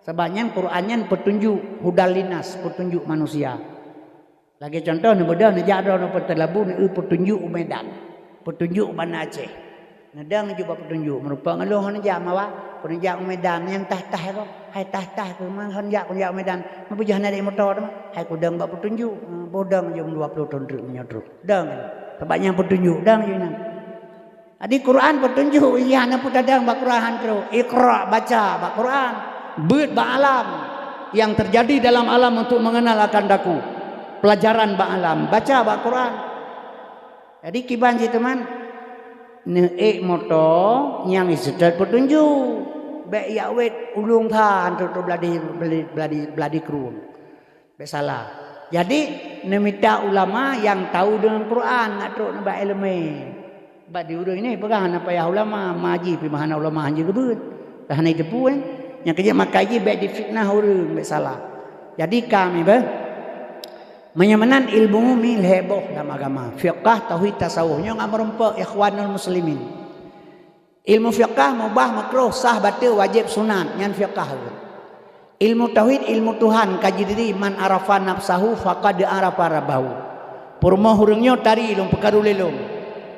Sabab nyan Quran nyan peutunjuk, hudal linnas, peutunjuk manusia. Lagée cuntoh, neubeudôh neujak droeneuh Peuteulabu, neueu peutunjuk u Medan, peutunjuk u Banda Aceh. Neudong neujak bak peutunjuk, meurumpok ngon lôn hana jak mawa, keu neujak u Medan nyang tah-tah keuh, hai tah-tah keuh, man hana jak, keu neujak u Medan, meupeujeuet hana dek moto teuma, hai kudong bak peutunjuk, eh, boh dong jeuem dua ploh thon treuk meunyoe trok. Dong, sabab nyang peutunjuk, dong jih nyan. Jadi Quran peutunjuk, iya na peutadang bak Quran han trok. Iqra, baca bak Quran. Beuet bak alam. Yang terjadi dalam alam untuk mengenal akan daku. Pelajaran bak alam. Baca bak Quran. Jadi kiban cit teuma, neuék moto nyang iseutôt peutunjuk. Bék jak wét ulông that trok-trok beuladi, beuladi, beuladi, beuladi krueng. Bék salah. Jadi, neumita ulama nyang tahu deungon Quran, ngat trok nibak iéleumé. Bak di ureuëng ini peugah hana payah ulama, maji pih hana ulama han jeuet geubeuet. Dah hana jiteupeue, eh. Nyang keujeuet makai jih bék difitnah ureuëng, bék salah. Jadi kami beh, meunyoe meunan ilmu mi lhée boh lam agama. Fiqah, tauhid, tasawuf. Nyoe ngat meurumpok ikhwanul muslimin. Ilmu fiqah mubah, makruh, sah, bateue, wajéb, sunat, nyan fiqah. Ilmu tauhid, ilmu Tuhan, kaji diri, man arafa nafsahu faqad arafa rabbahu. Peurumoh ureuëng nyoe tari lôn peukaru lé lôn.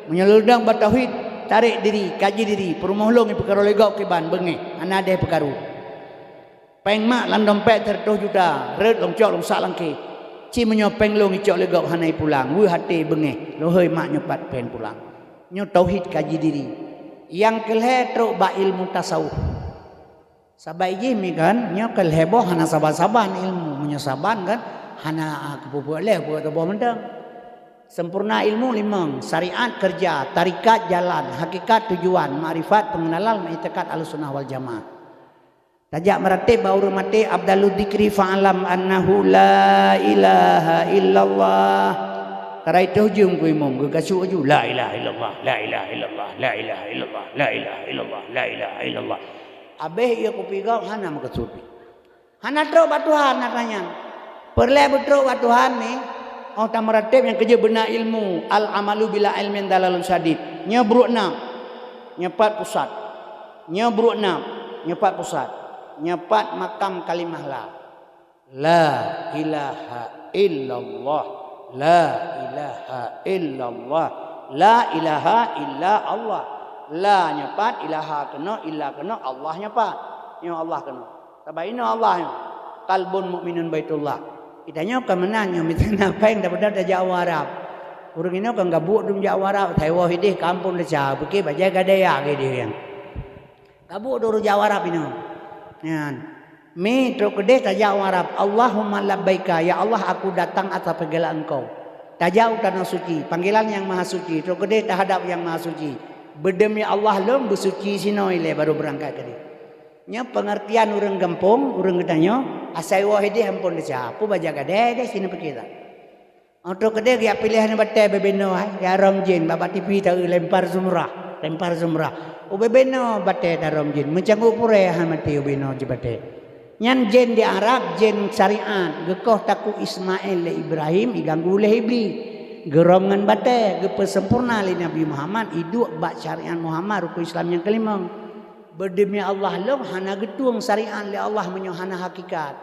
Meunyoe lôn dong bak tauhid, tarek diri, kaji diri, peurumoh lôn ipeukaru lé gob kiban beungéh, hana deh peukaru. Péng mak lam dompet siratoh juta, rhot lôn cok lôn sak lam kèh. Ci meunyoe péng lôn icok lé gob hana ipulang, weueh até beungéh, lôn hôi mak nyoe pat péng pulang. Nyoe tauhid kaji diri. Nyang keulhée trok bak ilmu tasawuf. Saban jih mi kan, nyoe keulhée boh hana saban-saban ilmu. Meunyoe saban kan, hana, ah, keupeue-peue lé, peue teubôh mantong. Sempurna ilmu limong, syariat, keureuja, tarekat, jalan, hakikat, tujuan, makrifat, pengenalan, iktikad Ahlussunnah wal Jamaah. Tajak meuratéb bak ureuëng maté, afdalu dzikri fa'lam annahu la ilaha illallah. Karai toh jeuem keu imum, geukasuk laju, la ilaha illallah, la ilaha illallah, la ilaha illallah, la ilaha illallah, la ilaha illallah. Abéh ié kupi gob hana meukeusut. Hana trok bak Tuhan atra nyan. Peureulée beutrok bak Tuhan ni, óh tameuratéb nyang keujeuet beuna ilmu, al amalu bila ilmin dalalun syadid. Nyoe brok nam, nyoe pat pusat. Nyoe brok nam, nyoe pat pusat. Nyoe pat makam kalimah la. La ilaha illallah. La ilaha illallah. La ilaha illa Allah. La nyoe pat, ilaha keunoe, illa keunoe, Allah nyoe pat. Nyoe Allah keunoe. Saban inoe Allah nyoe. Qalbun mukminun baitullah. Geutanyoe ka meunan nyoe, miseue na péng daripada tajak u Arab. Ureuëng inoe kan gabuek dum jak u Arab, taiwoe ideh kampung desya, pike bajée gadaya ideh nyan. Gabuek dum jak u Arab inoe. Nyan. Mi trok keudeh tajak u Arab, "Allahumma labbaika, ya Allah, aku datang atas panggilan Engkau." Tajak u Tanah Suci, panggilan Yang Maha Suci, trok keudeh tahadap Yang Maha Suci. Beudemi Allah lôn beusuci sinoe ilée baru beurangkat keudeh. Nyoe peungeurtian ureuëng gampông, ureuëng geutanyoe, asai woe hideh ampôn desya, peue baja gadée deh sinoe piké that. Óh trok keudeh geujak piléh aneuëk batée bubena, hai, geujak rhom jén, bak, bak T V taeu lempar jumrah, lempar jumrah. Ububena batée tarhom jén, meucanggu purée hana maté ububena jibatée. Nyan jén di Arab, jén syariat, geukoh takue Ismail lé Ibrahim, iganggu lé Iblih. Geurhom ngon batée, geupeusempurna lé Nabi Muhammad, iduek bak syariat Muhammad, rukun Islam nyang keulimong. Beudemi Allah lôn hana geutueng syariat lé Allah meunyoe hana hakikat.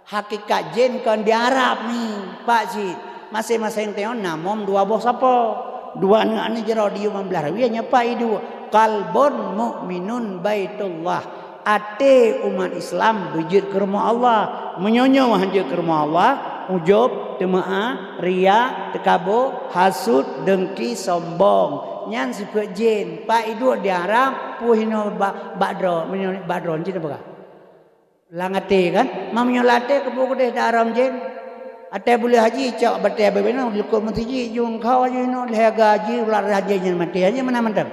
Hakikat jén kon di Arab ni, Pak cit. Maséng-maséng teungoh na mom dua boh sapo. Dua aneuëk-aneuëk jaroe diyue lam blaih rawie nyoe Pak iduek. Qalbun mukminun baitullah. Até umat Islam beujeuet keu rumoh Allah. Meunyoe nyoe han jeuet keu rumoh Allah, ujub, teumeu'ah, riya, teukabo, hasut, deungki, sombong. Nyan sifeuet jén. Pak iduek di Arab, peue hinoe bak, bak droe, meunyoe bak droe, cit peugah. Lam até kan? Meunyoe lam até keupeue keudeh tarhom jén. Até buleuen haji cok batée bubena likot meuseujid jungkau jinoe lhée gaji ulat raja nyan maté aja meunan mantong.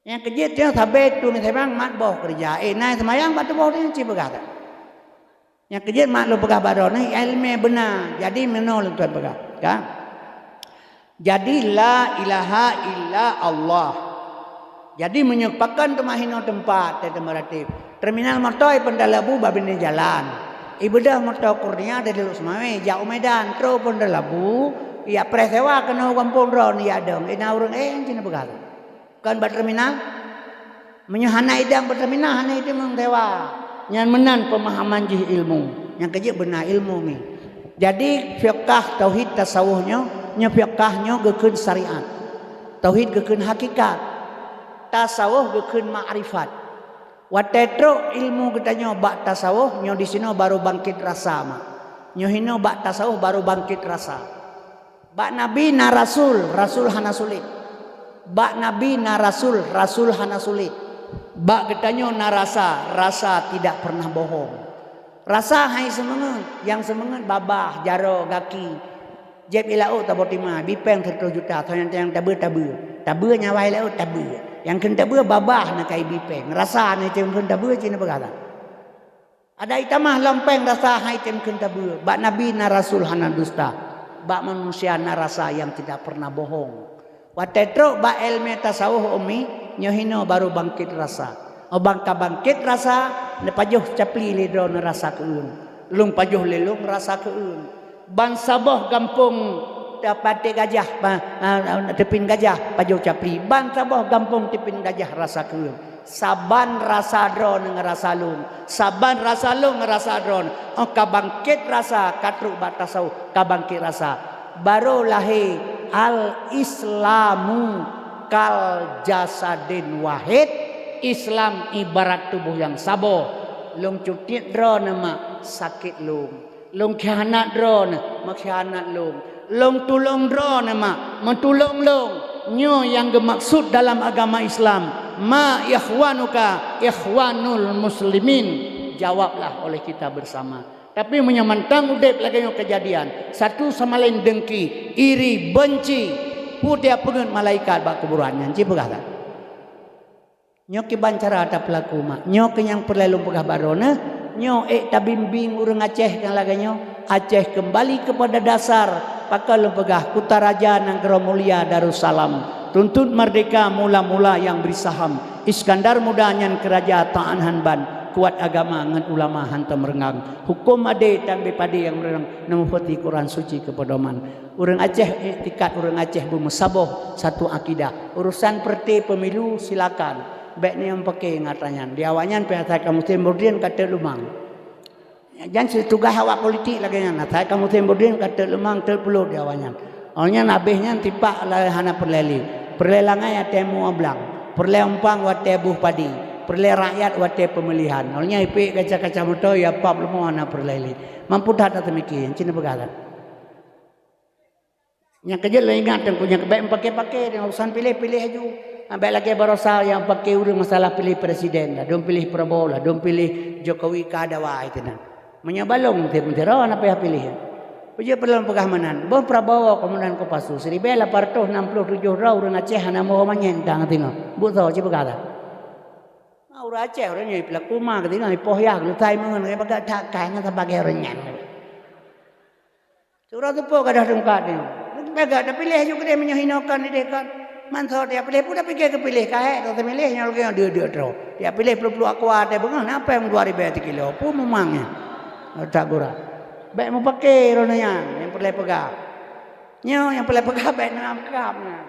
Nyang keujeuet nyoe sabe tu meuseumang mat boh keureuja. Eh, na seumayang bak tuboh nyoe cit peugah that. Nyang keujeuet mak lôn peugah baroe nyoe iéleumé beuna. Jadi meunoe lôn tuan peugah, kan? Jadi la ilaha illa Allah. Jadi meunyoe pakon teuma hinoe teumpat teuh teuma ratéb. Terminal moto i Pondok Labu bak binéh jalan. Ibeudôh moto Kurnia dari Lhokseumawe jak u Medan, trok Pondok Labu, ijak preh sewa keunoe u gampông droeneuh ijak dong. Ina ureuëng eh cit na peugah. Kon bak terminal. Meunyoe hana idong bak terminal, hana idong sewa. Nyan meunan peumahaman jih ilmu. Nyang keujeuet beuna ilmu mi. Jadi fiqah tauhid tasawuf nyoe, nyoe fiqah nyoe geukheun syariat. Tauhid geukheun hakikat. Tasawuf geukheun makrifat. Watée trok ilmu geutanyoe bak tasawuf, nyoe disinoe baru bangkit rasa mak. Nyoe hinoe bak tasawuf baru bangkit rasa. Bak Nabi na rasul, rasul hana sulet. Bak Nabi na rasul, rasul hana sulet. Bak geutanyoe na rasa, rasa tidak pernah bohong. Rasa hai seumeungeut, nyang seumeungeut babah, jaroe, gaki. Jieb i laôt taboh timah, bi péng siratoh juta, soe nyang tabeue, tabeue. Tabeue nyawa i laôt, tabeue. Nyang kheun tabeue babah na kai bi péng, rasa na nyang kheun tabeue cit na peugah that. Ada itamah lom péng rasa hai tem kheun tabeue. Bak Nabi na rasul hana dusta. Bak manusia na rasa yang tidak pernah bohong. Watée trok bak iéleumé tasawuf umi, nyoe hinoe baru bangkit rasa. Óh ban ka bangkit rasa, neupajoh capli lé droeneuh rasa keueun. Lôn pajoh lé lôn rasa keueun. Ban saboh gampông Teupin Gajah, ba, a, a, Teupin Gajah pajoh capli. Ban saboh gampông Teupin Gajah rasa keueun. Saban rasa droeneuh ngon rasa lôn, saban rasa lôn ngon rasa droeneuh. Óh ka bangkét rasa, ka trok bak tasawuf, ka bangkét rasa. Barô lahé al-Islamu kal jasadin wahid, Islam ibarat tuboh nyang saboh. Lôn cutiet droeneuh mak sakét lôn. Lôn khianat droeneuh, meukhianat lôn. Lôn tulông droeneuh mak, meutulông lôn. Nyoe nyang geumaksud dalam agama Islam, "Ma ikhwanuka ikhwanul muslimin." Jawablah oleh kita bersama. Tapi meunyoe mantong udeb lagée nyoe keujadian, satu sama laén dengki, iri, benci, peue tiep peungeuet malaikat bak kuburan nyan, ci peugah that. Nyoe kiban cara tapeulaku mak. Nyoe keuh nyang peureulée lôn peugah bak droeneuh. Nyoe ék tabimbéng ureuëng Aceh nyang lagée nyoe. Aceh keumbali keupada dasar. Pakon lôn peugah, Kutaraja Nanggroe Mulia Darussalam. Tuntot merdeka mula-mula nyang bri saham. Iskandar Muda nyan keu raja taát han ban. Kuat agama ngon ulama hantom reungang. Huköm adé tan bé padé nyang meureunang. Neumeupeuteuh Quran Suci keu peudoman. Ureuëng Aceh iktikat, ureuëng Aceh beumeusaboh satu akidah. Urusan partai pemilu silakan. Bék neumeupaké ngon atra nyan. Di awaknyan pih asai ka musém burdin ka teuk leumang. Jan situgah awak politik lagée nyan. Asai ka musém burdin ka teuk leumang, teuk peulot di awaknyan. Awaknyan abéh nyan tipak lagée hana peureulée lé. Peureulée langai watée muablang. Peureulée umpang watée boh padi. Peureulée rakyat watée peumilihan. Awaknyan ipék kaca-kaca moto ya pap leumo hana peureulée lé. Mampu that tateumiki, ci neupeugah that. Nyang keujeuet lôn ingat teungku nyang keubek meupaké-paké deungon urusan piléh-piléh aju. Bèk lagèe baroesa nyang paké ureueng masalah piléh presiden lah, dum piléh Prabowo lah, dum piléh Jokowi ka dawa itu nan. Meunyoe balong, meusti, meusti droe na payah piléh. Peue jeuet peulom peugah meunan, boh Prabowo komandan Kopassus, siribèe lapan reutôh nam ploh tujoh droe ureueng Aceh hana meuho manyèn ka ngon singoh. Buet soe ci peugah that? Ma ureueng Aceh, ureueng nyoe peulaku ma keutinggai, poh yah geuleutai meungon, kaya bagak that kai ngon sabagai ureueng nyan. Surah teupeu gadoh tungkat nyoe. Bagak tapiléh ju keudeh meunyoe hinoe kon ideh kon. Manso dia piléh, peue tapiké keupiléh, ka hék droe tamiléh nyoe lagèe nyoe deuk-deuk droe. Dia piléh ploh-ploh akua teuh beungoh, na pèng dua ribèe teuh kilo, peue mumang nyan. Otak gura. Bèk mupake droeneuh nyan, nyang peureulèe peugah. Nyoe nyang peureulèe peugah bèk neuam kab nyan.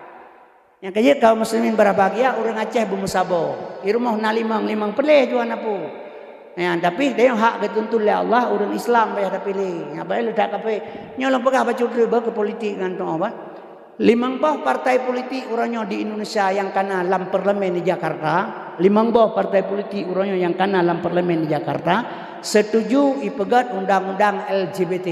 Nyang keujeuet kaum muslimin berbahagia, ureueng Aceh beumeusaboh. Di rumoh na limong, limong peureulèe ju hana peue. Nyan, tapi tanyoe hak geutuntut lé Allah, ureueng Islam payah tapiléh. Nyan, bèk lé that kafé. Nyoe lôn peugah bacut treuk beu keu politik ngon tu'oh bah. Limong boh partai politik uroe nyoe di Indonesia nyang kana lam parlemen di Jakarta, limong boh partai politik uroe nyoe nyang kana lam parlemen di Jakarta, setuju ipeugèt undang-undang L G B T.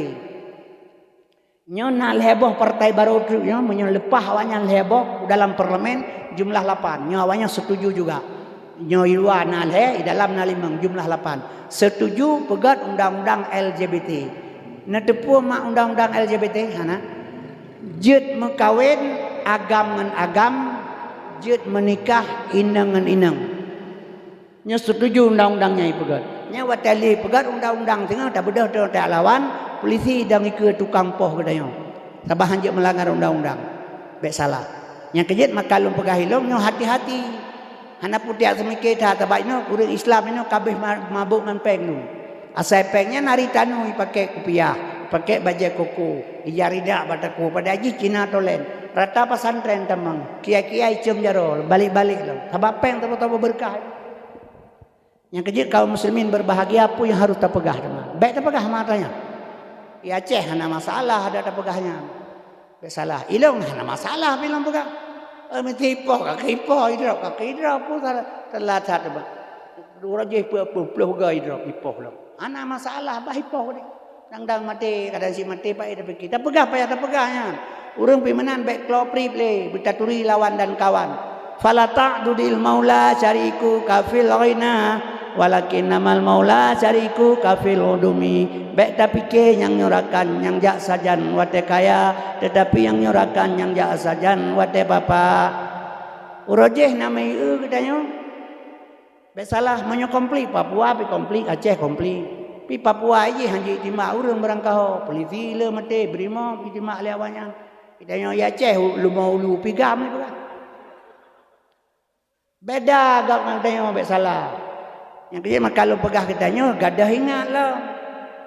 Nyoe na lhèe boh partai barô treuk nyoe, meunyoe leupah awaknyan lhèe boh dalam parlemen, jumlah lapan. Nyoe awaknyan setuju juga. Nyoe i luwa na lhèe, i dalam na limong, jumlah lapan. Setuju peugèt undang-undang L G B T. Neuteupeue mak undang-undang L G B T? Hana. Jeuet meukawen agam ngon agam, jeuet meunikah inong ngon inong. Nyoe setuju undang-undang nyan ipeugèt. Nyan watèe lé ipeugèt undang-undang singoh tabeudôh teuk talawan, polisi dan ikeue tukang poh geutanyoe. Sabab han jeuet meulanggar undang-undang. Bèk salah. Nyang keujeuet maka lôn peugah ilôn nyoe hati-hati. Hana peue tiak seumike that, sabab inoe ureueng Islam inoe ka abéh ma-, mabök ngon pèng nyoe. Asai pèng nyan ari tanoh ipakèk kupiah, ipakèk bajèe koko, ija ridak bak takue, padahai jih Cina tolen. Rata pesantren tamong, kiai-kiai cöm jaroe, balek-balek lom. Sabab pèng teupeue-teupeue beureukat. Nyang keujeuet kaum muslimin berbahagia, peue nyang harôh tapeugah teuma? Bèk tapeugah mata nyan. Di Aceh hana masalah adak tapeugah nyan. Bèk salah. Ilôn hana masalah pih lôn peugah. Eh, meusti ipoh, ka ipoh, idrop, ka idrop, peue salah. Telat that teuma. Uroe jih peuet ploh, ploh go idrop, ipoh lom. Hana masalah, bah ipoh deh. Dang-dang maté, kadang cit maté, paih tapike. Tapeugah payah tapeugah nyan. Ureueng pih meunan bèk kloe prip lé, beutaturi lawan dan kawan. Fala ta'dudil maula syarikuka fil ghina, walakinnamal maula syarikuka fil udumi. Bèk tapike nyang nyoe rakan nyang jak sajan watèe kaya, teutapi nyang nyoe rakan nyang jak sajan watèe papa. Uroe jih na meuié geutanyoe. Bèk salah, meunyoe konflik Papua pih konflik, Aceh konflik. Pih Papua jih han jitimbak ureueng beurangkaho, polisi le maté, brimob jitimbak lé awaknyan. Geutanyoe di Aceh, u-, leumo ulu pih gam lé peugah. Beda gam ngon geutanyoe, bèk salah. Nyang keujeuet maka lôn peugah geutanyoe, gadoh ingat lom.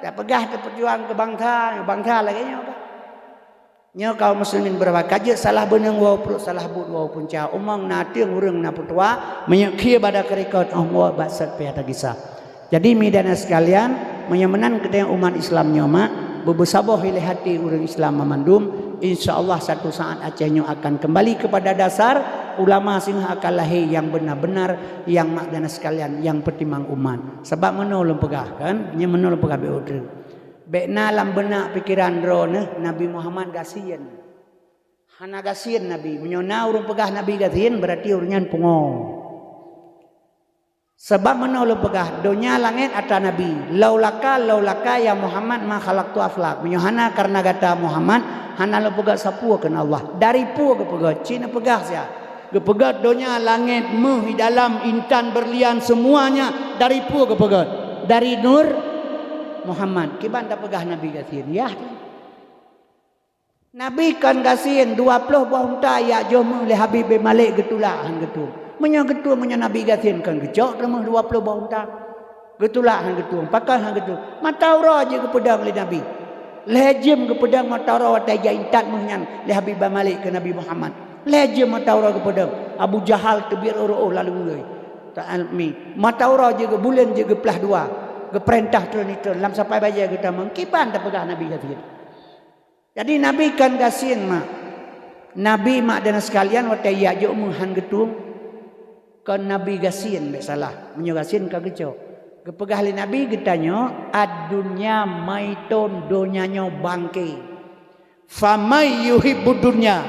Tapeugah tapeujuang keu bansa, bansa lagèe nyoe kah? Nyoe kaum muslimin beureuba, ka jeuet salah beuneung woe pruet, salah buet woe punca. Umong na teueng ureueng na peutuwa, meunyoe khie bada keurikot, óh muwöt bak sot pih ata gisa. Jadi, mi dan sekalian, meunyoe meunan geutanyoe umat Islam nyoe mak, beubeusaboh ilèe hati ureueng Islam mamandum, insya Allah satu saat Aceh nyoe akan kembali kepada dasar, ulama singoh akan lahé nyang beuna-beuna, nyang mak dan sekalian, nyang peutimang umat. Sabab meunoe lôn peugah kan, nyoe meunoe lôn peugah bèk udeueng. Bèk na lam beunak pikeran droeneuh Nabi Muhammad gasien. Hana gasien Nabi. Meunyoe na ureueng peugah Nabi gasien, beurati ureueng nyan pungo. Sabab meunoe lôn peugah, donya langèt atra Nabi. Laulaka, laulaka ya Muhammad ma khalaqtul aflak. Meunyoe hana kareuna gata Muhammad, hana lôn peugah sapeue kheun Allah. Dari peue geupeugah, ci neupeugah siat. Geupeugah donya, langèt, méuh, di dalam, intan, berlian, semuanya dari peue geupeugah? Dari nur Muhammad. Kiban tapeugah Nabi gasien. Yah. Nabi kon gasien, dua ploh boh unta ijak jôh méuh lé Habib bin Malik geutulak han geutueng. Meunyoe geutueng, meunyoe Nabi gasien kon geucok teumeuh dua ploh boh unta. Geutulak han geutueng, pakon han geutueng. Mata uroe jeuet geupeudong lé Nabi. Lhèe jeuem geupeudong mata uroe watèe ijak intat méuh nyan lé Habib bin Malik keu Nabi Muhammad. Lhèe jeuem mata uroe geupeudong. Abu Jahal teubiet rôh-rôh lalu wuloi. Ta'almi. Mata uroe jeuet geubuleuen jeuet geuplah dua. Geupeurintah treun-treun lam sapai bajèe geutamong. Kiban tapeugah Nabi gasien. Jadi Nabi kon gasien mak. Nabi mak dan sekalian watèe ijak jôk méuh han geutueng. Kon Nabi gasien, bèk salah. Meunyoe gasien ka geucok. Geupeugah lé Nabi geutanyoe, "Ad-dunya maitun, donya nyoe bangke." "Faman yuhibbud dunya,"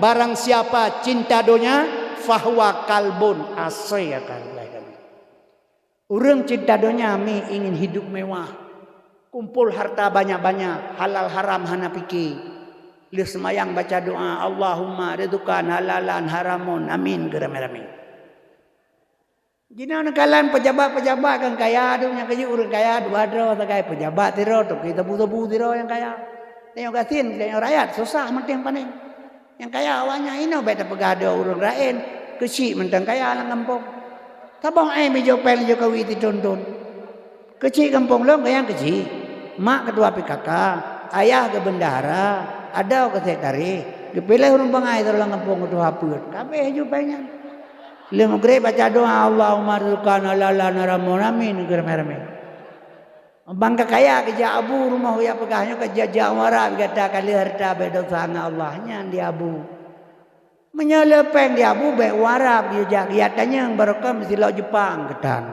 barang siapa cinta donya, fahuwa kalbun, asai akan kami. Ureuëng cinta donya mi ingin hidup mewah. Kumpul harta banyak-banyak, halal haram hana pikir. Lheueh seumayang baca doa, Allahumma rizqan halalan haramun, amin, geuramé-ramé. Jinoe neukalon pejabat-pejabat kan kaya, tu nyang keujeuet ureuëng kaya dua droe sagai, pejabat sidroe, toke sabu-sabu sidroe nyang kaya. Tanyoe gasien, tanyoe rakyat susah mantong panen. Nyang kaya awaknyan inoe bék tapeugah droe ureuëng laén, keuchik mantong kaya lam gampông. Saboh éh mijôk péng jikawi siton-ton. Keuchik gampông lôn nyang keuchik. Mak ketua P K K, ayah geubeundahara, adoe keu sekretaris, geupiléh ureuëng bangai sidroe lam gampông ketua peuet. Ka abéh ju péng nyan. Lheueh meugreb baca doa, Allahumma rizqan halalan haramun, amin, geuramé-ramé. Bang ka kaya geujak abu rumoh, ya peugah nyoe ka jijak wara, gata ka lheueh harta bék desya ngon Allah, nyan di abu. Meunyoe le péng di abu bék wara, geujak geujak tanyong barokon meusilok Jepang geutan.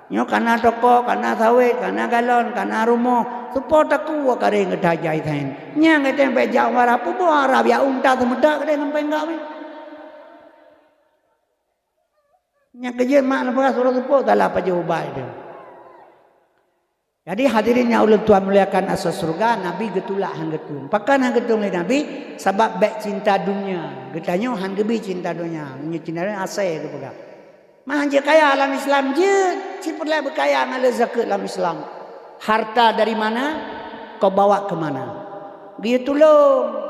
Nyoe kana toko, kana sawét, kana galon, kana rumoh, seupôt takue karéng geuta jai saén. Nyang gata bék jak wara, peubuet wara biak unta seumeudak gata ngon péng gawé. Nyang keujeuet mak neupeugah suroh seupôt salah pajoh ubat itu. Jadi hadirin nyang ulôn tuan muliakan asoe syeuruga, Nabi geutulak han geutueng. Pakon han geutueng lé Nabi? Sabab bék cinta dunia. Geutanyoe han geubi cinta dunia. Meunyoe cinta dunia asai geupeugah. Mah han jeuet kaya lam Islam, jeuet. Cit peureulée beukaya ngon le zakeuet lam Islam. Harta dari mana, kau bawa ke mana. Geuyue tulông.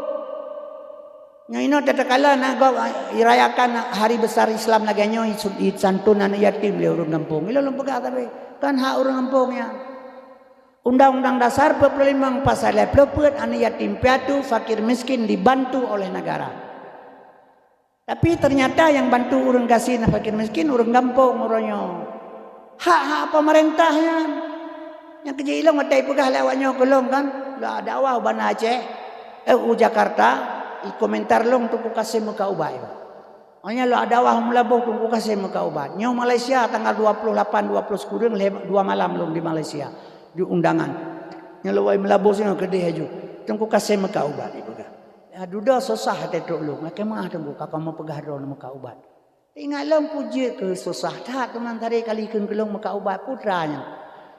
Nyoe inoe tatakala na gob, ah, irayakan hari besar Islam lagée nyoe, isu-, isanton aneuk yatim lé ureuëng gampông. Ilôn lôn peugah tapi, kan hak ureuëng gampông nyan. Undang-undang Dasar empat puluh lima pasal lima puluh empat, aneuk yatim piatu, fakir miskin dibantu oleh negara. Tapi ternyata nyang bantu ureuëng gasien fakir miskin ureuëng gampông uroe nyoe. Hak-hak pemerintah nyan. Nyang keujeuet ilôn watée ipeugah lé awak nyoe keu lôn kan, lôn dakwah u Banda Aceh, eh, u Jakarta, ikomentar lôn Teungku Kasem meukat ubat. Awak nyan lôn dakwah u Meulaboh Teungku Kasem meukat ubat. Nyoe Malaysia tanggal dua puluh lapan, dua puluh sikureueng, lhée, dua malam lôn di Malaysia, di undangan. Nyoe lôn woe Meulaboh singoh keudeh laju. Teungku Kasem meukat ubat ipeugah. Ya, dudoe susah até trok lôn. Lakée meuah Teungku, ka kamoe peugah droeneuh meukat ubat. Ingat lôn peue jeuet keu susah that, teuma tari kali kheun keu lôn meukat ubat putra nyan.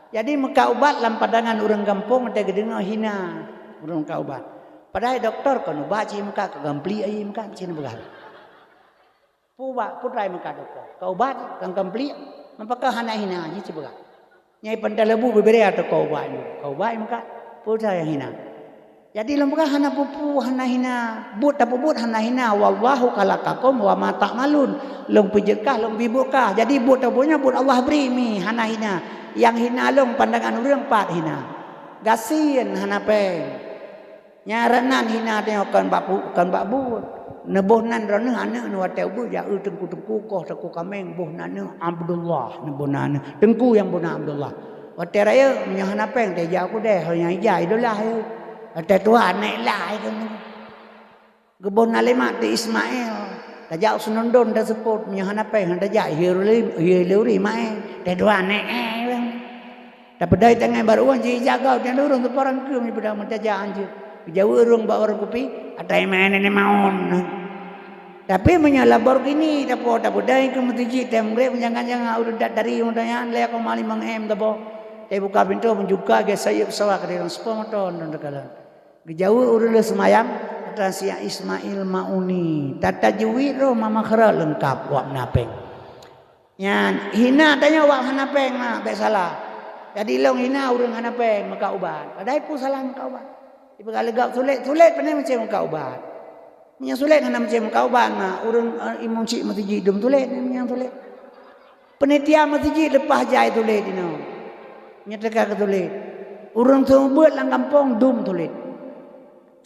Jadi meukat ubat lam pandangan ureuëng gampông watée geudeungoe hina ureuëng meukat ubat. Padahai dokto kon ubat cit meukat, ka gamplik aye meukat, cit neupeugah. Peue ubat, putra meukat dokto. Ka ubat, kan gamplik, meupakat hana hina, jih cit peugah. Nyai peuntah leubeh bubiri ateueh kau ubat nyoe. Kau ubat meukat, peue nyang hina. Jadi lôn peugah hana peue-peue, hana hina. Buet tapeubuet hana hina. Wallahu khalaqakum wa ma ta'malun. Lôn peujeuet kah, lôn bi buet kah. Jadi buet tapeubuet nyoe buet Allah bri mi, hana hina. Nyang hina lôn pandangan ureuëng pat hina. Gasien hana péng. Nyang rot nan hina tanyoe kon bak pu-, kon bak buet. Neuboh nan droeneuh aneuëk neuh watée ubeut jak eu teungku-teungku koh teungku kaméng boh nan neuh Abdullah neuboh nan neuh. Teungku nyang boh nan Abdullah. Watée rayeuk meunyoe hana péng teuh jak u keudè, ho nyang ija idolah yeuh. Watée tuha nèk lai keunoe. Geuboh nan lé mak teuh Ismail. Tajak u Seunundon taseupôt meunyoe hana péng hana tajak, hié lé uri maé. Teuh tuha nèk, eh, Tapeudai tangai bak ruweueng jih jagau, dan ureuëng teupeurangkeue meupeudong meutajak anjeut. Geujaweueb ureuëng bak warong kupi, "Atai meunan maon." Tapi meunyoe Lamborghini tapo tapeudai keu meuseujid, tem grep jangan-jangan ureuëng dat dari meudonyan lé koma limong M tapo. Tapi buka pintoe meujuka gé sayeuep pesawat keu ureuëng sepuluh moto dan teukalan. Geujaweueb ureuëng lheueh seumayang, "Ata si Ismail Mauni." Tata jeuwit roh mama kheura leungkap wak meunapéng. Nyan, hina tanyoe wak hana péng mak, bék salah. Jadi lôn hina ureuëng hana péng meukat ubat. Padahai peue salah meukat ubat? Ipeugah lé gob sulet, sulet pane meucé meukat ubat. Meunyoe sulet hana meucé meukat ubat mak, ureuëng, eh, imum cik meuseujid dum sulet, nyang sulet. Peunitia meuseujid leupah jai sulet inoe. Nyoe teuka keu sulet. Ureuëng seumeubeuet lam gampông dum sulet.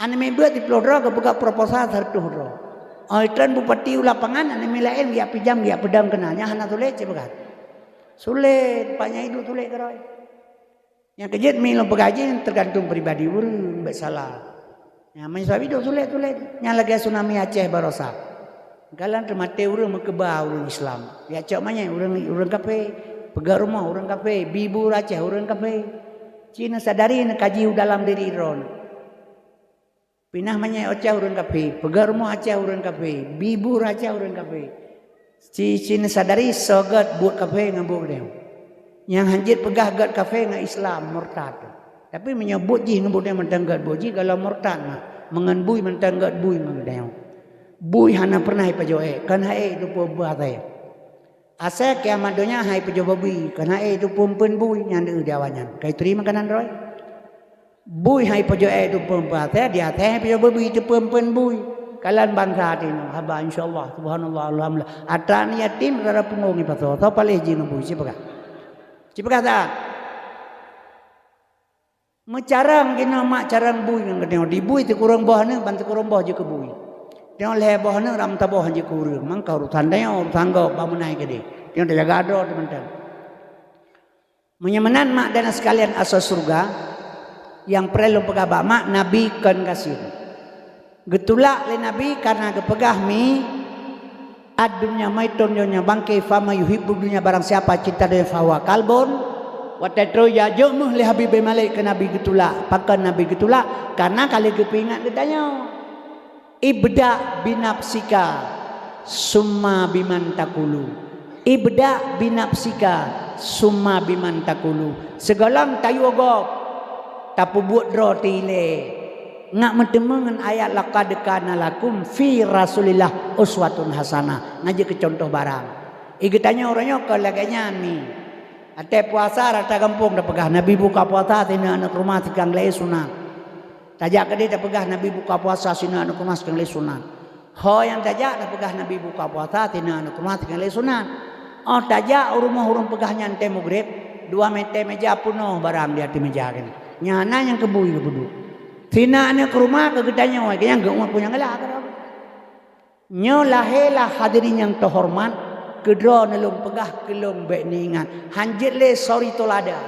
Aneuk miet beuet siplôh droe geupeugah proposal sireutoh droe. Óh trön bupati u lapangan, aneuk miet laén geujak pinjam, geujak peudong keunan, nyan hana sulet cit peugah. Sulet, pat nyang iduek sulet keudroe. Nyang keujeuet mi lôn peugah jih teugantung pribadi ureuëng, bék salah. Nyan meunyoe sabab iduek sulet-sulet, nyan lagée tsunami Aceh baroesa. Galak teumaté ureuëng meukeubah ureuëng Islam. Jak cok manyét ureuëng, ureuëng kafé, peugah rumoh ureuëng kafé, bi bu Aceh ureuëng kafé. Ci neusadari neukaji u dalam diri droeneuh. Pinah manyét Aceh ureuëng kafé, peugah rumoh Aceh ureuëng kafé, bi bu Aceh ureuëng kafé. Ci, ci neusadari soe gét buet kafé ngon buet geutanyoe. Nyang hanjeuet peugah gét kafé ngon Islam, murtad. Tapi meunyoe buet jih ngon buet geutanyoe mantong gét buet jih, gohlom murtad na. Meungon bui mantong gét bui ngon geutanyoe. Bui hana pernah ipajoh ék, kon hai ék teupeue-peue asèe. Asèe kiamat donya hai pajoh babi, kon hai ék teupeue-peue bui nyang di awaknyan. Kai turi makanan droe. Bui hai pajoh ék teupeue-peue asèe, di asèe hai pajoh babi teupeue-peue bui. Kalon bansa tinoe, haba insya Allah, subhanallah, alhamdulillah. Atra aneuk yatim rara punggong ipasoe, soe paléh jih ngon bui, ci peugah. Ci peugah that. Meucarông jinoe mak carông bui ngon geutanyoe. Di bui teukurong boh aneuk, ban teukurong boh jeuet keu bui. Tanyoe lhèe boh aneuk, ram saboh jeuet keu ureueng. Mangka urusan tanyoe, urusan gob, bak meunan keudéh. Tanyoe tajaga droe teuh mantong. Meunyoe meunan mak dan sekalian asoe syeuruga, nyang peureulèe lôn peugah bak mak, Nabi kon gasien. Geutulak lé Nabi kareuna geupeugah mi, "Ad-dunya maitun, donya bangke, faman yuhibbud dunya, barang siapa cinta donya, fahuwa kalbun." Watèe troh jijak jok méuh lé Habib bin Malik keu Nabi geutulak. Pakon Nabi geutulak? Kareuna ka lheueh geupeuingat geutanyoe. "Ibda binafsika, summa biman takulu." "Ibda binafsika, summa biman takulu." Sigohlom tayue gob, tapeubuet droe teuilée. Ngat meuteumé ngon ayat, "Laqad kana lakum fi Rasulillah uswatun hasanah." Nyan jeuet keu cuntoh barang. I geutanyoe uroe nyoe kon lagèe nyan mi. Watèe puasa rata gampông tapeugah, "Nabi buka puasa sineuk aneuk rumoh sikang lhèe sunat." Tajak keudéh tapeugah, "Nabi buka puasa sineuk aneuk rumoh sikang lhèe sunat." Ho nyang tajak tapeugah, "Nabi buka puasa sineuk aneuk rumoh sikang lhèe sunat." Óh tajak u rumoh ureueng peugah nyan tée mugreb, dua mètè mèja peunoh barang di ateueh mèja nyan. Nyan na nyang keu bui geupeuduek. Sineuk aneuk rumoh keu geutanyoe, nyang geuh umat punyang galak keudroe. Nyoe lahé lah hadirin nyang teuhoreumat, keudroe neulôn peugah keu lôn bèk neuingat. Hanjeuet lé suri teuladan.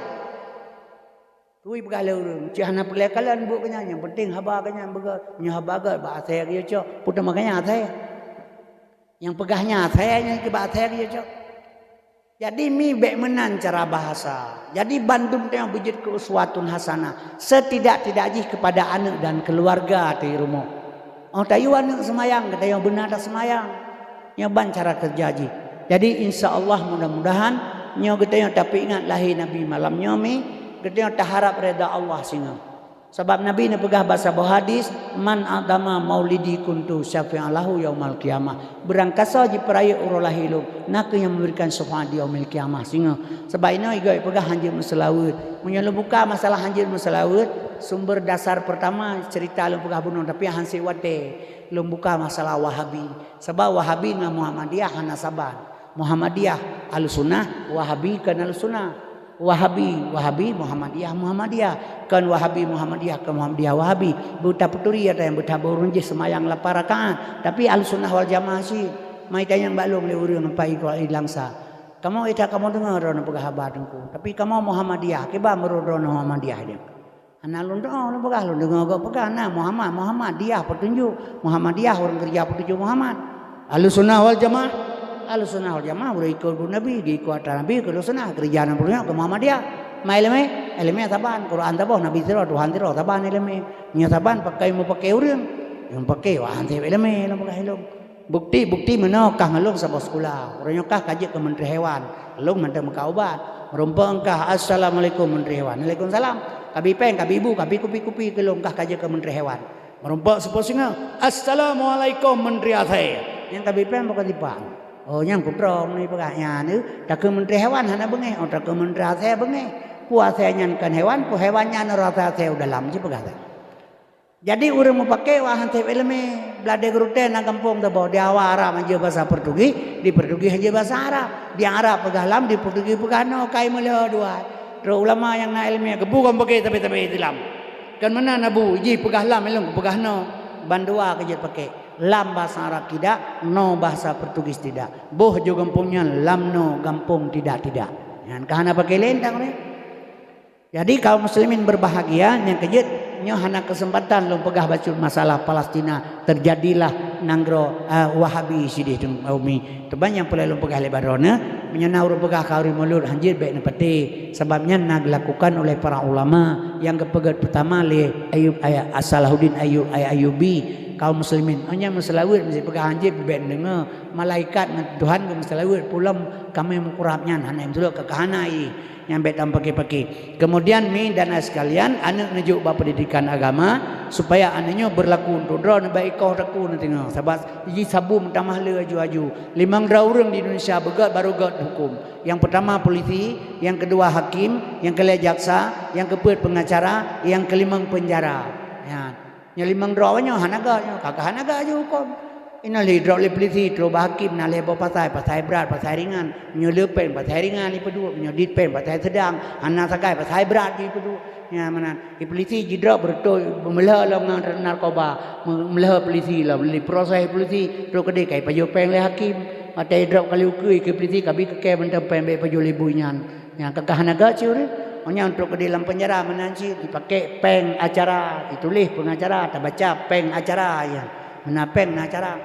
Tui peugah lé ureueng, "Cit hana peureulèe kalon buet keu nyan, nyang peunteng haba keu nyan beugét, nyoe haba gét bak asèe geuyue cok." Peue teuma keu nyan asèe? Nyang peugah nyan asèe, nyan keu bak asèe geuyue cok. Jadi mi bèk meunan cara bahasa. Jadi bandum tanyoe beujeuet keu uswatun hasanah. Setidak-tidak jih kepada aneuk dan keuluwarga teuh rumoh. Óh tayue aneuk seumayang, geutanyoe beuna taseumayang. Nyoe ban cara keureuja jih. Jadi insya Allah mudah-mudahan nyoe geutanyoe tapeuingat lahé Nabi malam nyoe mi, geutanyoe taharab reda Allah singoh. Sabab Nabi neupeugah bak saboh hadis, "Man a'dama maulidi kuntu syafi'an lahu yaumal qiyamah." Beurangkasoe jipeurayeuk uroe lahé lôn, na kheueh nyang meuberikan syafaat di yaumil qiyamah singoh. Sabab inoe igoe peugah hanjeuet meuseulaweuet. Meunyoe lôn buka masalah hanjeuet meuseulaweuet, sumber dasar peurtama ceurita lôn peugah bunoe, tapi han sép watèe lôn buka masalah Wahabi. Sabab Wahabi ngon Muhammadiyah hana saban. Muhammadiyah Ahlussunnah, Wahabi kon Ahlussunnah. Wahabi, Wahabi, Muhammadiyah, Muhammadiyah. Kon Wahabi, Muhammadiyah, kon Muhammadiyah, Wahabi. Beutapeuturi ata nyang beutabu ureueng jih seumayang lapan rakaat. Tapi Ahlussunnah wal Jamaah cit. Mai tanyong bak lôn lé ureueng pai keu Id Langsa. Kamoe ita kamoe deungoe droeneuh peugah haba Teungku. Tapi kamoe Muhammadiyah, kiban meureuh droeneuh Muhammadiyah nyoe. Hana lôn deungoe, lôn peugah, lôn deungoe gob peugah, na Muhammad, Muhammadiyah peutunjuk, Muhammadiyah ureueng keureuja peutunjuk Muhammad. Ahlussunnah wal Jamaah, Ahlussunnah wal Jamaah ureueng ikot Nabi, geuikot atra Nabi, keu Ahlussunnah, keureuja na peurunoe keu Muhammadiyah. Ma ileumèe, ileumèe saban, Quran saboh, Nabi sidroe, Tuhan sidroe, saban ileumèe. Nyoe saban pakai meupakai ureueng, nyang pakai wah hanté ileumèe, lôn peugah ilôn. Bukti-bukti meunoe kah ngon lôn saboh sikula. Uroe nyoe kah ka jeuet keu Menteri Hewan. Lôn mantong meukat ubat. Meurumpok kah, "Assalamualaikum Menteri Hewan." "Waalaikumsalam." Kabi péng, kabi bu, kabi kupi-kupi keu lôn kah ka jeuet keu Menteri Hewan. Meurumpok seupôt singoh, "Assalamualaikum Menteri Asèe." Nyang kabi péng bukan tipa. Oh, nyang kudroe meunyoe peugah nyan, eh, takheun Menteri Hewan hana beungéh, oh, takheun Menteri Asèe beungéh. Peue asèe nyan kon hewan, peue hewan nyan rasa asèe u dalam, ci peugah that. Jadi, ureueng meupaké wah han sép ileumèe. Blah di gurutèe na gampông saboh, di awak Arab hanjeuet basa Portugis, di Portugis hanjeuet basa Arab. Di Arab peugah lam, di Portugis peugah no, kai meulhö dua. Trok ulama nyang na ileumèe, keubu kon paké sabé-sabé Islam. Kon meunan Abu, jih peugah lam, ilôn peugah no. Bandua ka jeuet paké. Lam bahasa Arab tidak, no bahasa Portugis tidak. Boh jo gampông nyan, lam no, gampông tidak-tidak. Nyan ka hana paké lé tang ureueng. Jadi, kaum muslimin berbahagia, nyang keujeuet nyoe hana keuseumpatan lôn peugah bacut masalah Palestina, teujadilah nanggroe, eh, Wahabi sideh teungku umi. Teuma nyang peureulèe lôn peugah lé baroe nyoe, meunyoe na ureueng peugah khanduri mulod hanjeuet bèk neupatéh, sabab nyan na geulakukan oleh para ulama nyang geupeugét peutama lé Ayub, Ay-, Salahuddin Ayub, Ay-, Ayyubi. kaum muslimin. Hanya meuseulaweuet meusti peugah hanjeuet bèk deungoe malaikat ngon Tuhan geumeuseulaweuet pulang kami meukurab nyan hana meuseulaweuet ka hana i nyan bèk tam paké-paké. Kemudian mi dan ai sekalian, aneuk neujok bak pendidikan agama supaya aneuk nyoe berlaku untuk droe neuba ikoh taku neuteungoh sabab ji sabu meutamah le aju-aju. Limong droe ureueng di Indonesia beugöt baru göt huköm. Yang pertama polisi, yang kedua hakim, yang keulhèe jaksa, yang keupeuet pengacara, yang kelimong penjara. Ya. Nyoe limong droe nyoe hana göt nyoe, ka hana göt aju huköm. Inoe lé droe lé polisi, troh bak hakim na lhèe boh pasai, pasai brat, pasai ringan. Nyoe le péng pasai ringan jipeuduek, nyoe dit péng pasai seudang, hana sagai pasai brat jipeuduek. Nyan meunan. Di polisi jidrop beureutoh meulhö lom ngon narkoba, meulhö polisi lom, lé proses polisi, troh keudéh ka jipajoh péng lé hakim. Watèe jidrop kali ukeue keu polisi ka bi keu kèe mantong péng bèk pajoh lé bui nyan. Nyan ka hana göt cit ureueng. Nyan troh keudéh lam penjara meunan cit jipaké péng acara, jituléh pengacara, tabaca péng acara nyan. Meunan péng na acara.